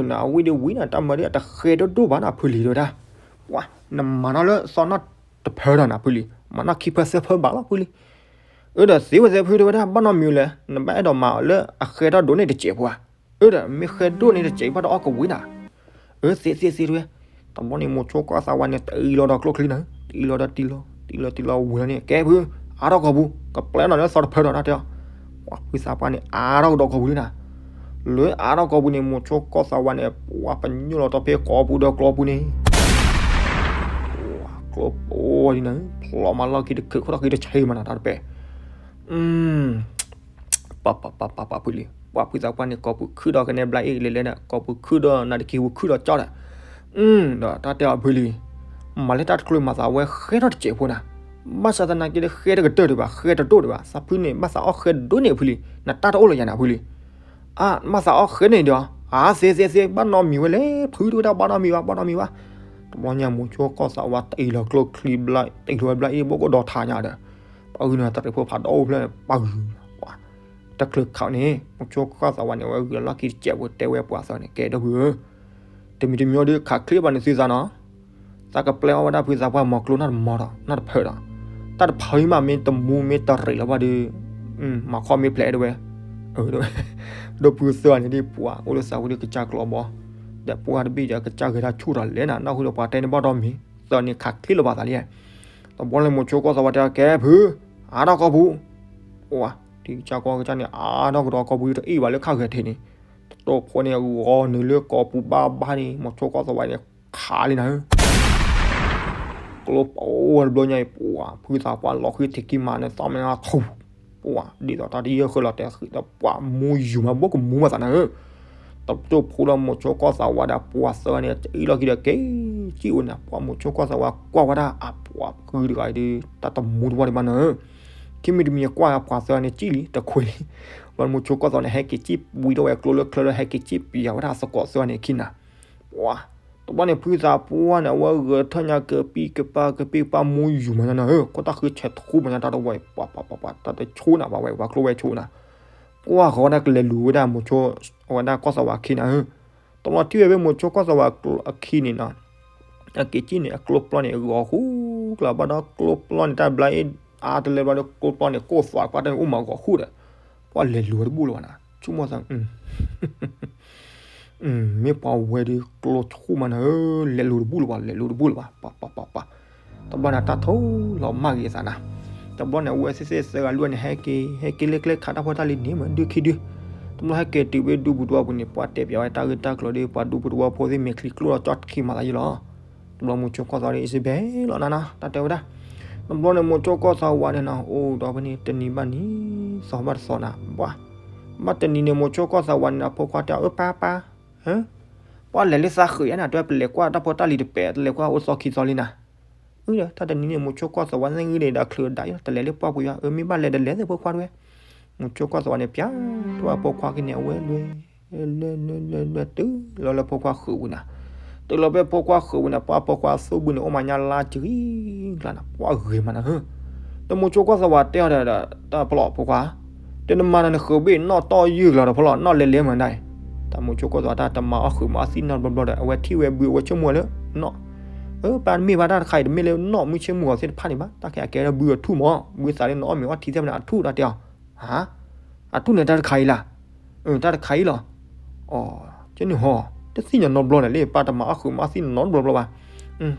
နအဝံၣ်ဒ်ဝံၣ်နၤ တၢ်မၤဒ်အတဃဲဒိၣ်ဒိၣ်ဘၣ်နၤဖုလံၤတဲဝဲဒၣ်, ပှၤ နမၤနီၣ်လၢသီနီၣ်တဖၢဒီးနၤဖုလံၤ မၤနီၣ်ခံဖၢသၢဖၢဘၣ်လီၤဖုလံၤ, အၢဒီးသ့ဝဲသ့ဖုတဲဝဲဒၣ် ဘၣ်နီတမံၤလဲၣ် နဘၣ်အဲၣ်ဒိးမၤအီၤလၢအဃဲထီၣ်ဒိၣ်န့ၢ်တစဲးပှၤ, အၢဒီးမ့ၢ်ဃဲဒိၣ်န့ၢ်တစဲးဘၣ်ဒီးအီၣ်ကဝံၤနၤ, အၢသ့သ့သ့တဲဝဲ, တဘျီန့ၣ်မိၤဆိကီၢ်သးဝးန့ၣ် တအံၤလီၤဒီးကျိချံနၤ တံၢ်လီၤဒီးတံၢ်လီၤ တံၢ်လီၤတံၢ်လီၤဝံၤလီၤန့ၣ် ကဲဖု အါထီၣ်ကီၢ်ပူၤ ကပျဲနီၤလၢသီတဖၢဒီး တၢ်တဲအီၤ. ပှၤဖုသးပှၢ်န့ၣ် အါထီၣ်ကဒီးကီၢ်ပူၤလံနၤ. လၢအါထီၣ်ကီၢ်ပူၤန့ၣ် မိၤဆိကီၢ်သးဝးန့ၣ် ပှၤပညိၣ်လီၤတီၢ်ဖဲကီၢ်ပူၤဒီးကျီပူၤန့ၣ် ကျိပီၤဒ်န့ၣ် ဖျိးမးလီၢ်ခံတခုး ခိၣ်ထီၣ်ခံတဆံမးနီၤ တၢ်တပဲာ် ပပပပပဖုလံ ပှၤဖုသးပှၢ်န့ၣ် ကီၢ်ပူၤခုၣ်ဒီးကနဲဘျါအ့ၣ်လဲၤလဲၤဒီး ကီၢ်ပူၤခုၣ်ဒီးနၤတက့ၤပူၤခုၣ်ဒီးကၠီဒီး ဒီးတၢ်တဲအီၤဖုလံ မၤလၢတၢ်တကျိၤမၤသးဝဲဃဲထီၣ်တစဲးဖိနၤ, ဘၣ်ဆၣ်သနာ်က့လၢဃဲတကတၢၢ်ဒံးဘၣ် ဃဲတဒိၣ်ဒံးဘၣ် သးဖုန့ၣ် ဘၣ်သးအီၣ်ဃဲဒိၣ်န့ၣ်ဖုလံ နတၢ်တအိၣ်လၢယၤန့ၣ်ဖုလံ အါ မၤသးအီၣ်ဃဲန့ၣ်ဒီး အါ သ့သ့သ့ ဘၣ်နီတမံၤဝဲလဲၣ် ဖုတဝဲဒၣ် ဘၣ်နီတမံၤဘၣ် ဘၣ်နီတမံၤဘၣ်. တဘျီညါမိၤဆိကီၢ်သးဝးတ့ၢ်လီၤကျိချံဘျါ တ့ၢ်လီၤဝဲဘျါအ့ၣ်ဘိကဒီးထးညါဒီး ပှၤဂုာ်န့ၣ်တရံးဖိဖးဒိၣ်ဖျၢၣ်န့ၣ် ပှၤဂုာ် တချုးခးန့ၣ် မိၤဆိကီၢ်သးဝးန့ၣ် အဝဲဂုာ်လီၢ်ခံတစဲးဖိတဲဝဲပှၤသၢန့ၣ် ကဲဒီပုၢ်ဧၢ တမံၤတမံၤဒီးခးချ့ဘၣ်န့ၣ်သုသးနီၤ သးကပျဲအီၣ်ဝဲဒၣ်ဖုသးပှၢ်မီၤကျိနီတမီၤဒီး နီတဖၢဒီး တၢ်တဖၢမးမ့ၢ်တမူမ့ၢ်တရံးလီၤဘၣ်ဒီး မၤခီၣ်မ့ၢ်ဖျဲးဒၣ်ဝဲ ဒိပုၢ်သၢန့ၣ်ဒ်ပှၤ အိၣ်လၢသးဝဲဒၣ်ကစၢ်ကျီဘီ ဒီးပှၤတဘ့ၣ်ဒီးကစၢ်ဂဲၤတၢ်ဆူၣ်ထီၣ်လဲၣ်နၤ နၢ်ဟူဒီးပှၤတဲန့ၣ်ဘၣ်ဒီးမ့ၢ် သၢန့ၣ်ခးချ့လီၤဘၣ်သးလံ တဘျီန့ၣ်မိၤဆိကီၢ်သးဝးတဲကဲဖု အါထီၣ်ကီၢ်ပူၤ ပှၤ ထံကစၢ်ကီၢ်ကစၢ်န့ၣ် အါထီၣ်ကဒီးကီၢ်ပူၤတအ့ၣ်ဘၣ်လၢခါဂဲၤထံးန့ၣ် တတိၢ်ဖိန့ၣ် ဂီၤနုာ်လၢကီၢ်ပူၤဘၣ်ဘၣ်န့ၣ် မိၤဆိကီၢ်သးဝးန့ၣ် ခးလံနၤဧၢ ကျိပဝဲတဘျီညါအံၤ ပှၤဖုသးပှၢ်လီၤဃံထံးခံမးန့ၣ် သးမ့ၢ်ထူ ပှၤဒ်သိးတၢ်တယၢၢ်ဃၢလီၤတဲာ်ဃံးဒီး ပှၤမူယူၤမးဘိကမူမးသးနၤဧၢ တတိၢ်ဖိလၢမိၤဆိကီၢ်သးဝးဒီးပှၤသၢဂၤန့ၣ် တအ့ၣ်လီၢ်ခံဒီးက့ၤစံၣ်အိၣ်န့ၣ် ပှၤမိၤဆိကီၢ်သးဝးကွၢ်ဝဲဒၣ်အပှၤဖုတဂၤအံၤဒီး တၢ်တမူတဝီဒံးဘၣ်နၤဧၢ ခံမံၤတမံၤကွၢ်ပှၤသၢဂၤန့ၣ်စံၣ်လံ တခွဲးလံ ဘျီမိၤဆိကီၢ်သးဝးန့ၣ် ဟဲက့ၤစံၣ်ဝံၤထီၣ်ဝဲကျိလၢချၢလၢဟဲက့ၤစံၣ်ပျံၤဝဲဒၣ်သကိးသၢဂၤန့ၣ်ခံနၤ ပှၤ တဘျီန့ၣ်ဖုသးပှၢ်န့ၣ် အဝဲဂဲၤထၢၣ်ညါကပံၢ်ကပၤကပံၢ်ကပၤမူယူၤမးညါနၤဧၢ ခိၣ်တၢ်ဃံဆဲးထူမးညါတၢ်တဝီအံၤ ပှၤပှၤပှၤပှၤ တၢ်တဆိနၤဘၣ်ဝဲ ပှၤကျိဝဲဆိနၤ ကွၢ်ဃီၤဝဲဒၣ်ကလဲၤလူၤဝဲဒၣ်မိၤဆိ အဝဲဒၣ်ကီၢ်သးဝးခံနၤဧၢ တဘျီထံၣ်ဝဲဖဲမိၤဆိကီၢ်သးဝးအခံန့ၣ်နီၤ အက့ၤစံၣ်န့ၣ် အကျိပျီန့ၣ် ဂီၤဃူကျါဘၣ်ဒီးကျိပျီန့ၣ် တၢ်ဘျါအ့ၣ်အါတလဲဘျီဒီး ကျိပျီန့ၣ် ကိၢ်သွးကွၢ်တၢ်န့ၣ်အိၣ်မးဂီၤဃူဒီး ပှၤလဲၤလူၤဝဲတဘူၣ်လၢၤဘၣ်နၤ ဆိကမိၣ်သး မ့ၢ်ပှၤဝဲဒီးကျိဆိမးနၤဧၢ လဲၤလူၤတဘူၣ်လၢၤဘၣ် လဲၤလူၤတဘူၣ်လၢၤဘၣ် ပှၤပှၤပှၤပှၤ တဘျီန့ၣ်တၢ်ထိၣ်လီၤမၢ်ဂ့ၤအသးနၤ တဘျီန့ၣ် အဝဲသ့ၣ်သၢဂၤလွံၢ်ဂၤန့ၣ် ဟဲက့ၤ ဟဲက့ၤလၢကျဲခးတၢ်ဖိတၢ်လံၤန့ၣ် မ့ၢ်ဒုခံဒု တဘျီဟဲက့ၤတုၤဝဲဒူပူၤတဝီပူၤန့ၣ် ပှၤတဲပၠးဝဲတၢ်ဂ့ၢ်တၢ်ကျိၤဒီး ပှၤဒူပူၤတဝီဖိသ့ၣ်မဲာ်ချံကျိၣ်ဒီးကၠီၣ်ခံမၤသးယံလီၤ တဘျီမိၤဆိကီၢ်သးဝးဒီး အံၤစဘဲလီၤနၤနၤ တၢ်တဲဝဲဒၣ် တဘျီန့ၣ်မိၤဆိကီၢ်သးဝးန့ၣ်နီၤ အိၣ်ဒီးဖဲန့ၣ် တနံၤဘၣ်နံၤ သီဘၣ်တသီနၤ ပှၤ ဘၣ်တနံၤန့ၣ် မိၤဆိကီၢ်သးဝးန့ၣ် အဖိခွါတဲအီၤ အၢ ပၢ်ပၢ် ပှၤလဲၤလၢသးဃုာ်ယါနၤ တဲဝဲ ပလဲၤကွၢ်တၢ်ဖိတၢ်လံၤတပဲာ် တလဲၤကွၢ်အိၣ်သီခံသီလံနၤ အၢ တၢ်တနံၤန့ၣ် မိၤဆိကီၢ်သးဝးန့ၣ်ဂ့ၤဒီး ချုးဒၣ်အံၤ တလဲၤလၢပှၢ်ပူၤယါ အၢ မ့ၢ်ဘၣ်လဲၤဒီးလဲၤသ့ၣ်ဖိခွါတဝဲ မိၤဆိကီၢ်သးဝးန့ၣ် ပၠး တဝဲအဖိခွါက့ၤန့ၣ် အဝဲလွဲ လွဲလွဲလွဲတုၤလီၤလၢဖိခွါဃုာ်ပူၤနၤ တုၤလီၤဖဲဖိခွါဃုာ်ပူၤန့ၣ် ပှၤဖိခွါသိၣ်ဘုန့ၣ် အိၣ်မးညါလါကဂံၢ်ကျါနၤ ပှၤဂ့ၤမးနၤဧၢ ဒီးမိၤဆိကီၢ်သးဝးတဲအီၤဒီး တၢ်ပလီၢ်ဖိခွါ တဲနမၤနၤနဃုာ်ဘ့ၣ်နီၣ်တီၢ်ယုၢ်ကလီၤဒီးဖိလီၤ နီၣ်လဲၤလဲၤမးဒၣ်အံၤ တၢ်မိၤဆိကီၢ်သးဝးတၢ်တမၤအီၣ်ဃုာ်မၤအီၣ်သံနီတဘျီဘျီဒီး အဝဲထံၣ်ဝဲဘုအဝဲဆိကမိၣ်လၢ နီၣ် အၢ ပၢ်တမ့ၢ်ဘၣ်တၢ်တခါအံၤ တမ့ၢ်လၢနီၣ်မုၢ်ဆ့ၣ်မုၢ်ဂီၤသ့ၣ်တဖၣ်န့ၣ်ဘၣ် တၢ်ခဲအကဲဒီးဘုအထူၣ်မး ဘုသးလၢနအီၣ်မ့ၤအီထံသ့ၣ်တဖၣ်န့ၣ် အထူၣ်တၢ်တဲအီၤ ဟါ အထူၣ်န့ၣ်တၢ်တခါအံၤလၢ အၢ တၢ်တခါအံၤလီၤ အီ ကဲန့ၣ်ဟီ တသ့ၣ်ညါနီတဘျီန့ၣ်လံ ပၢ်တမၤအီၣ်ဃုာ်မၤအီၣ်သံနီတဘျီဘျီဘၣ်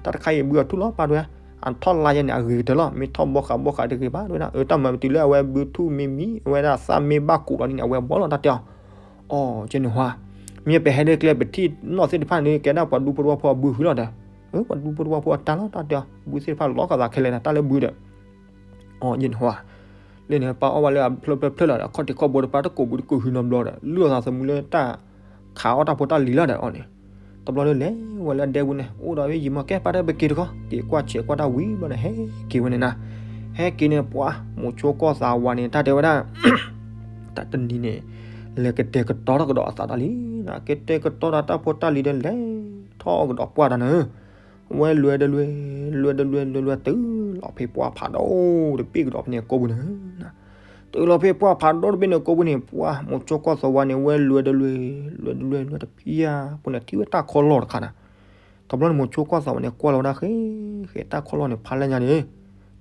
တၢ်တခါအံၤဘုအထူၣ်လီၤပၢ်တဝဲ အထီၣ်လါယဲန့ၣ် အဂ့ၤကတၢၢ်လီၤ မ့ၢ်ထီၣ်ဘီဃးဘီဃးတဂ့ၤဘၣ်တဝဲဒၣ် အၢ တၢ်မၤပတုၤလၢအဝဲဘုထူၣ်မ့မံၤ အဝဲဒၣ်သၣ်မ့ၢ်ဘၣ်ကူးလီၤဒ်န့ၣ် အဝဲဘီလီၤတၢ်တဲအီၤ အီ ကဲန့ၣ်ဟီ မ့ၢ်ပဟဲဒၣ်ကျဲပထံၣ်နီၣ်သ့ၣ်တဖၣ်န့ၣ် ကဲဒၣ်ပှၤဒူဖိတဝီဖိအဘုဟုလီၤဒီး အၢ ပှၤဒူဖိတဝီဖိအတၢ်လီၤတၢ်တဲအီၤ ဘုသ့ၣ်တဖၣ်လီၤကသးခဲလၢာ်နၤ တၢ်လၢဘုဒီး အီ ယဲန့ၣ်ဟီဧါ လၢန့ၣ် ပၢ်အီၣ်ဘၣ်လၢအဖျၢၣ်ဖျၢၣ်ဖျၢၣ်လီၤဒီး အခီၣ်ထံးခီၣ်ဘိတပၢ်တကိးဘုတကိးဟုနီတဘျီဒီး လုၢ်အီၣ်သးသမူလၢတၢ်ခးအီၣ်တၢ်ဖိတၢ်လံၤလီၤဒီးအီၤန့ၣ် တဘျီလၢလဲၤဝဲလၢအဒဲပူၤန့ၣ် အိၣ်ဒီးဝဲယံာ်မီၢ်ကဲ ပၢ်တဲပက့ၤတခီ က့ၤကွၢ်ဆဲးကွၢ်တၢ်ဝံၤဘျီန့ၣ် ဟဲက့ၤဝဲန့ၣ်နၤ ဟဲက့ၤန့ၣ် ပှၤမိၤဆိကီၢ်သးဝးန့ၣ် တၢ်တဲဝဲဒၣ် တၢ်တနံၤန့ၣ် လဲၤကတဲာ်ကတီၤထီၣ်ကဒီးအသးတၢ်လံနၤ ကတဲာ်ကတီၤဒီးတၢ်ဖိတၢ်လံၤဒီးလဲၤထီၣ်အီၣ်ကဒီးပှၢ်တၢ်နၤ အဝဲလွဲတလွဲ လွဲတလွဲလွဲလွဲတုၤလီၤဖဲပှၢ်ဖးဒိၣ်တဘ့ၣ်ကဒီးဖဲန့ၣ်ကိးပူၤန့ၣ် တုၤလီၤဖဲပှၢ်ဖးဒိၣ်တဘ့ၣ်န့ၣ်ကိးပူၤန့ၣ် ပှၤမိၤဆိကီၢ်သးဝးန့ၣ် အဝဲလွဲတလွဲ လွဲတလွဲလွဲတဖံးဧါ ပူၤန့ၣ်ထံၣ်ဝဲတၢ်ခီလီၢ်တခါနၤ တဘျီန့ၣ်မိၤဆိကီၢ်သးဝးန့ၣ် ကွၢ်လီၤဝဲဒၣ်ဃဲ ဃဲတၢ်ခီလီၢ်န့ၣ် ဖးလဲၢ်ညါန့ၣ်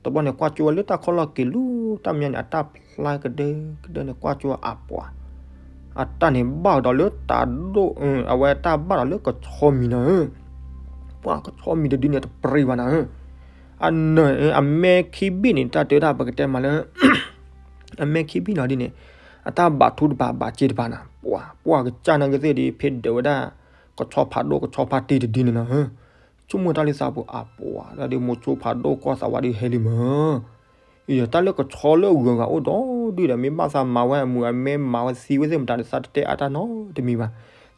တဘျီန့ၣ်ကွၢ်ကၠိဝဲလၢတၢ်ခီလီၢ်က့ၤလူၤတၢ်မညါန့ၣ် အတၢ်ဖျါကဒၢကဒၢန့ၣ် ကွၢ်ကၠိအပှၤ အတၢ်န့ၣ်ဘၣ်ကဒီးလၢတၢ်ဒိၣ် အဝဲတၢ်ဘၣ်ဒီးလၢကဆီမံၤနၤဧၢ ပှၤကဆီမံၤတဒုန့ၣ်တပြံဘၣ်နၤဧၢ အနၢၤ အမဲခံဘ့ၣ်န့ၣ် တၢ်တဲဝဲဒၣ်ပကတဲမးလၢ အမဲခံဘ့ၣ်နီၤဒ်န့ၣ် အတၢ်ဘၣ်ထူတပၤဘၣ်စ့တပၤနၤ ပှၤ ပှၤကစၢ်နာ်က့သ့ၣ်ဒီး ဖဲဒၢးဝဲဒၣ် ကဆီဖးဒိၣ်ကဆီဖးတံၢ်တဒုန့ၣ်နီၤ ဆိကမိၣ်တၢ်လၢသးပူၤအပှၤ တၢ်ဒုးမိၤဆိဖးဒိၣ်ကီၢ်သးဝးဒုးဟဲလံမၢ် တၢ်လၢကဆီလၢအဂုၤအဂၤအိၣ်ဒီးဒုဒီး မ့ၢ်ဘၣ်သးမၤဝဲအမုာ်အမဲမၤဝဲသံဝဲသ့ၣ်မတၤဒီး သးတတဲအါတၢ်နီတမံၤဘၣ်.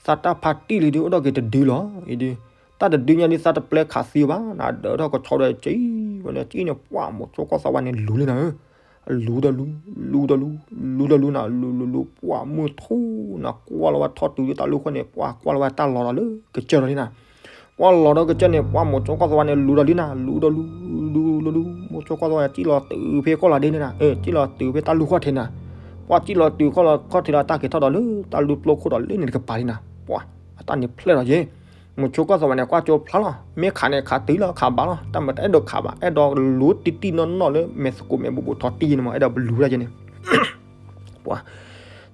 သးတၢ်ဖးတံၢ်လံဒုး အိၣ်ဒီးက့ၤတဒုလီၤ. အံၤဒုး တၢ်တဒုညါဒုး သးတပျဲခးသံဘၣ်နၤ ဒၢးထီၣ်ကဆီဒီး ကံဝဲန့ၣ် ကံန့ၣ် ပှၤမိၤဆိကီၢ်သးဝးန့ၣ်လူၤလံနၤဧၢ လူၤဒီးလူၤ လူၤဒီးလူၤ လူၤဒီးလူၤနၤ လူၤလူၤလူၤ ပှၤမုၢ်ထူနၤ ကွၢ်လီၤဝဲထီၣ်တုၤလၢတၢ်လူၢ်ဃီန့ၣ် ပှၤကွၢ်လီၤဝဲတၢ်လီၤဒီးလၢကစၢၢ်လီၤလံနၤ ပှၤလီၤဒီးကစၢၢ်န့ၣ် ပှၤမိၤဆိကီၢ်သးဝးန့ၣ် လူၤဒီးလံနၤ လူၤဒီးလူၤ လူၤဒီးလူၤ မိၤဆိကီၢ်သးဝး စံၣ်လီၤတုၤဖဲကီၢ်လီၤဒ့န့ၣ်နၤ စံၣ်လီၤတုၤဖဲတၢ်လူၢ်ဃီထံးနၤ ပှၤစံၣ်လီၤတုၤခီၣ်လီၤခီၣ်ထံးလီၤ တၢ်က့ၤထီၣ်ဒီးလၢတၢ်လူၢ်ပျိခိၣ်ဒီးလၢန့ၣ်တကပၤလံနၤ ပှၤ အတၢ်န့ၣ်ဖျဲၣ်လီၤယ့ၣ် မိၤဆိကီၢ်သးဝးန့ၣ် ကွၢ်ကၠိဖျါလီၤ မ့ၢ်ခးန့ၣ်ခးတုၤလီၤ ခးဘၣ်လီၤ တၢ်မတအဲၣ်ဒိးခးဘၣ် အဲၣ်ဒိးလူၤတံၢ်တံၢ်နီၢ်နီၢ်လၢမဲာ်သကိးမဲာ်ဘိးဘိးထီတံၢ်ယ့ၣ်န့ၣ်မး အဲၣ်ဒိးလူၤဒၣ်ယ့ၣ်န့ၣ် ပှၤ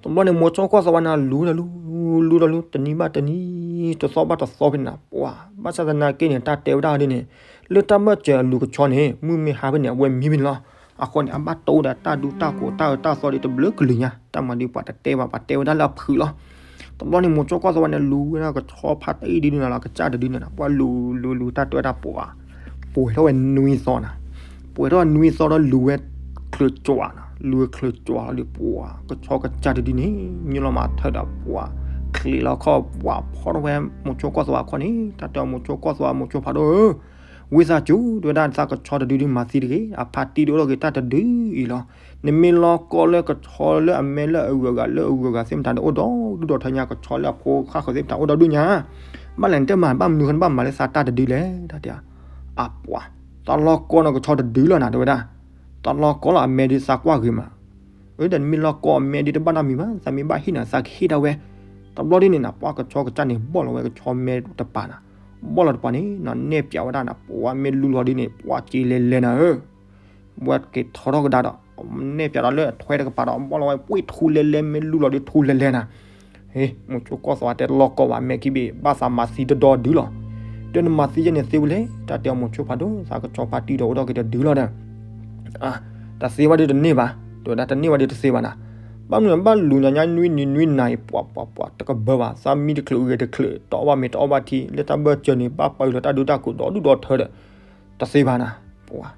တဘျီန့ၣ် မိၤဆိကီၢ်သးဝးန့ၣ် လူၤဒီးလူၤ လူၤဒီးလူၤ တနံၤဘၣ်တနံၤ တသီဘၣ်တသီဖဲန့ၣ်နၤ ပှၤ ဘၣ်ဆၣ်သနာ်က့န့ၣ် တၢ်တဲဝဲဒၣ်ဒ်န့ၣ် လၢတၢ်ဘၢၣ်စၢၤအလူၤကဆီန့ၣ် မုၢ်မ့ၢ်ဟါဖဲန့ၣ် အဝဲမံဖဲန့ၣ်လီၤ. အဃိန့ၣ် အဘၣ်တိၢ်ဒီးတၢ်ဒူတၢ်ကိးတၢ်အၢတၢ်သီဒီးတဘျုးကလုာ်ညါ တၢ်မၤဒ်ပှၤတတဲဘၣ် ပှၤတဲဝဲဒၣ်လၢအဖုးလီၤ. တဘျီန့ၣ် မိၤဆိကီၢ်သးဝးန့ၣ် လူၤဝဲဒၣ်ကဆီဖးတံၢ်ဒ်န့ၣ်လီၤ ကစၢ်တဒုန့ၣ် ပှၤလူၤလူၤလူၤ တၢ်တဲဝဲဒၣ်ပှၤ ပှဲၤထီၣ်ဝဲနွံသီနၤ ပှဲၤထီၣ်နွံသီဒီးလူၤဝဲချၢၣ်ကၠွးနၤ လူၤဝဲချၢၣ်ကၠွးလီၤဒီးပှၤ ကဆီကစၢ်တဒုန့ၣ် ညိလီၤမးထၢၣ်ဒီးပှၤ ချံးလီၤခီၣ် ပှၤဖီၣ်ထီၣ်ဝဲမိၤဆိကီၢ်သးဝးခီန့ၣ် တၢ်တဲအီၤမိၤဆိကီၢ်သးဝး မိၤဆိဖးဒိၣ်ဧၢ ဝံသးစူၤ တဲဝဲဒၣ်သးကဆီတဒုဒုးမၤသံတဂ့ၤ အဖးတံၢ်ဒုးအိၣ်ဒီးက့ၤတၢ်တဒုအံၤလီၤ. နမ့ၢ်လီၤကီလၢကဆီလၢအမဲလၢအဂုၤအဂၤလၢအဂုၤအဂၤသ့ၣ်မတၤန့ၣ် အိၣ်ဒီးဒုၣ်ဒီးထၢညါ ကဆီလၢအဖိဃၣ်ဃၢၤသ့ၣ်မတၤအိၣ်ဒီးဒုၣ်ညါ ဘၣ်လဲၣ်နတမၤ ဘၣ်မနုၤဃိနဘၣ်မၤလၢသးတၢ်တဒုလဲၣ် တၢ်တဲ အပှၤ သးလီၤကီနီၤကဆီတဒုလီၤနၤ တဲဝဲဒၣ် သးလီၤကီလီၤအမဲဒုးသးကွၢ်ဂ့ၤမး အၢ ဒီးနမ့ၢ်လီၤကီအမဲဒုးတဘၣ်နီတမံၤဘၣ် သးမ့ၢ်ဘၣ်ဟ့ၣ်နၤ သးကဟ့ၣ်ဒၣ်ဝဲ တဘျီဒ်န့ၣ်နၤ ပှၤကဆီကစၢ်န့ၣ် ဘီၣ်လီၤဝဲကဆီမဲတပၤနၤ ဘီၣ်လီၤတပၤန့ၣ် နဲၣ်ပၠးဝဲဒၣ်နၤ ပှၤမ့ၢ်လူလီၤဒ်န့ၣ် ပှၤစ့လဲၤလဲၤနၤဧၢ ဝဲက့ၤထီထီၣ်ကဒါဒီး နဲၣ်ပၠးဒီးလၢအထွဲတကပၤဒီး ဘီၣ်လီၤဝဲပှ့ၢ်ထူလဲၤလဲၤ မ့ၢ်လူလီၤဒုးထူလဲၤလဲၤနၤ ဟ့ မိၤဆိကီၢ်သးဝးတဲလီၤကီဘၣ် မဲခံဘ့ၣ် ဘၣ်သးမၤသံတဒီဒုလီၤ ဒီးနမၤသံယဲန့ၣ်သ့ဝံၤလဲၣ် တၢ်တဲအီၤမိၤဆိဖးဒိၣ် သးကဆီဖးတံၢ်ဒီးအိၣ်ဒီးက့ၤတဒုလီၤဒီး တသ့ဘၣ်ဒုးတန့ၢ်ဘၣ် တဲဝဲဒၣ်တန့ၢ်ဘၣ်ဒုးတသ့ဘၣ်နၤ ဘၣ်မနုၤဘၣ်လူၤညါညါနွံနံၤနွံနၤအံၤ ပှၤပှၤပှၤတကဘၢဘၣ် သးမံတချုးဂဲၤတချုး တအီၣ်ဘၣ်မ့ၤတအီၣ်ဘၣ်ထံ လၢတၢ်ဘၢၣ်စၢၤန့ၣ် ဘၣ်ပာ်လီၤတၢ်ဒုတၢ်ကိးဒီဒူၣ်ဒီထၢဒီး တသ့ဘၣ်နၤ ပှၤ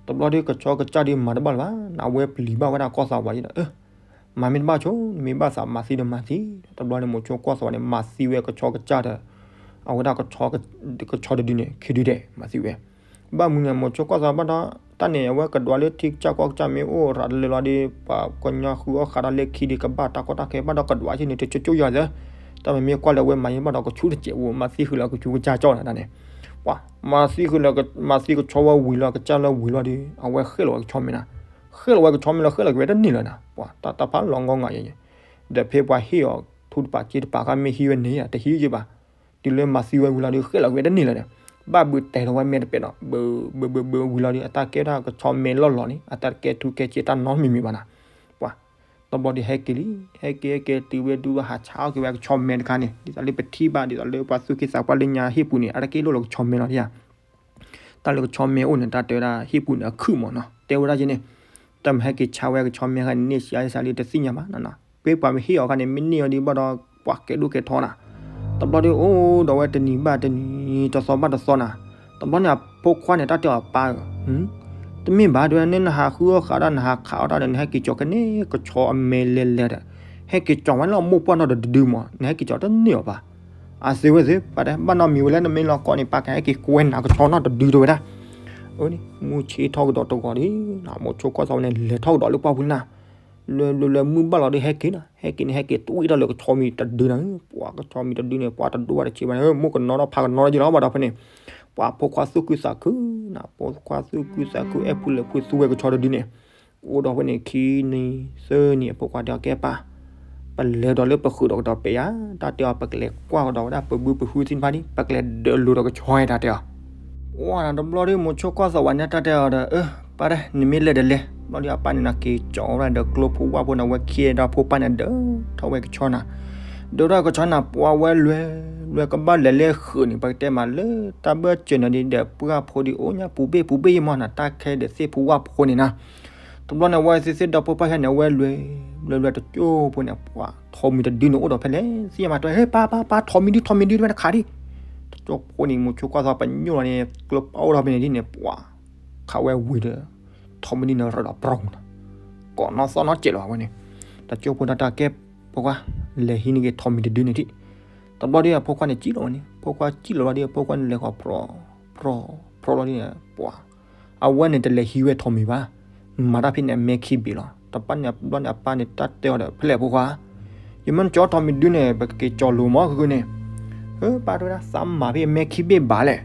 တဘျီဒုးကဆီကစၢ်ဒုးမၤတဘၣ်လၢၤဘၣ် နဝဲပျံၤဘၣ်ဝဲဒၣ်ကီၢ်သးဝးယဒီး မၤမ့ၢ်တဘၣ်ဆိ နမ့ၢ်ဘၣ်သးမၤသံဒီးမၤသံ တဘျီန့ၣ်မိၤဆိကီၢ်သးဝးန့ၣ် မၤသံဝဲကဆီကစၢ်ဒီး အဝဲဒၣ်ကဆီတဒုန့ၣ် ခံဒုဒဲး မၤသံဝဲ ဘၣ်မနုၤန့ၣ် မိၤဆိကီၢ်သးဝးဘၣ်ဒီး တၢ်န့ၣ် အဝဲကဒွးလၢထံကစၢ်ကီၢ်ကစၢ်မ့ၢ်အိၣ်ရၤတလၢလီၤဒီး ပှၤကညီဃုအီၣ်ဃးဒီးလၢခံဒီးကဘၣ်တၢ်ကီတၢ်ခဲဘၣ်ဒီးကဒွးဆ့န့ၣ် တကၠိကၠိယၤသၢ တၢ်မ့မ့ၢ်ကွၢ်လၢအဝဲမၤယဲၢ်ဘၣ်ဒီးကဆူတစဲးအိၣ် မၤသံဃုာ်လၢကဆူကစၢ်ကၠီလီၤတၢ်န့ၣ် ပှၤ မၤသံဃုာ်လၢ မၤသံကဆီဝဲဝံၤလီၤ ကစၢ်လၢဝံၤလီၤဒီး အဝဲဃ့ၣ်လီၤဝဲကဆီမဲနၤ ဃ့ၣ်လီၤဝဲကဆီမဲလီၤ ဃ့ၣ်လီၤက့ၤဝဲတန့ၢ်လၢၤနၤ ပှၤ တၢ်တၢ်ဖးလီၤငီငီယဲ ဒီးဖဲပှၤဟ့ၣ်အီၤထူတပၤစ့တပၤခါမ့ၢ်ဟံးဝဲန့ၣ် တဟံးယဲဘၣ် တုၤလၢမၤသံဝဲဝံၤလီၤဒီး ဃ့ၣ်လီၤက့ၤဝဲတန့ၢ်လၢၤဒီး ဘၣ်ဘုးတဲထီၣ်ဝဲမဲတပဲးဒီး ဘုးဘုးဘုးဝံၤလီၤဒီး အတၢ်ကဲဒၣ်ကဆီမဲလီၢ်လီၤန့ၣ် အတၢ်ကဲထူကဲစ့တၢ်နီတမံၤမံၤဘၣ်နၤ ပှၤ တဘျီဒီးဟဲက့ၤလံ ဟဲက့ၤဟဲက့ၤတုၤဝဲဒုးဟးဆါအီၣ်က့ၤဝဲကဆီမဲတခါန့ၣ် ဒ်သိးလၢပထံၣ်ဘၣ်ဒ်သိးလၢပှၤသူၣ်က့သးပှၢ်လၢညါဟ့ၣ်ပူၤန့ၣ် အတၢ်က့ၣ်လိၣ်လီၤကဆီမဲလီၤဒ်ယါ တၢ်လၢကဆီမဲအိၣ်န့ၣ် တၢ်တဲဝဲဒၣ်ဟ့ၣ်ပူၤန့ၣ်အခုၣ်မးနီၤ တဲဝဲဒၣ်ယဲန့ၣ် တၢ်မဟဲက့ၤဆါဝဲကဆီမဲခါန့ၣ် န့ၢ်ဆံးအါဆံးလံတသ့ၣ်ညါဘၣ်နီၤ ပှၤမ့ၢ်ဟ့ၣ်အီၤခါန့ၣ် မ့ၢ်န့ၢ်အီၤဒ်ဘၣ်ဒီး ပှၤကဲဒိၣ်ကဲထီနၤ တဘျီဒီးအိၣ်ဒီးဝဲတနံၤဘၣ်တနံၤ တသီဘၣ်တသီနၤ တဘျီန့ၣ်အဖိခွါန့ၣ် တၢ်တဲအီၤပၢ်ဧၢ တမ့ၢ်ဘၣ်တဲဝဲ နဟးဃုအီၣ်ဃးတၢ် နဟးခးအီၣ်တၢ်ဒီး နဟဲက့ၤကၠီၤကန့ၢ်ကဆီအမဲလဲၤလဲၤဒီး ဟဲက့ၤကၠီၤဝဲလၢအမိၢ်ပှၢ်နီၢ်တဒုဒုမး နဟဲက့ၤကၠီၤတန့ၢ်အီၤဘၣ် အသ့ဝဲသ့ၣ် ပၢ်တဲ ဘၣ်နီတမံၤဝဲလၢနမ့ၢ်လီၤကီန့ၣ် ပၢ်ကဟဲက့ၤကွဲနၤကဆီနီၢ်တဒုတဲဝဲဒၣ် အန့ၣ် မူဆ့ထီၣ်ကဒီးတဂီၤဒီး မိၤဆိကီၢ်သးဝးန့ၣ် လဲၤထီၣ်ကဒီးလၢပှၢ်ပူၤန့ၣ် လၢလၢလၢမုၢ်ဘၣ်လီၤဒီးဟဲက့ၤနီၤ ဟဲက့ၤန့ၣ် ဟဲက့ၤတွံၢ်ထီၣ်လၢကဆီမံၤတဒုနၤ ပှၤကဆီမံၤတဒုန့ၣ် ပှၤတဒိၣ်ဘၣ်တဆံးဘၣ်န့ၣ် မိၢ်ကနီၤထီၣ်ဖးကနီၤထီၣ်က့ၤလီၤဘၣ်ဒီးဖဲန့ၣ် ပှၤဖိခွါသူၣ်ခုသးခုနၤ ဖိခွါသူၣ်ခုသးခု အဲၣ်ဖုလဲၤဖုသူဝဲကဆီတဒုန့ၣ် အိၣ်ဒီးဖဲန့ၣ် ခံနံၤသၢနံၤ အဖိခွါတဲအီၤ ကဲပၢ် ပလဲၤဒီးလၢပဃုာ်ဒီးကဒီးပဲာ်ယါ တၢ်တဲအီၤ ပကလဲၤကွၢ်ကဒီးဝဲဒၣ်ပဘုပဟုသ့ၣ်တဖၣ်န့ၣ် ပကလဲၤဒၢးလိာ်ဒီးကဆီတၢ်တဲအီၤ အိၣ်နၤတဘျီဒီး မိၤဆိကီၢ်သးဝးန့ၣ် တၢ်တဲအီၤဒီး အၢ ပၢ်တဲ နမ့ၢ်လဲၤဒီးလဲၤ ဘျီဒီးအပၢ်န့ၣ်နီၤ က့ၤကၠီၤဝဲဒၣ်ဒီးကျိဖိဝၣ်ဖိန့ၣ် အဝဲခံဒီးဖိပၢ်န့ၣ် ဒၢးထီၣ်ဝဲကဆီနၤ ဒၢးထီၣ်ကဆီနၤ ပှၤဝဲလဲၤ လွဲၢ်ကဘၣ်လဲၤလၢဃုာ်န့ၣ် ပကတဲမးလၢတၢ်ဘၢၣ်စၢၤန့ၣ်ဒီး ပှၢ်ဖိဒီးအိၣ်ညါပူၤဘ့ၣ်ပူၤဘ့ၣ်ယမီၢ်နၤ တၢ်ခဲဒီးသ့ၣ်ဖိဝၣ်ဖိန့ၣ်နၤ. တဘျီန့ၣ် အဝဲသ့ၣ်သ့ၣ်ဒီဖိပၢ်ယါန့ၣ် အဝဲလွဲၢ် လွဲၢ်လွဲၢ်တကၠိဖိန့ၣ် ပှၤထိးမံၤတဒုန့ၣ်အိၣ်ဒီးဖဲလဲၣ် သ့ၣ်ညါမးတဲ ဟ့ၣ် ပၢ်ပၢ်ပၢ် ထိးမံၤဒု ထိးမံၤဒုတဝဲနခးဒံး. တကၠိဖိန့ၣ် မိၤဆိကွၢ်သးပညိၣ်လီၤန့ၣ် ကျိပာ်အိၣ်ထီၣ်ဖဲန့ၣ်ဒ်န့ၣ် ပှၤ ခးဝဲဝံၤဒီး ထိးမံၤဒုန့ၣ်ရၢၢ်ဒီးပြီၢ်မးနၤ ကိးနီၢ်သီၣ်နီၢ်စဲးလီၤဝဲန့ၣ်. တကၠိဖိတၢ်တဲ ဖိခွါ လဲၤဟံးန့ၢ်က့ၤထိးမံၤတဒုန့ၣ်ထံၣ်. တဘျီဒီးအဖိခွါန့ၣ်စံၣ်လီၤဝဲန့ၣ် ဖိခွါစံၣ်လီၤလီၤဒီး အဖိခွါန့ၣ်လဲၤဃီၤပြီၢ် ပြီၢ် ပြီၢ်လီၤဒ်န့ၣ် ပှၤ အဝဲန့ၣ်တလဲၤဟံးဝဲထိးမံၤဘၣ်. မၤတၢ်ဖဲန့ၣ်အမဲခံဘ့ၣ်လီၤ. တဘျီန့ၣ် တဘျီန့ၣ် အပၢ်န့ၣ်တၢ်တဲအီၤဒီး ဖဲလဲၣ်ဖိခွါ ယမ့ၢ်ကၠီထိးမံၤဒုန့ၣ် ပကက့ၤကၠီလိၤမးဃုာ်ဃုာ်န့ၣ်. ဟၢ ပၢ်တဲဝဲဒၣ် သးမၤဖဲအမဲခံဘ့ၣ်ဘၣ်လဲၣ်.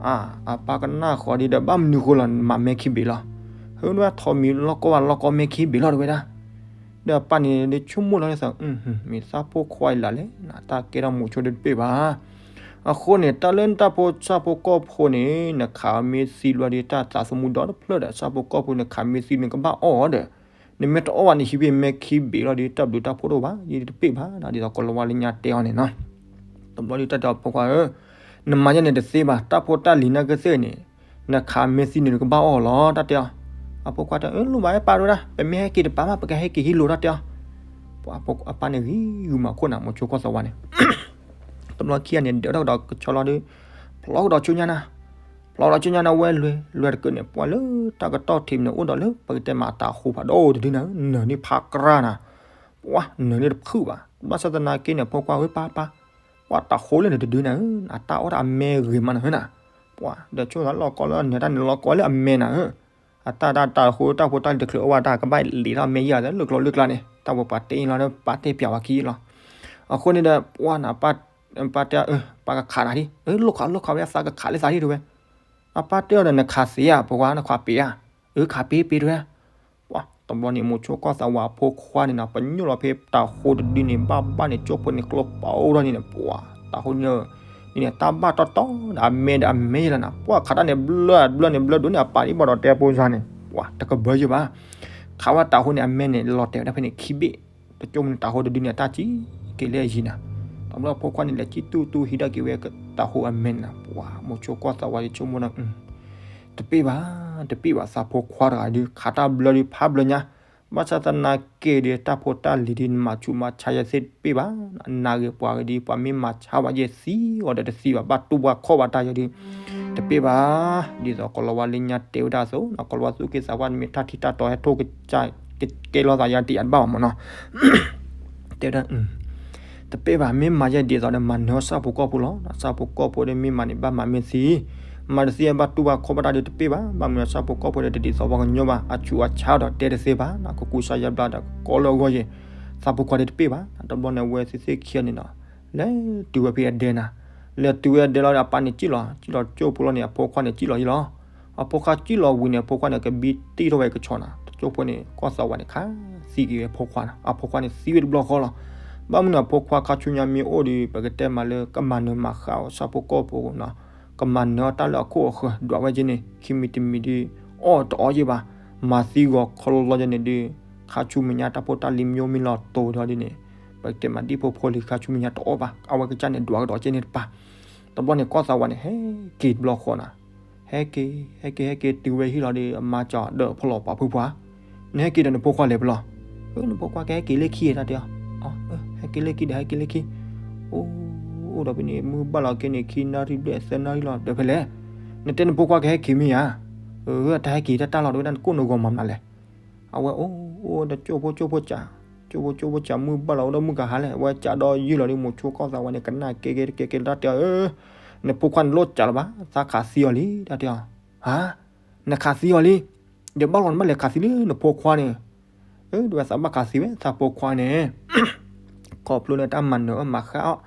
အါ အပၢ်ကနၣ်ဃီၤဒီး ဘၣ်မနုၤဃိလီၤ မၤမဲခံဘ့ၣ်လီၤ. ဟၢ ဒၣ်ထိးမံၤလီၢ်ကီၢ်ဘၣ်လီၢ်ကီၢ်မဲခံဘ့ၣ်လီၤတဲဝဲဒၣ်. ဒီးအပၢ်န့ၣ်ဒ်ဆိကမိၣ်လီၤဒ်သိး မ့ၢ်သးဖိခွါအံၤလၢ်လဲၣ် နတၢ်ကဲထီၣ်မိၤဆိတပ့ၢ်ဘၣ်. အဃိန့ၣ် တၢ်လၢနတၢ်ဖိဆၣ်ဖိကီၢ်ဖိန့ၣ် နခးမ့ၢ်သံဘျီဒီး တၢ်သးသမူဒီတဖျၢၣ်ဒီး ဆၣ်ဖိကီၢ်ဖိနခးမ့ၢ်သံန့ၣ်ကဘၣ်အီၣ်ဒီး နမ့ၢ်တအီၣ်ဘၣ်န့ၣ် ဟံးဖဲမဲခံဘ့ၣ်လီၤဒီး တၢ်ဘျုးတၢ်ဖှိၣ်တအိၣ်ဘၣ် ယတပ့ၢ်ဘၣ် ဒ်သိးကိးလၤဝါလၢညါတဲအီၤန့ၣ်နီၤ. တဘျီဒီးတၢ်တဲအီၤဖိခွါဧၢ, နမၤယဲန့ၣ်တသ့ဘၣ်, တၢ်ဖိတၢ်လံၤနာ်က့သ့ၣ်န့ၣ် နခးမ့ၢ်သံန့ၣ်နကဘၣ်အီၣ်လီၤ တၢ်တဲအီၤ. အဖိခွါတဲအၢ လိၣ်ဘၣ်အဲၣ်ပၢ်တဲဝဲဒၣ်, ပမ့ၢ်ဟဲက့ၤတပၤမး ပကဟဲက့ၤဟံးလိာ် တၢ်တဲအီၤ. အပၢ်န့ၣ်ဂံၢ်ဂုာ်မၤခိၣ်နၤ မိၤဆိကီၢ်သးဝးန့ၣ် တဘျီခံဂၤန့ၣ် ဒၢးထီၣ်ကဒီးကဆီလီၤဒီး ဖျီကဒီးဆူညါနၤ, ဖျီကဒီးဆူညါနၤ ဝဲလွဲၢ်လွဲၢ်တကၢၢ်န့ၣ် ပှၤလၢတၢ်ကတီၢ်ထံးမ့ၢ်န့ၣ် အိၣ်ဒီးလၢပကတဲမးတၤဟူဖးဒိၣ်တဒုနၤ, နၢၤန့ၢ်ဖးကြၢ်နၤ, ပှၤနၢၤန့ၢ်တဖုၣ်ဘၣ်. ဘၣ်ဆၣ်သနာ်က့န့ၣ် ဖိခွါဧၢ ပၢ်ပၢ်, ပှၤတၤဟူလၢနတဒုနၤဧၢ, အတၢ်အီၣ်တၢ်အမဲဂ့ၤမးနၤဧၢနၤ, ပှၤဒီးဆိသးလီၤကီလၢအနၢၤ တၢ်န့ၣ်လီၤကီလၢအမဲနၤဧၢ. အတၢ်တၢ်တၤဟူတၢ်ဖိတၢ်လံၤတချုးအိၣ်ဘၣ်တၢ်ကဘၣ်လံၤထီၣ်မဲယၤလၢကျိၤလၢကျါန့ၣ် တၢ်ဖိပှၤတဲအံၤလီၤ ပၢ်တဲပျးဝဲခံလီၤ. အဃိန့ၣ်ဒီး ပှၤနၤ ပၢ်တဲအီၤ ပၢ်ကခးနၤဒ်, လိၣ်ခးလိၣ်ခးဝဲ သးကခးလၢသးဒ်တဲဝဲ. အပၢ်တဲအီၤဒီး နခးသ့ဧါ ဖိခွါ နခးပ့ၤဧါ. အၢ ခးပ့ၤပ့ၤတဲဝဲ. ပှၤတဘျီန့ၣ် မိၤဆိကီၢ်သးဝးအဖိခွါန့ၣ်နီၤ ပညိၣ်လီၤဖဲတၤဟူတဒုန့ၣ် ဘၣ်ဘၣ်န့ၣ် ကၠိဖိန့ၣ်ကျိပာ်အိၣ်ထီၣ်န့ၣ် ပှၤတၤဟူန့ၣ် န့ၣ် တၢ်ဘၣ်တီတီဒီးအမဲဒီးအမဲယဲလီၤနၤ, ပှၤခးတၢ်န့ၣ် ဘျၢဘျၢန့ၣ်ဘျၢဒိၣ်န့ၣ် အပာ်ဒ်ဘၣ်ဒီးတဲဖိစါန့ၣ် ပှၤတကဘၢယဲဘၣ်. ခးဝဲတၤဟူန့ၣ် အမဲန့ၣ် လီၤတဲာ်ဝဲဒၣ်ဖဲန့ၣ်ခံဘ့ၣ်, တကၠိဖိန့ၣ် တၤဟူတဒုန့ၣ် အတၢ်စံၢ်က့ၤလၢအယံၤနၤ. တဘျီဖိခွါန့ၣ် လဲၤစံၣ်တူၢ်တူၢ်ဟံးထီၣ်က့ၤဝဲတၤဟူအမဲန့ၣ်နၤ, ပှၤမိၤဆိကီၢ်သးဝးဒီးဆိကမိၣ်ဒီး တပ့ၢ်ဘၣ် တပ့ၢ်ဘၣ် သးဖိခွါတဂၤဒုး ခးတၢ်ဘျၢဒုးဖးဘျၢညါ, ဘၣ်ဆၣ်သနာ်က့ဒီး တၢ်ဖိတၢ်လံၤဒုး နမၤဆူးမၤဆါယဲသ့ၣ်တပ့ၢ်ဘၣ်, နၢ်ဂ့ၤပှၤဂ့ၤဒုး ပှၤမ့ၢ်မၤဆါဝဲယဲသံအီၤဒီးတသံဘၣ် ဘၣ်တူၢ်ဘၣ်ခီၣ်ဘၣ်တၢ်ယဲဒုး တပ့ၢ်ဘၣ်, ဒ်သိးကိးလၤဝါလၢညါတဲဝဲဒၣ်အသိး ကိးလၤဝါသူၣ်က့သးပှၢ် နမ့ၢ်တၢ်ထံၣ်တၢ်တီဟဲထိၣ်ကစၢ် ကကဲလီၤသးယါတယါတဘၣ်ဘၣ်မ့ၢ်နီၤ တဲဝဲဒၣ် တပ့ၢ်ဘၣ် မ့ၢ်မၤယဲဒ်သိးဒီးမၤနၢၤဆၣ်ဖိကီၢ်ဖိလီၤ. ဆၣ်ဖိကီၢ်ဖိဒီးမ့ၢ်မၤန့ၣ် ဘၣ်မၤမ့ၢ်သံ, မၤတသံဘၣ်တူၢ်ဘၣ်ခီၣ်ဘၣ်တၢ်ဒုးတပ့ၢ်ဘၣ်, ဘၣ်မနုၤဆၣ်ဖိကီၢ်ဖိဒီးတဒ်သိးပှၤကညီဘၣ်, အဆူးအဆါဒီးတဲတသ့ဘၣ်, ကကူစါယါဘျါဒီးကီလၢအဂီၢ်ယဲ, ဆၣ်ဖိခွါဒီးတပ့ၢ်ဘၣ်. တဘျီန့ၣ် အဝဲသ့ၣ်သ့ၣ်ခံဂၤန့ၣ်ဒီး လဲၤတုၤဝဲဖဲအဒဲနၤ, လဲၤတုၤဝဲအဒဲလီၤဒီး အပၢ်န့ၣ်စံၣ်လီၤ, စံၣ်လီၤကၠိဖိလီၤန့ၣ် အဖိခွါန့ၣ်စံၣ်လီၤယံလီၤ. အဖိခွါစံၣ်လီၤဝံၤန့ၣ် အဖိခွါန့ၣ် ကဘံတံၢ်ထီၣ်ဝဲကဆီနၤ, တကၠိဖိန့ၣ် ကီၢ်သးဝးန့ၣ် ခးသံက့ၤဝဲအဖိခွါနၤ, အဖိခွါန့ၣ်သံဝဲတဘျီဃီလီၤ. ဘၣ်မနုၤအဖိခွါခါဆူညါမ့ၢ်အိၣ်ဒီး ပကတဲမးလၢကမၤနၢၤမၤဃၣ်အီၤဆၣ်ဖိကီၢ်ဖိနီၤ, ကမၤနၢၤအီၤတၢ်လၢအခိၣ်အဃၢၤ ဒွးဝဲက့ၤန့ၣ် ခံမံၤတမံၤဒုး အီၣ်တအီၣ်ယဲဘၣ်, မၤသံဂီၤခီလီၤလီၤယဲန့ၣ်ဒုး ခါဆူမဲာ်ညါတၢ်ဖိတၢ်လံၤမ့ၢ်အိၣ်မ့ၢ်လီၤတိၤဒီးဒ်န့ၣ် ပကတဲမးဒ်ဖိဖိလံၤခါဆူမဲာ်ညါတအီၣ်ဘၣ်, အဝဲကစၢ်န့ၣ်ဒွးကဒီးက့ၤန့ၣ်တပၤ. တဘျီန့ၣ် ကီၢ်သးဝးန့ၣ် ဟဲက့ၤတဘျီဃီနၤ, ဟဲက့ၤ ဟဲက့ၤ ဟဲက့ၤတုၤဝဲဟံၣ်လီၤဒီး အမါစံးဒီးဖီလီၤပှၤဖုပှၤ, နဟဲက့ၤဒီးနဖိခွါလဲၤဖဲလဲၣ်. နဖိခွါကဟဲက့ၤလၢခံတၢ်တဲအီၤ, ဟဲက့ၤလၢခံဒီးဟဲက့ၤလၢခံ, အိၣ် အိၣ်ဒီးဖဲန့ၣ် မုၢ်ဘၣ်လီၤက့ၤန့ၣ် ခံနၣ်ရံၣ်ဘျဲၣ်သၢနၣ်ရံၣ်လီၤဒီးဖဲလဲၣ်, နတဲနဖိခွါကဟဲက့ၤမ့ၢ်ဧါ. အတၢ်ဟဲက့ၤတၢ်တၢ်လီၤတဝဲဒၣ် နကိၣ်နဂီၤမၤမနုၤလဲၣ်. အဝဲအိၣ် အိၣ်ဒီးကၠိဖိ ကၠိဖိစး, ကၠိဖိ ကၠိဖိစး မုၢ်ဘၣ်လီၤအိၣ်ဒီးမုၢ်ကဟါလဲၣ်, အဝဲစးဒီးယုၢ်လီၤဒီး မိၤဆိကီၢ်သးဝးန့ၣ် ကနၣ်ကဲကဲကဲကဲတၢ်တဲအီၤ, နဖိခွါန့ၣ်လိၣ်စးလီၤဘၣ်, သးခးသံအီၤလံ တၢ်တဲအီၤ. ဟါ, နခးသံအီၤလံ, ဒီးဘၣ်လီၤနဘၣ်လဲၤခးသံလၢနဖိခွါန့ၣ်, အၢ ဒ်ဝဲသးဘၣ်ခးသံဝဲ သးဖိခွါန့ၣ် ခီဖျိလၢတၢ်မၤနၢၤအီၣ်မၤဃၣ်အီၣ်,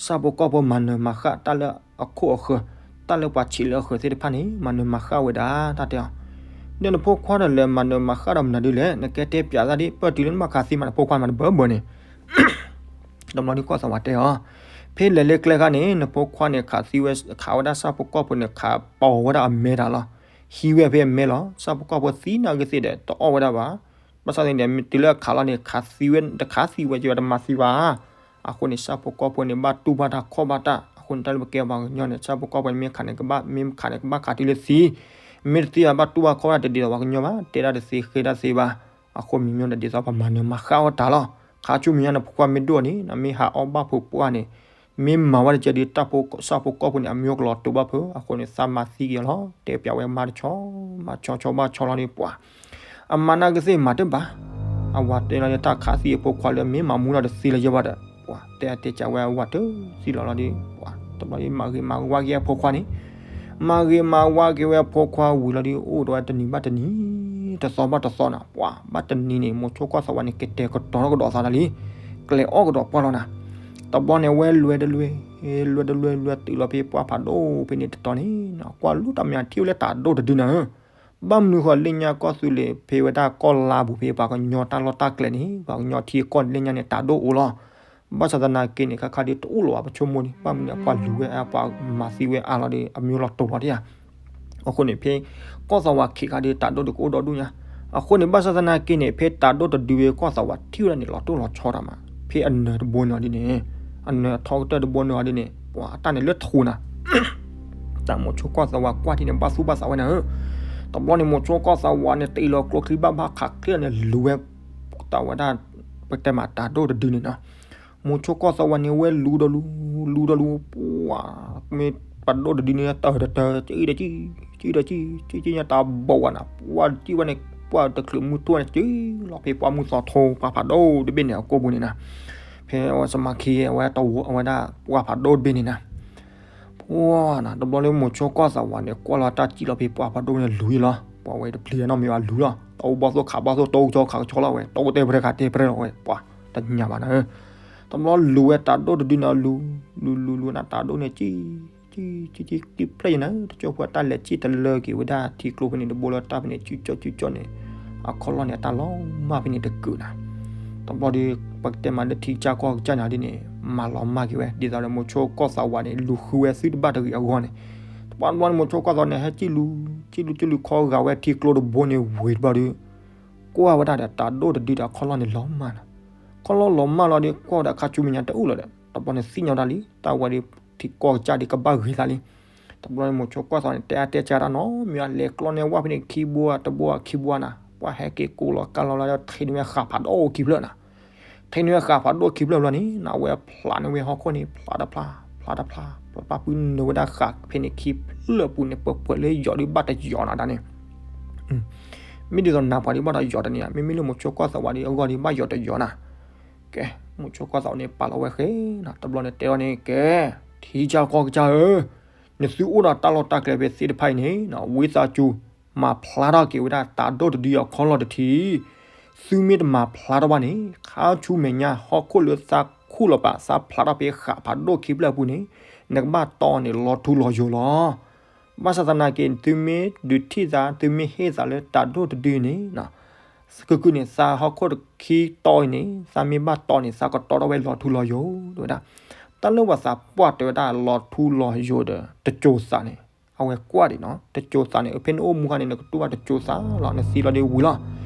ဆၣ်ဖိကီၢ်ဖိမၤနၢၤမၤဃၣ်တၢ်လၢအခိၣ်အဃၢၤ, တၢ်လၢပှၤဆံးလၢအဃၢၤသ့ၣ်တဖၣ်န့ၣ် မၤနၢၤမၤဃၣ်ဝဲဒၣ် တၢ်တဲအီၤ. ဒီးနဖိခွါဒီးလဲၤမၤနၢၤမၤဃၣ်ဒီးမနုၤဒ်လဲၣ်, နကဲတဲပျးသးဒ် ပၢၢ်တုၤလၢနဘၣ်ခးသံမး နဖိခွါမၤတဘၢဘၢန့ၣ် တဘျီဒုးကီၢ်သးဝးတဲအီၤ, ဖဲလဲၤလၢကျဲခါန့ၣ် နဖိခွါန့ၣ် ခးသံဝဲ ခးဝဲဒၣ်ဆၣ်ဖိကီၢ်ဖိန့ၣ် ခးပိာ်ဝဲဒၣ်အမဲတၢ်လီၤ. ဟံးဝဲဖဲအမဲလီၤ. ဆၣ်ဖိကီၢ်ဖိသံနာ်က့သ့ၣ်ဒီး တအီၣ်ဝဲဒၣ်ဘၣ်. ဘၣ်ဆၣ်သနာ်က့ တုၤလၢအခးလီၤန့ၣ် ခးသံဝဲ တခးသံဝဲက့ၤဝဲ တမၤသံဘၣ်. အဃိန့ၣ် ဆၣ်ဖိကီၢ်ဖိန့ၣ် ဘၣ်တူၢ်ဘၣ်တၢ်ခီၣ်ဘၣ်တၢ်, အဃိန့ၣ် တၢ်လၢပကဲပှၤကညီန့ၣ် ဆၣ်ဖိကီၢ်ဖိန့ၣ် မ့ၢ်ခးန့ၣ်ကဘၣ်, မ့ၢ်ခးန့ၣ်ကဘၣ်ခးတုၤလၢသံ, မ့ၢ်တသံဘၣ်တူၢ်ဘၣ်ခီၣ်ဘၣ်တၢ်တဒ်သိးပှၤကညီဘၣ်, တဲဒၣ်တသ့ဃ့တၢ်တသ့ဘၣ်. အဃိမ့မ့ၢ်ဒ်သိးပမၤနၢၤမၤဃၣ်အီၣ်တၢ်လီၤ. ခါဆူမဲာ်ညါန့ၣ် ဖိခွါမ့ၢ်ဒိၣ်န့ၣ် မ့ၢ်ဟးအီၣ်ဘၣ်ဖိပှၢ်န့ၣ်, မ့ၢ်မၤဝဲတကဲဒီး တၢ်ဖိ ဆၣ်ဖိကီၢ်ဖိန့ၣ် အမံၤကလီၤတိာ်ဘၣ်ဖုး, အဃိန့ၣ် သးမၤသံက့ၤအီၤလီၤ. တဲပျးဝဲမါတဆီ, မၤဆီဆီဘၣ်ဆီလီၤဒီးပှၤ အမၤနာ်ကသ့ၣ်မၤတဘၣ်. အဝၤတဲလီၤဒီး တၢ်ခးသံအဖိခွါလၢ မ့ၢ်မၤမူလီၤတသ့လၢၤယဲဘၣ်ဒီး ပှၤတဲအါတဲကးဝဲအဝၤတသံလီၤလီၤဒီး ပှၤတဘျီဒီး မၤဂ့ၤမၤဝါက့ၤအဖိခွါန့ၣ်, မၤဂ့ၤမၤဝါက့ၤဝဲအဖိခွါဝံၤလီၤဒီး အိၣ်ဒီးဝဲတနံၤဘၣ်တနံၤ, တသီဘၣ်တသီနၤ, ပှၤဘၣ်တနံၤန့ၣ် မိၤဆိကီၢ်သးဝးန့ၣ် ကတဲာ်ကတီၤထီၣ်ကဒီးသးတၢ်လံ, ကျဲအီၣ်ကဒီးပှၢ်လီၤနၤ. တဘျီန့ၣ် ဝဲလွဲတလွဲ, လွဲတလွဲ လွဲတုၤလီၤဖဲပှၢ်ဖးဒိၣ်ဖဲန့ၣ်တတီၤန့ၣ်, ကွၢ်လူၤတၢ်မၤထံၣ်ဝဲလၢတၢ်ဒိၣ်တဒုနၤဧၢ. ဘၣ်မနုၤဃိလၢညါကီၢ်သူလ့ၤဖဲဝဲဒၣ်ကီၢ်လါပူၤဖဲပှၤကညီတၢ်လီၢ်တၢ်ကျဲန့ၣ် ပှၤကညီထံကီၢ်န့ၣ်လၢညါန့ၣ် တၢ်ဒိၣ်အိၣ်လီၤ. ဘၣ်ဆၣ်သနာ်က့န့ၣ် ခါခါဒ်တအိၣ်လီၤဘၣ် ပဆိကမိၣ်န့ၣ် ဘၣ်မနုၤပှၤလူၤဝဲအါ ပှၤမၤသံဝဲအါလီၤဒီး အမံၤလီၤတိာ်လီၤတယၤ. အဃိန့ၣ် ဖဲကီၢ်သးဝးခံးခါဒ်တၢ်ဒိၣ်ဒုးကအိၣ်ဒီဒူၣ်ညါ. အဃိန့ၣ် ဘၣ်ဆၣ်သနာ်က့န့ၣ် ဖဲတၢ်ဒိၣ်တဒုဝဲကီၢ်သးဝးထံၣ်ဝဲဒၣ်န့ၣ် လီၤတိၢ်လီၤဆီတၢ်မး, ဖဲအနၢၤတဘိန့ၣ်အီၤဒ်န့ၣ်, အနၢၤအထီကတၢၢ်တဘိန့ၣ်အီၤဒ်န့၁ၣ်, ပှၤအတၢ်န့ၣ်လၢထူနၤ တၢ်မိၤဆိကီၢ်သးဝးကွၢ်ထံၣ်န့ၣ် ဘၣ်သူၣ်ဘၣ်သးဝဲနၤဧၢ. တဘျီန့ၣ် မိၤဆိကီၢ်သးဝးန့ၣ် တ့ၢ်လီၤကျိချံဘၣ်ဘၣ်ခးချ့န့ၣ် လူၤဝဲ တၢ်ဝဲဒၣ် ပတဲမးတၢ်ဒိၣ်တဒုန့ၣ်နၤ. မိၤဆိကီၢ်သးဝးန့ၣ် ဝဲလူၤဒီးလူၤ, လူၤဒီးလူၤ, ပှၤ မ့ၢ်ပှၤဒိၣ်တဒုန့ၣ် တၢ်တတၢ် ကံဒီးကံ, ကံဒီးကံ, ကံကံညါတၢ်ဘီဝဲနၤ, ပှၤတံၢ်ဝဲန့ၣ် ပှၤတချုးမုၢ်ထူၣ်န့ၣ် ကံလီၤဖဲပှၢ်မုၢ်သီထိ ပှၢ်ဖးဒိၣ်တဘ့ၣ်န့ၣ် အကိာ်ပူၤန့ၣ်နၤ. ဖဲအဝဲစမၤခံ အဝဲတဝီ အဝဲဒၣ်ပှၢ်ဖးဒိၣ်တဘ့ၣ်န့ၣ်နၤ. ပှၤနၤ တဘျီလၢမိၤဆိကီၢ်သးဝးန့ၣ် ကွၢ်လီၤတၢ်ကံလီၤဖဲပှၢ်ဖးဒိၣ်န့ၣ်လူၤအံၤလီၤ. ပှၤဝဲတပျံၤနီတမံၤဘၣ်လူၤလီၤ. တၢ်အိၣ်ဘီၣ်သိၣ်ခးဘီၣ်သိၣ် တအိၣ်ကဆီခးကဆီလီၤဝဲ, တအိၣ်တဲပရဲခးတဲပရဲလီၤဝဲ, ပှၤတညၣ်ဘၣ်နၤဧၢ. တဘျီလူၤဝဲတၢ်ဒိၣ်တဒုန့ၣ်လူၤ, လူၤလူၤလူၤနၤ တၢ်ဒိၣ်န့ၣ်ကံ ကံကံကံကံဖျၢၣ်ယဲနၤ, တကၠိဖိတၢ်လဲၤကံၣ်တလၢက့ၤဝဲဒၣ်ထံကျိဖဲန့ၣ်တဘိလၢတၢ်ဖဲန့ၣ် ကံကၠီကံကၠီန့ၣ် အခီၣ်လီၢ်န့ၣ် အတၢ်လီၤမၢ်ဖဲန့ၣ်တကုာ်နၤ. တဘျီဒီး ပကတဲမးလၢထံကစၢ်ကီၢ်ကစၢ်န့ၣ်ဒ်န့ၣ် မၤလီၤမၢ်က့ၤဝဲ ဒ်သိးဒီးမိၤဆိကီၢ်သးဝးန့ၣ် လူၤဃုဝဲသုတဘၣ်တဂ့ၤအဂီၢ်န့ၣ်, တဘျီန့ၣ် မိၤဆိကီၢ်သးဝးန့ၣ် ဟဲကံလူၤ ကံလူၤကံလူၤခီဂာ်ဝဲထံကျိတဘိန့ၣ်ဝံၤတဘျီဒီး ကွၢ်ဝဲဒၣ်ဒီးတၢ်ဒိၣ်တဒုဒီးအခီၣ်လီၢ်န့ၣ်လီၤမၢ်နၤ. ခီၣ်လီၢ်လီၤမၢ်လီၤဒီး ကွၢ်ဝဲဒၣ်ခါဆူမဲာ်ညါတအိၣ်လၢၤဒီး တဘျီန့ၣ်သ့ၣ်ညါတၢ်လံ တၢ်ဝဲဒီးထံကီၢ်ကစၢ်ဒီးကဘၣ်ဂ့ၤသးလံ. တဘျီန့ၣ်မိၤဆိကီၢ်သးဝးန့ၣ် တဲအါတဲကးတၢ်နီတမံၤဘၣ် လဲၤကျီန့ၢ်ဝဲဖဲန့ၣ်ခံဘိတဘိခံဘိနၤ, ပှၤဟဲက့ၤကိးလီၤကါလီၤလၢ ထံၣ်န့ၢ်ဝဲဃာ်ဖးဒိၣ်ခံဖျၢၣ်နၤ. ထံၣ်န့ၢ်ဝဲဃာ်ဖးဒိၣ်ခံဖျၢၣ်ဘျီန့ၣ် အဝဲဖျးန့ၢ်ဝဲဟီၣ်ခိၣ်န့ၣ် ဖျးတဖျး ဖျးတဖျး ဖျးပၢ်ပုၢ်နုာ်ဝဲဒၣ်ဃာ်ဖဲန့ၣ်ခံဖျၢၣ်ပူၤန့ၣ် ပှဲၤပှဲၤလၢယီၤဒီးဘၣ်တယီၤနၤတၢ်န့ၣ် မ့ၢ်ဒ်သိးနၤပှၤဒ်ဘၣ်တယီၤတန့ၣ် မ့မ့ၢ်လၢမိၤဆိကီၢ်သးဝးဒ်အဂီၢ်ဒ်ဘၣ်ယီၤတယီၤနၤ. ကဲ မိၤဆိကီၢ်သးဝးန့ၣ် ပာ်လီၤဝဲဃဲနၤ တဘျီန့ၣ်တဲလီၤန့ၣ် ကဲ ထံကစၢ်ကီၢ်ကစၢ်ဧၢ, နသုအိၣ်ဒီးတၢ်လီၢ်တၢ်ကျဲဖဲသ့ၣ်တဖၣ်အံၤန့ၣ် ဝံသးစူၤ မၤဖျါထီၣ်က့ၤဝဲဒၣ်တၢ်ဒိၣ်တဒုအံၤအခီၣ်လီၢ်တထံၣ်, သုမ့ၢ်တမၤဖျါထီၣ်ဘၣ်န့ၣ် ခါဆူမဲာ်ညါဟီၣ်ခိၣ်လၢသးခူၣ်လီၤပာ် သးဖျးထီၣ်ဖဲဃာ်ဖးဒိၣ်ခံဖျၢၣ်အပူၤန့ၣ် နကဘၣ်တီန့ၣ်လီၤထူလီၤယိာ်လီၤ. ဘၣ်ဆၣ်သနာ်က့ သုမ့ၢ်ဒုးထံၣ်သး သုမ့ၢ်ဟ့ၣ်သးလၢတၢ်ဒိၣ်တဒုန့ၣ် ကုၢ်ကုၢ်န့ၣ် သးဟီၣ်ခိၣ်တခံတီအံၤန့ၣ် သးမ့ၢ်ဘၣ်တီန့ၣ် သးကတီထီၣ်ဝဲလီၤထူလီၤယိာ် တဲဝဲဒၣ်. တၢ်လၢပှၤသးပှၢ်တဲဝဲဒၣ်လီၤထူလီၤယိာ်ဒီး တစိၤသးန့ၣ် အဝဲကွၢ်ဒံးနီၤ တစိၤသးန့ၣ် ဖဲနအိၣ်မူခါန့ၣ် နကတူၢ်ဘၣ်တစိၤသးလီၤ နသံလီၤဒီးဝံၤလီၤ.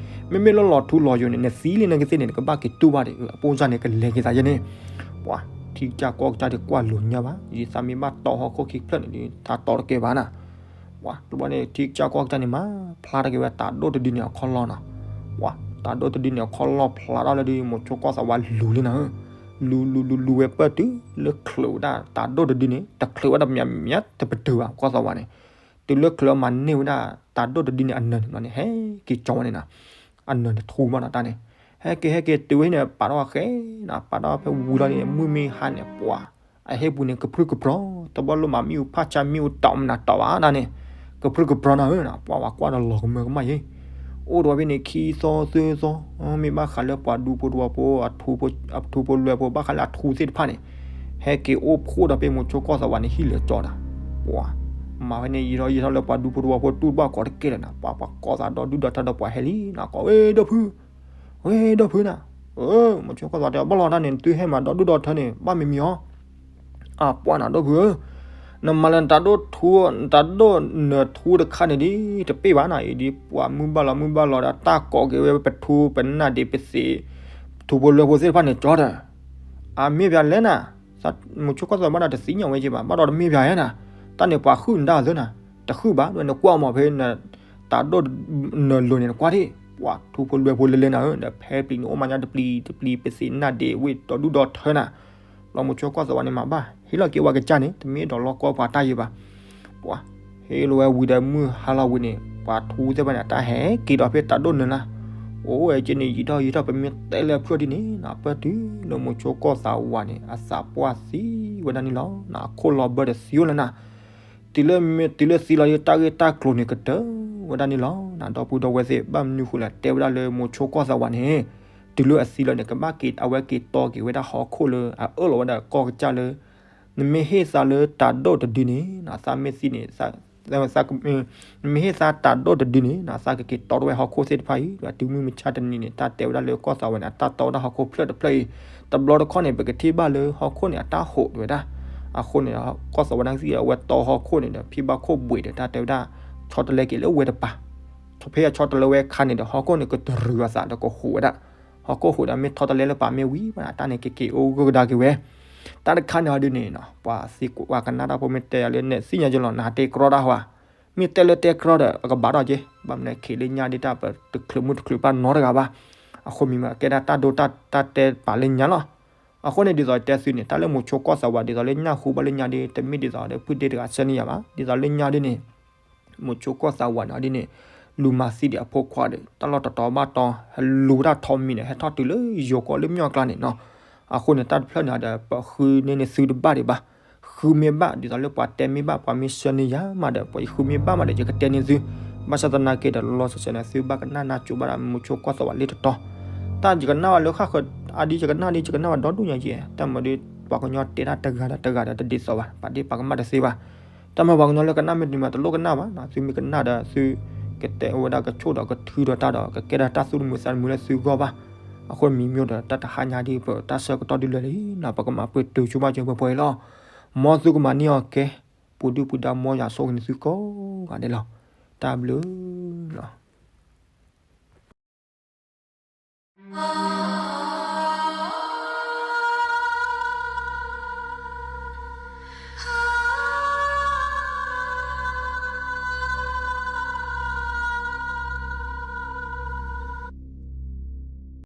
မ့မ့ၢ်လၢလီၤထူလီၤယိာ်န့ၣ် နသံလံနကသ့ၣ်န့ၣ် နကဘၣ်က့ၤတူၢ်ဘၣ်ဒံး အပိၢ်စၢ်န့ၣ် ကလဲၤက့ၤသးယဲန့ၣ် ပှၤ ထံကစၢ်ကီၢ်ကစၢ်ဒံးကွၢ်လိာ်ညါဘၣ် ယသးမ့ၢ်ဘၣ်တီဟီၣ်ခိၣ်ခံဖျၢၣ်န့ၣ်ဒီး သးတီတကဲဘၣ်နၤ ပှၤတဘျီန့ၣ် ထံကစၢ်ကီၢ်ကစၢ်န့ၣ် မၤဖျါထီၣ်က့ၤဝဲတၢ်ဒိၣ်တဒုန့ၣ်အခီၣ်လီၢ်နီၤ. ပှၤတၢ်ဒိၣ်တဒုန့ၣ်အခီၣ်လီၢ်ဖျါထီၣ်လၢဒုး မိၤဆိကီၢ်သးဝးလူၤလံနၤဧၢ. လူၤလူၤလူၤလူၤဝဲပၢၢ်တုၤလၢချုးဝဲဒၣ်တၢ်ဒိၣ်တဒုန့ၣ် တချုးဝဲဒၣ်မးမးတပတုာ်ဘၣ်ကီၢ်သးဝးန့ၣ် တုၤလၢချုးမၤန့ၢ်ဝဲဒၣ်တၢ်ဒိၣ်တဒုန့ၣ်အနၢၤန့ၣ်ဘျီန့ၣ် ဟဲက့ၤကၠီဝဲန့ၣ်နၤ. အနၢၤန့ၣ်ထူဘၣ်နီၤတၢ်န့ၣ် ဟဲက့ၤဟဲက့ၤတုၤဝဲန့ၣ် ပာ်ထီၣ်ဃဲနီၤ ပာ်ထီၣ်ဖဲဝံၤလီၤန့ၣ် မုၢ်မ့ၢ်ဟါန့ၣ် ပှၤ အဟဲပူၤန့ၣ် ကပြုၢ်ကပြီၤ တဘျီလၢမၤမ့ၣ်အူဖးဆါ မ့ၣ်အူတီမနၤတီဘၣ်တၢ်န့ၣ် ကပြုၢ်ကပြီၤနၤဧၢနီၤ ပှၤဝဲကွၢ်ဒီးလီၤကမၢကမၣ်ယဲ အိၣ်ဒီးဝဲဖဲန့ၣ် ခံသီသၢသီ မ့ၢ်ဘၣ်ဃးလၢပှၤဒူဖိတဝီဖိ အထူဖိလွဲဖိ ဘၣ်ဃးလၢအထူသ့ၣ်တဖၣ်န့ၣ် ဟဲက့ၤအိၣ်ဖှိၣ်ဒီးဖဲမိၤဆိကီၢ်သးဝးန့ၣ် ဟံၣ်လၢကၠီတၢ် ပှၤ မၤဝဲန့ၣ် ယံာ်ထီၣ်ယံာ်ထီၣ်လၢပှၤဒူဖိတဝီဖိတူၢ်ဘၣ်ကိးတကဲလၢၤနၤ ပှၤပှၤကိးသးဒီဒူၣ်ဒီထၢဒီးပှၤဟဲလံနီၤ ကိးဝဲဒီဖု ဝဲဒီဖုနၤ မိၤဆိကီၢ်သးတဲ ဘၣ်လီၤတၢ်န့ၣ် နသုဟဲမၤဒီဒူၣ်ဒီထၢန့ၣ် ဘၣ်မံၤမံၤအီၤ အပှၢ်နၤဒီဖုဧၢ နမၤလၢနတၢ်ဒိၣ်ထူ နတၢ်ဒိၣ်နၢၤထူတခါန့ၣ်ဒ် တပ့ၢ်ဘၣ်နၤအံၤဒ် ပှၤမုၢ်ဘၣ်လီၤမုၢ်ဘၣ်လီၤဒီးတၢ်ကိးက့ၤဝဲပထူပနၢ်ဒ့ပသ့ၣ် ထူဖိလွဲဖိသ့ၣ်တဖၣ်န့ၣ်ကၠီတၢ် အ အမ့ၢ်ပၠးလဲၣ်နၤ, မိၤဆိကီၢ်သးဝါဘၣ်ဒီးတသ့ၣ်ညါဝဲက့ဘၣ်, ဘၣ်ဒီးတမ့ၢ်ပၠးယဲနၤ, တၢ်န့ၣ်ပှၤဟုၣ်နတၢ်အသၢနၤ, တဟုၣ်ဘၣ်, ဒီးနကွၢ်မးဖဲ တၢ်ဒိၣ်နၢၤလိၤန့ၣ်နကွၢ်ထံၣ်, ပှၤထူဖိလွဲဖိလဲလဲနၤဧၢ, ဒီးဖဲပျံၤန့ၣ်အိၣ်မးညါတပျံၤတပျံၤ ပသ့ၣ်နၢ်ဒ့ဝ့ၢ်ဒီဒူၣ်ဒီထၢနၤ, ဘျီမိၤဆိကီၢ်သးဝါန့ၣ်မၤဘၣ်, ဟ့ၣ်လီၤက့ၤဝဲကစၢ်န့ၣ် တမ့ၢ်အဲၣ်ဒိးလီၢ်ကီပှၤတၢ်ယံၤဘၣ်, ပှၤ ဟ့ၣ်လီၤဝဲဝံၤဒီးမုၢ်ဟါလီၤဝံၤန့ၣ် ပှၤထူသ့ၣ်တဖၣ်န့ၣ် အတၢ်ဟဲက့ၤဒီးဖဲတၢ်ဒိၣ်နၢၤလၢ်, အိၣ်ဝဲက့န့ၣ် ယံာ်ထီၣ်ယံာ်ထီၣ် ပမ့ၢ်တဲလၢအဖုၣ်ဒ်န့ၣ်နၤ, ပၢၢ်တုၤလၢမိၤဆိကီၢ်သးဝါန့ၣ် အသးပှၢ်သံဝဲဒၣ်န့ၣ်လီၤ, အခိၣ်လီၤဘၢတသံအိၣ်လၢနၤ, တုၤလၢမ့ၢ်တုၤလၢသံလီၤဒီး တၢ်ဂ့ၢ်တၢ်ကျိၤန့ၣ်ကတၢၢ်ဝဲဒၣ်န့ၣ်လီၤ, ဒီပုၢ်ဒီဝဲၢ်သ့ၣ် ဘၣ်မနုၤဃိလဲၣ် တဲဝဲဒၣ်လၢမိၤဆိကီၢ်သးဝါန့ၣ် တုၤလၢအသံလီၤန့ၣ် ကဘၣ်က့ၤ အဝဲက့ၤတီက့ၤဝဲဒၣ်ဟီၣ်ခိၣ်လၢအအၢၣ်လီၤဝဲဒၣ်ကီၢ်ကစၢ်လၢ နမ့ၢ်ဟ့ၣ်သးလၢတၢ်ဒိၣ်တဒုန့ၣ်နၤ, သးမ့ၢ်သံန့ၣ် နမ့ၢ်ဟ့ၣ်သးတၢ်ဒိၣ်တဒုန့ၣ်နၤ, သးကက့ၤတီတဝဲဟီၣ်ခိၣ်သ့ၣ်တဖၣ်အံၤ, ဒီးတုၤမုၢ်မဆါတနံၤန့ၣ် တၢ်တဲဝဲဒၣ်လၢကီၢ်သးဝါန့ၣ် အတၢ်တီဝဲဒၣ်ဟီၣ်ခိၣ်ဖျၢၣ်တဖျၢၣ်အံၤ, တဘျီတခီၣ်န့ၣ် ပကထံၣ်ဘၣ်လၢဟီၣ်ခိၣ်န့ၣ် အတၢ်ဟိးတဝဲဒၣ်, အဃိန့ၣ် ကီၢ်သးဝါန့ၣ်သံဒီး အဝဲတီဟီၣ်ခိၣ်န့ၣ်ဒီး ဖံဘၣ်ခိၣ်ဘှံးဒီး တၢ်တဲဝဲဒၣ် ဆီတလဲက့ၤလၢဝဲတပၤ, ဖဲအဆီတလဲဝဲခါန့ၣ်ဒီး ဟီၣ်ခိၣ်န့ၣ်ကတရံးအသးဒီးကဟိးဝဲဒၣ်, ဟီၣ်ခိၣ်ဟိးဒီး မ့ၢ်ထီတလဲလၢပာ်မ့ၢ်ဝံၤဘၣ် တၢ်န့ၣ်ကက့ၤအိၣ်ဂၢၢ်ကဒါက့ၤဝဲ, တၢ်တခါန့ၣ်အီၤဒ်န့ၣ်နၤ, ပှၤသံကွၢ် ပှၤကနၣ်တၢ်ဖိမ့ၢ်တဲယၤလၢ နဲၣ်သ့ၣ်ညါယလီၤ နဟးတဲကြီတၢ်ဟါ, မ့ၢ်တဲလၢတဲကြီဒီး အကဘၣ်ထီၣ်က့, ဘၣ်မနုၤ ခ့လၢညါဒ်တၢ် ပတချုးမုၢ်တချုးပၢ်နီတဂၤဘၣ်, အဃိမ့ၢ်မ့ၢ်ကဲဒၣ်တၢ်ဒိတၢ်တဲပာ်လၢညါလီၤ, အဃိန့ၣ် ဒ်သိးတဲသုန့ၣ် တၢ်လၢမိၤဆိကီၢ်သးဝါ ဒ်သိးလၢညၣ်ဃူဘၣ်လၢညါဒ် တမ့ၢ်ဒ်သိးလၢပုၢ်ဒ့တဂၤဆၢန့ၢ်ယၤဘၣ်, ဒ်သိးလၢညါဒ်န့ၣ် မိၤဆိကီၢ်သးဝါန့ၣ်ဒ်န့ၣ် လူၤမၤသံဒံးအဖိခွါဒီး တၢ်လီၢ်တတီၤဘၣ်တီၤ ဟဲလူၤဝဲဒၣ်ထိးမံၤန့ၣ် ဟဲထီၣ်တုၤလၢယိၤကီၢ်လၢမၠီၣ်ကျါန့ၣ်နီၤ, အဃိန့ၣ် တၢ်တဖျၢၣ်န့ၣ်ဒီး ပဃုန့ၢ်န့ၢ်သုတဘၣ်ဒံးဘၣ်, ဃုမ့ၢ်ဘၣ် ဒ်သိးလၢပှၤတဲမ့ၢ်ဘၣ် ပှၤမ့ၢ်ဆၢန့ၢ်ယၤမးဒီး ပှၤယဃုမ့ၢ်ဘၣ်မးဒီး ယကတဲန့ၢ်သု, ဘၣ်ဆၣ်သနာ်က့ဒီး လီၤလီၤဆဲးဆဲးန့ၣ် သုဘၣ်ကနၣ်နၢ်ကၠိဘၣ်ဒီး မိၤဆိကီၢ်သးဝါလံတတီၤ, တၢ်ယကနၣ်ဝဲလၢဃၣ်ဃၢၤ အါဒ်ယကနၣ်ဒ် ယကနၣ်ဝဲဒီဒူၣ်ညါက့, တၢ်မၤဒ် ပှၤကညီတဲတၢ်တဂၤဒီးတဂၤဒီးတဒ်သိးဘၣ်, ပာ်ဒ့ၣ်ပာ်ကမၣ်တသ့ဘၣ်, တၢ်မၤပှၤကညီလၢကနၣ်မ့ၢ်တမၤတလိၣ်ကနၣ်ဘၣ်, သုမ့ၢ်ကနၣ်ဒီး သုကတဲဝဲဒၣ်ကဆိၣ်ဒီးကထုဒီးတၢ်ဒီး ကကဲဒၣ်တၢ်သူၣ်တမုာ်သးတမုာ်လၢသုဂီၢ်ဘၣ်, အဃိမံၤမ့ၢ်ဒီး တၢ်တဟါညါဒ်ပတၢ်ဆၢကတီၢ်ဒ်လဲၣ်လံနီၤ ပကမၤပှဲၤတုၤဆိဘၣ်က့ၤပှဲၤပှဲၤအံၤလီၤ, မ်သုကမၤန့ၢ်အီၤကဲ, ပူၤဒုၣ်ပူၤဒါမ်ယွၤဆိၣ်ဂ့ၤန့ၢ်သုကိးဂၤဒဲးလီၤ, တၢ်ဘျုးလီၤ.